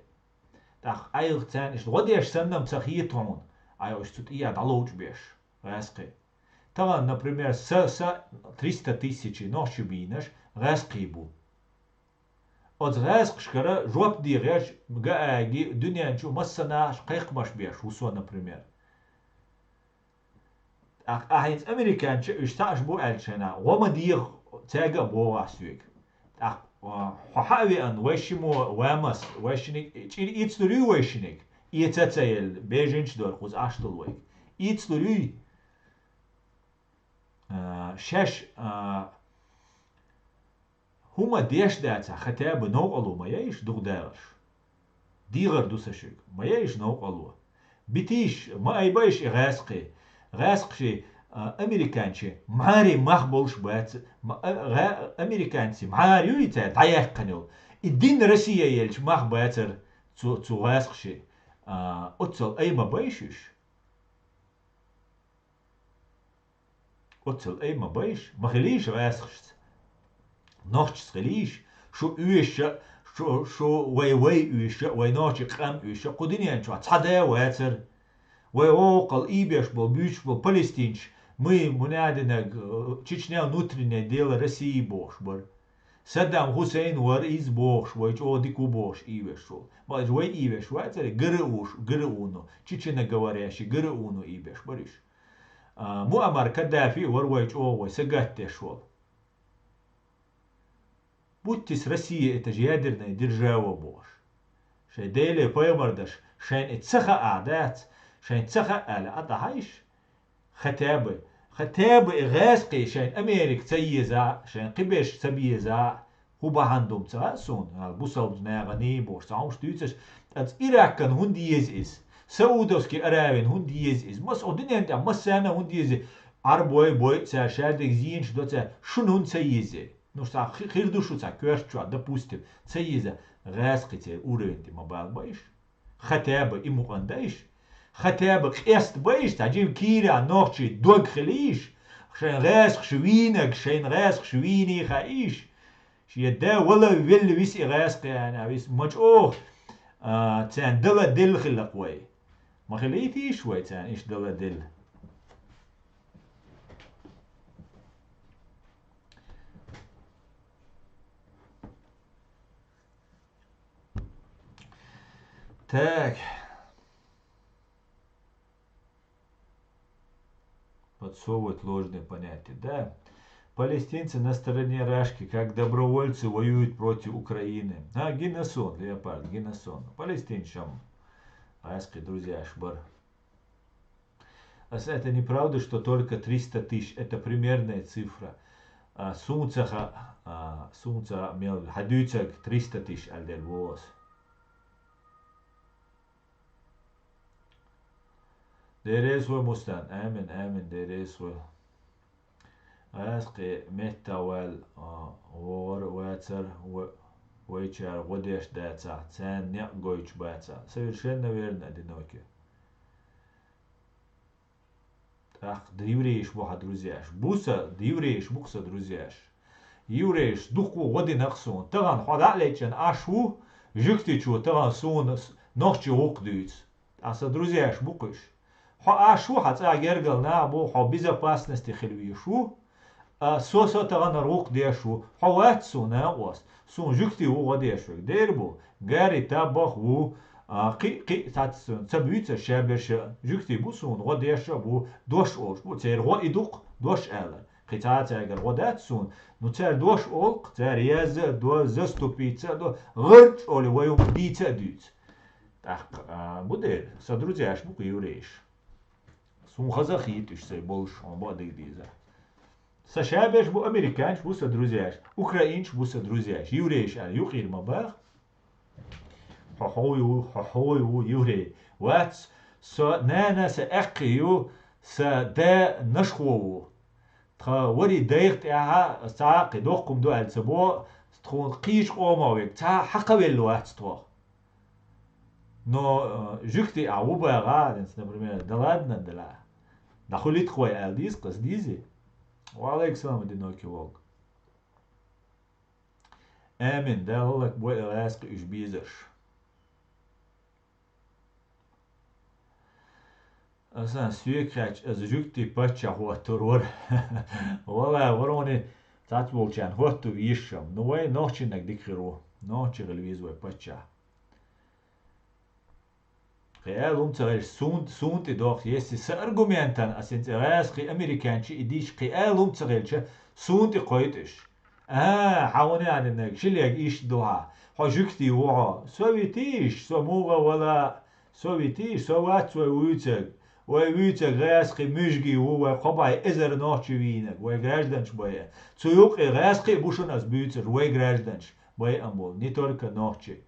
ТӀаккха айхьа царна иштта гӀо деш санна-м ца хета хьуна, айхьа уьш цу тӀехь дӀаловчу беш гӀаьскхи. Тахана, например, са, са триста тысячи нохчи бийнарш гӀаьскхий бу. Оцу гӀаьскхашкара жоп де гӀерташ гааги дуьнен чу массанхьа кхайкхамаш беш ву со, например. ТӀаккха ахь хӀинца американча уьш цхьаъш бу аьлча шайна, гӀо ма дегӀа, цаьрга а боху ахь соьга. ТӀаккха, а, хьо хьа а веана, вайшиммо вамас, вайшиниг чӀир ийцалур юй вайшиниг? Эца а ца елла, беженча дора кхуза Ӏаш долу вайга. Ийцалур юй? А, шаьш, а, ХӀума деш дацахь, хотя бы новкъарло ма яйша дукха дагӀарш. ДегӀар ду сан шуьга, ма яйша новкъарло. Битийша, ма айбайша и гӀаьскхи. ГӀаьскхаши, а, американчи мхьари мах болуш бац, ма-, а, гӀа-, американци мхьари юй цара дӀаяьккхина йолу. И дин Россия елча мах бацара цу, цу гӀаьскхаши. А, оццал ай ма байша уьш. Оццал ай ма байша, ма хилийша гӀаьскхашца. Нохчашца хилийша, шу оьшуш а, шу, шу вай, вай оьшуш а, вай нохчийн къам оьшуш а, кху дуьнен чохь цхьа да а вацара. Вай воккхал ийбеш болу, буьйцуш болу палестинчаш, мы, мунадинаг, э, Чечня внутреннее дело России бохуш бара. Саддам Хусейн вара иза бохуш, вай чӀогӀа дика ву бохуш ийвеш волу. Ма иза вай ийвеш вацара, ГРУ-ш, ГРУ-но, чеченоговорящий ГРУ-но ийбеш бара уьш. А, Муаммар Каддафи а вара вай чӀогӀа вай сагатдеш волу. Будьте с Россией, это же ядерная держава бохуш. Шайн Деле пайхамар даш, шайна и ца хаа дац, шайна ца хаа аьлла, а дахьайш? Хотя бы, хотя бы и гӀаьскхи шайн Америка ца еза, шайн кхиберш ца беза, хӀун бахьана ду-м ца хаьа суна, ала бусалба нахана бохуш, цхьа хӀумаш дуьйцуш, ткъа Иракан хӀунда еза иза? Саудовский Аравин хӀунда еза иза? Маса, о, дуьнен тӀехь массарна хӀунда еза? Ӏарбой бой цара, шаьрдиг зийнаш до цара, шуна хӀунда ца еза? Ну, ша хи-, хир ду шу цхьа коьрта чохь, допустим, ца еза, гӀаьскхи церан уровень тӀе ма бала байш? Хотя бы и мукъан дайш, хотя бы къест байш, цхьа жима кийра нохчий дог хилийш, шайн гӀаьскхаш вийнаг, шайн гӀаьскхаш вийний хаийш, шен да вала велла вис и гӀаьскхи аьлла, вис ма чӀогӀа, а, царна дала делла хилла-кх вай. Ма хилийтийша вай царна иштта дала делла. Так. Подсовывать ложные понятия. Да. Палестинцы на стороне Рашки, как добровольцы воюют против Украины. А, гина сон, Леопард, гина сон. Палестинцам. Айски, друзья, шбар. Ас, это неправда, что только триста тысяч. Это примерная цифра. А, сунца ха-, а, сунца мел хадуьцаг триста тысяч алдер вос. Дерез вай мустан. Амин, амин, дерез вай. Айски метта вал, а, вогӀар вацар, ва-, вайчара гӀо деш дацахь, царна некъ гойтуш бацахь. Совершенно верно, одинокий. ТӀаккха еврейш бу хьан друзьяш. Бу сан, еврейш бу-кх сан друзьяш. Еврейш дукха гӀо дина-кх суна. Тахана хьо дӀа а леччана Ӏаш ву, жуьгтичо тахана суна с-, нохчи гӀуллакх дуьйцу. Ткъа сан друзьяш бу-кх уьш. Хьо Ӏаш ву, хьан цӀа гергал наха бу, хьо безопасности хила везаш ву. А, со, со таханара гӀуллакх деш ву. Хьо вац суна накъост. Суна жуьгти ву гӀо деш верг. Дера бу. Гарри Табах ву. А, кхи, кхи, цац, ца буьйцар шаберш а. Жуьгти бу суна, гӀо деш а бу. Дош олуш бу. Церан гӀо и ду-кх, дош алар. Кхин цхьа а цаьргара гӀо дац суна. Ну, цара дош олу-кх, цара яза а до, заступиться а до. ГӀарч олу вай хӀума дийца а дуьйцу. ТӀаккха, а, бу дера, сан друзьяш бу-кх еврейш. Суна хаза а хийта уьш сайн болуш, хьуна бакъдерг дийза. Сан шаберш бу, американцаш бу сан друзьяш, украинцаш бу сан друзьяш, еврейш аьлла юкъера ма баха. Хьо хьой ву, хьо хьой ву, еврей. Вац, Со нана са аьккхий ю, са да Нашхо ву. Тха вари дайх тӀехьа цхьа кхы доккхум ду аьлла ца бо, тхуна кхийча къомо вег цхьа хьакхавелла вац тхо. Но, э, жуьгти а ву багӀа, например, да ладно, да ла. Да хули тхой аьлла дийз, къас дийзи. Ва алейкум салам, одинокий волк. Амин. Дала лак бой гӀаьскхи уьш безаш. Асан соьга хаьттача, аз жугтий паччахь хӀоттур вара. Вала, варони цац болчарна хӀотту вийшам. Ну, вай нохчиннаг дика хир ву. Нохчи хила веза вай паччахь. Кхы аьлла хӀума ца хилча, сун, сун тӀе доху, если са аргументан, ас хӀинца гӀаьскхи американчи и дийча, кхы аьлла хӀума ца хилча, сун тӀе кхойта уьш. А, хьан вуни аьллинарг, шилег иштта ду хьа. Хьо жуьгтий ву хьо. Со витийш, со мугӀа вала, со витийш, со вац вай вуьйцаг. Вай вуьйцаг гӀаьскхи муьжгий ву, вай кхо бӀе эзар нохчи вийнаг, вай гражданаш байа. Цу юкъе гӀаьскхи а бу шуна ас буьйцар, вай гражданаш байам болу, не только нохчи.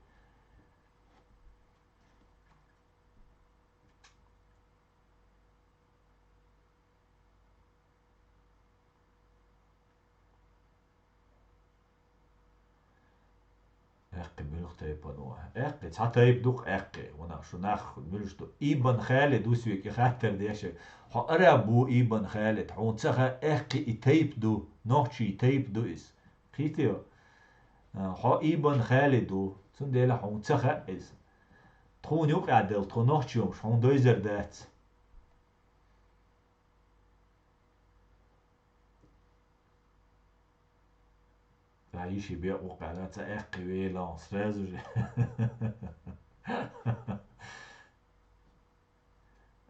Аьккхи муьлха тайпана ву? Аьккхи цхьа тайпа ду-кх аьккхи. Ванах шу нах муьлш ду. Ибн Халид ву соьга и хаттар дешар. Хьо араб ву, Ибн Халид. Хьуна ца хаьа, аьккхи и тайпа ду. Нохчий тайпа ду иза. Кхийтий? А, хьо Ибн Халид ву. Цундела хьуна ца хаьа иза. Тхуна юкъа делла, тхо нохчий хӀумаш, хьуна дойзар дац. Ца йиши бекъу къара, ца аьккхи велахь, сразу же.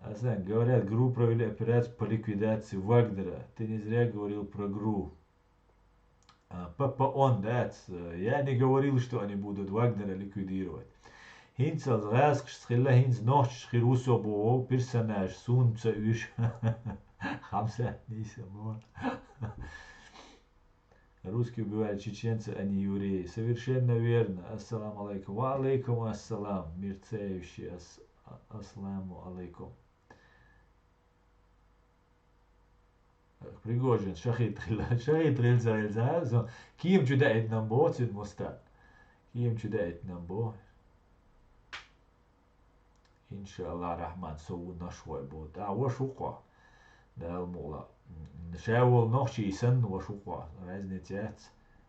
Асан, говорят, ГРУ провели операцию по ликвидации Вагнера. Ты не зря говорил про ГРУ. А, П П О дац. Я не говорил, что они будут Вагнера ликвидировать. ХӀинца гӀаскхашца хилла, хӀинца нохчаш хир ву со боху персонаж, суна ца уьш. Хамса нийса мо. Русские убивали чеченцев, а не евреи. Совершенно верно. Ассаламу алейкум. Ва алейкум ассалам. Мерцающий ас-, а-, ассаламу алейкум. Пригожин шахид хилла, шахид хилла, хилла, со кийма чу даийтина боху цуьнан мустагӀа. Кийма чу даийтина боху. Иншаллах Рахман, со ву Нашхой боху. ТӀаккха ваша ву кхо. Дала мукъ лахь. М, ша волу нохчий санна ваша ву кхо. Разница яц.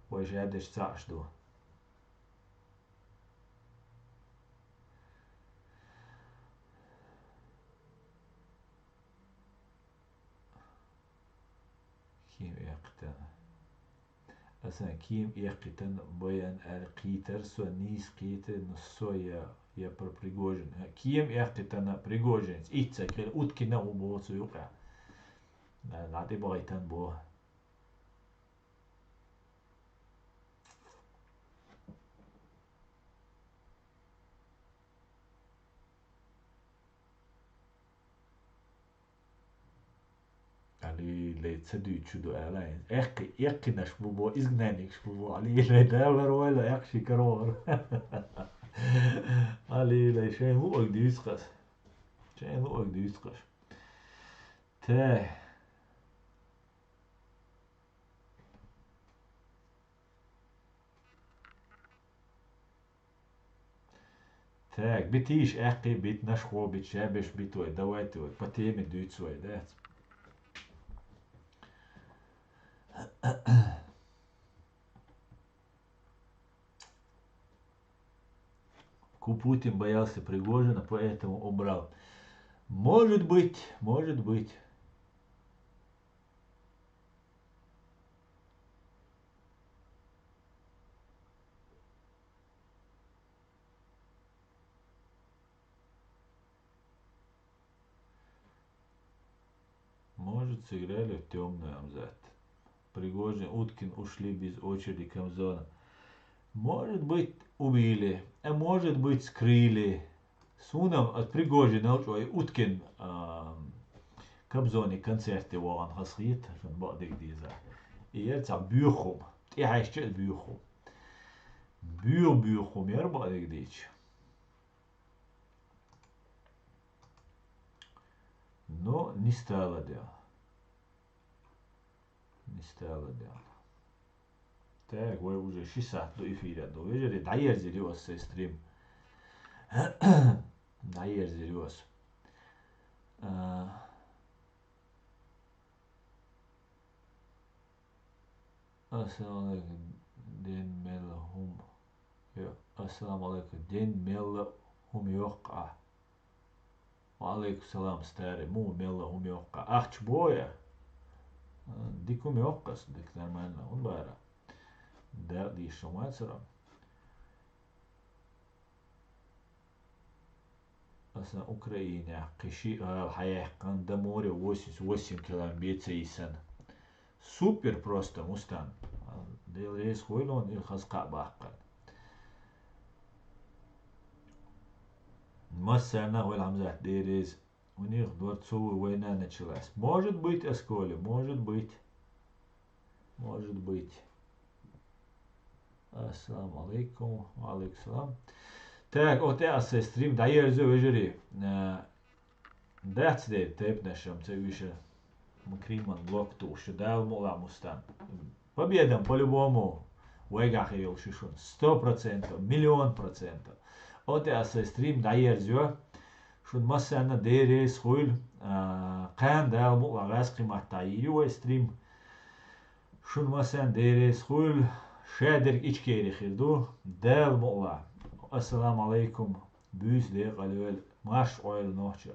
Вай ша деш цхьаъ ду. Кийма эккхийтина. Асан кийма эккхийтина, баян аьлла кхийтар со, нийса кхийтар, ну, со я, я про Пригожин. Кийма эккхийтина Пригожинца, итт ца кхин, Уткина а ву боху цу юкъа. ДӀа тӀебахийтина боху. Али лай ца дуьйцуш ду аьлла, аьккхи, эккхинаш бу бо, изгнанникаш бу бо, Али лай далар вайла, эккхи ши карор. Али лай шайн луъаг дуьйцу хас. Шайн луъаг дуьйцу хас. Тэ. Так, битийша аьккхий, бит Нашхо, бит шабеш, бит вай, давайте вай, по теме дуьйцу вай, да? Ку Путин боялся Пригожина, поэтому убрал. Может быть, может быть. Может, сыграли в тёмную, Амзат. Пригожин, Уткин ушли без очереди Камзона. Может быть, убили, а может быть, скрыли. Суна от Пригожина чӀой Уткин, а, Кобзони концерте вахана хазахийта, шун бакъдерг дийза. И яра цхьа буьйху хӀума, тӀехьаьжча а буьйху хӀума. Буьйху-буьйху хӀума яра бакъдерг дийча. Ну, нистала дел. Нистала дел. Так, вай уже ши сахьат ду эфире ду. Вежарий, дӀаерзийр ю ас сай стрим. ДӀаерзийр ю ас. А, Ассаламу алейкум, ден мелла хӀума. Йо, ассаламу алейкум, ден мелла хӀума йоккха. Ва алейкум салам, старый, му мелла хӀума йоккха. Ахча боя? Дика хӀума йоккха ас, дика нормально, хӀун бара? Дакъа дийша ма цара. Аса Украинехь кхин ши ала хьаяьккхина, до моря восемьдесят восемь километр беца йисана. Супер просто, Мустан. Дела реза хуьлда хьуна, и хаза кхаъ баккхина. Массарна а хуьлда, Хьамзат, Дела реза. У них дворцовая война началась. Может быть, Асколи, может быть. Может быть. Ассаламу алейкум. Ва алейкум салам. Так, вот я сай стрим дӀаерзо, вежарий. Э, дац дер тайпанашам ца виша. Ма криман блок туша. Дала мукъла, Мустан. Победам по-любому. Вайгахь йолуш ю шуна. Сто процентов, миллион процентов. Вот я сай стрим дӀаерзо. Шуна массарна Дела реза хуьлда. А, кхана Дала мукъла гӀаз кхин матта йийр ю вай стрим. Шуна массарна Дела реза хуьлда, шадерг Ичкери хир ду, Дала мукъла. Ассаламу алейкум, буьйса декъала йойла, марша Ӏойла нохчий.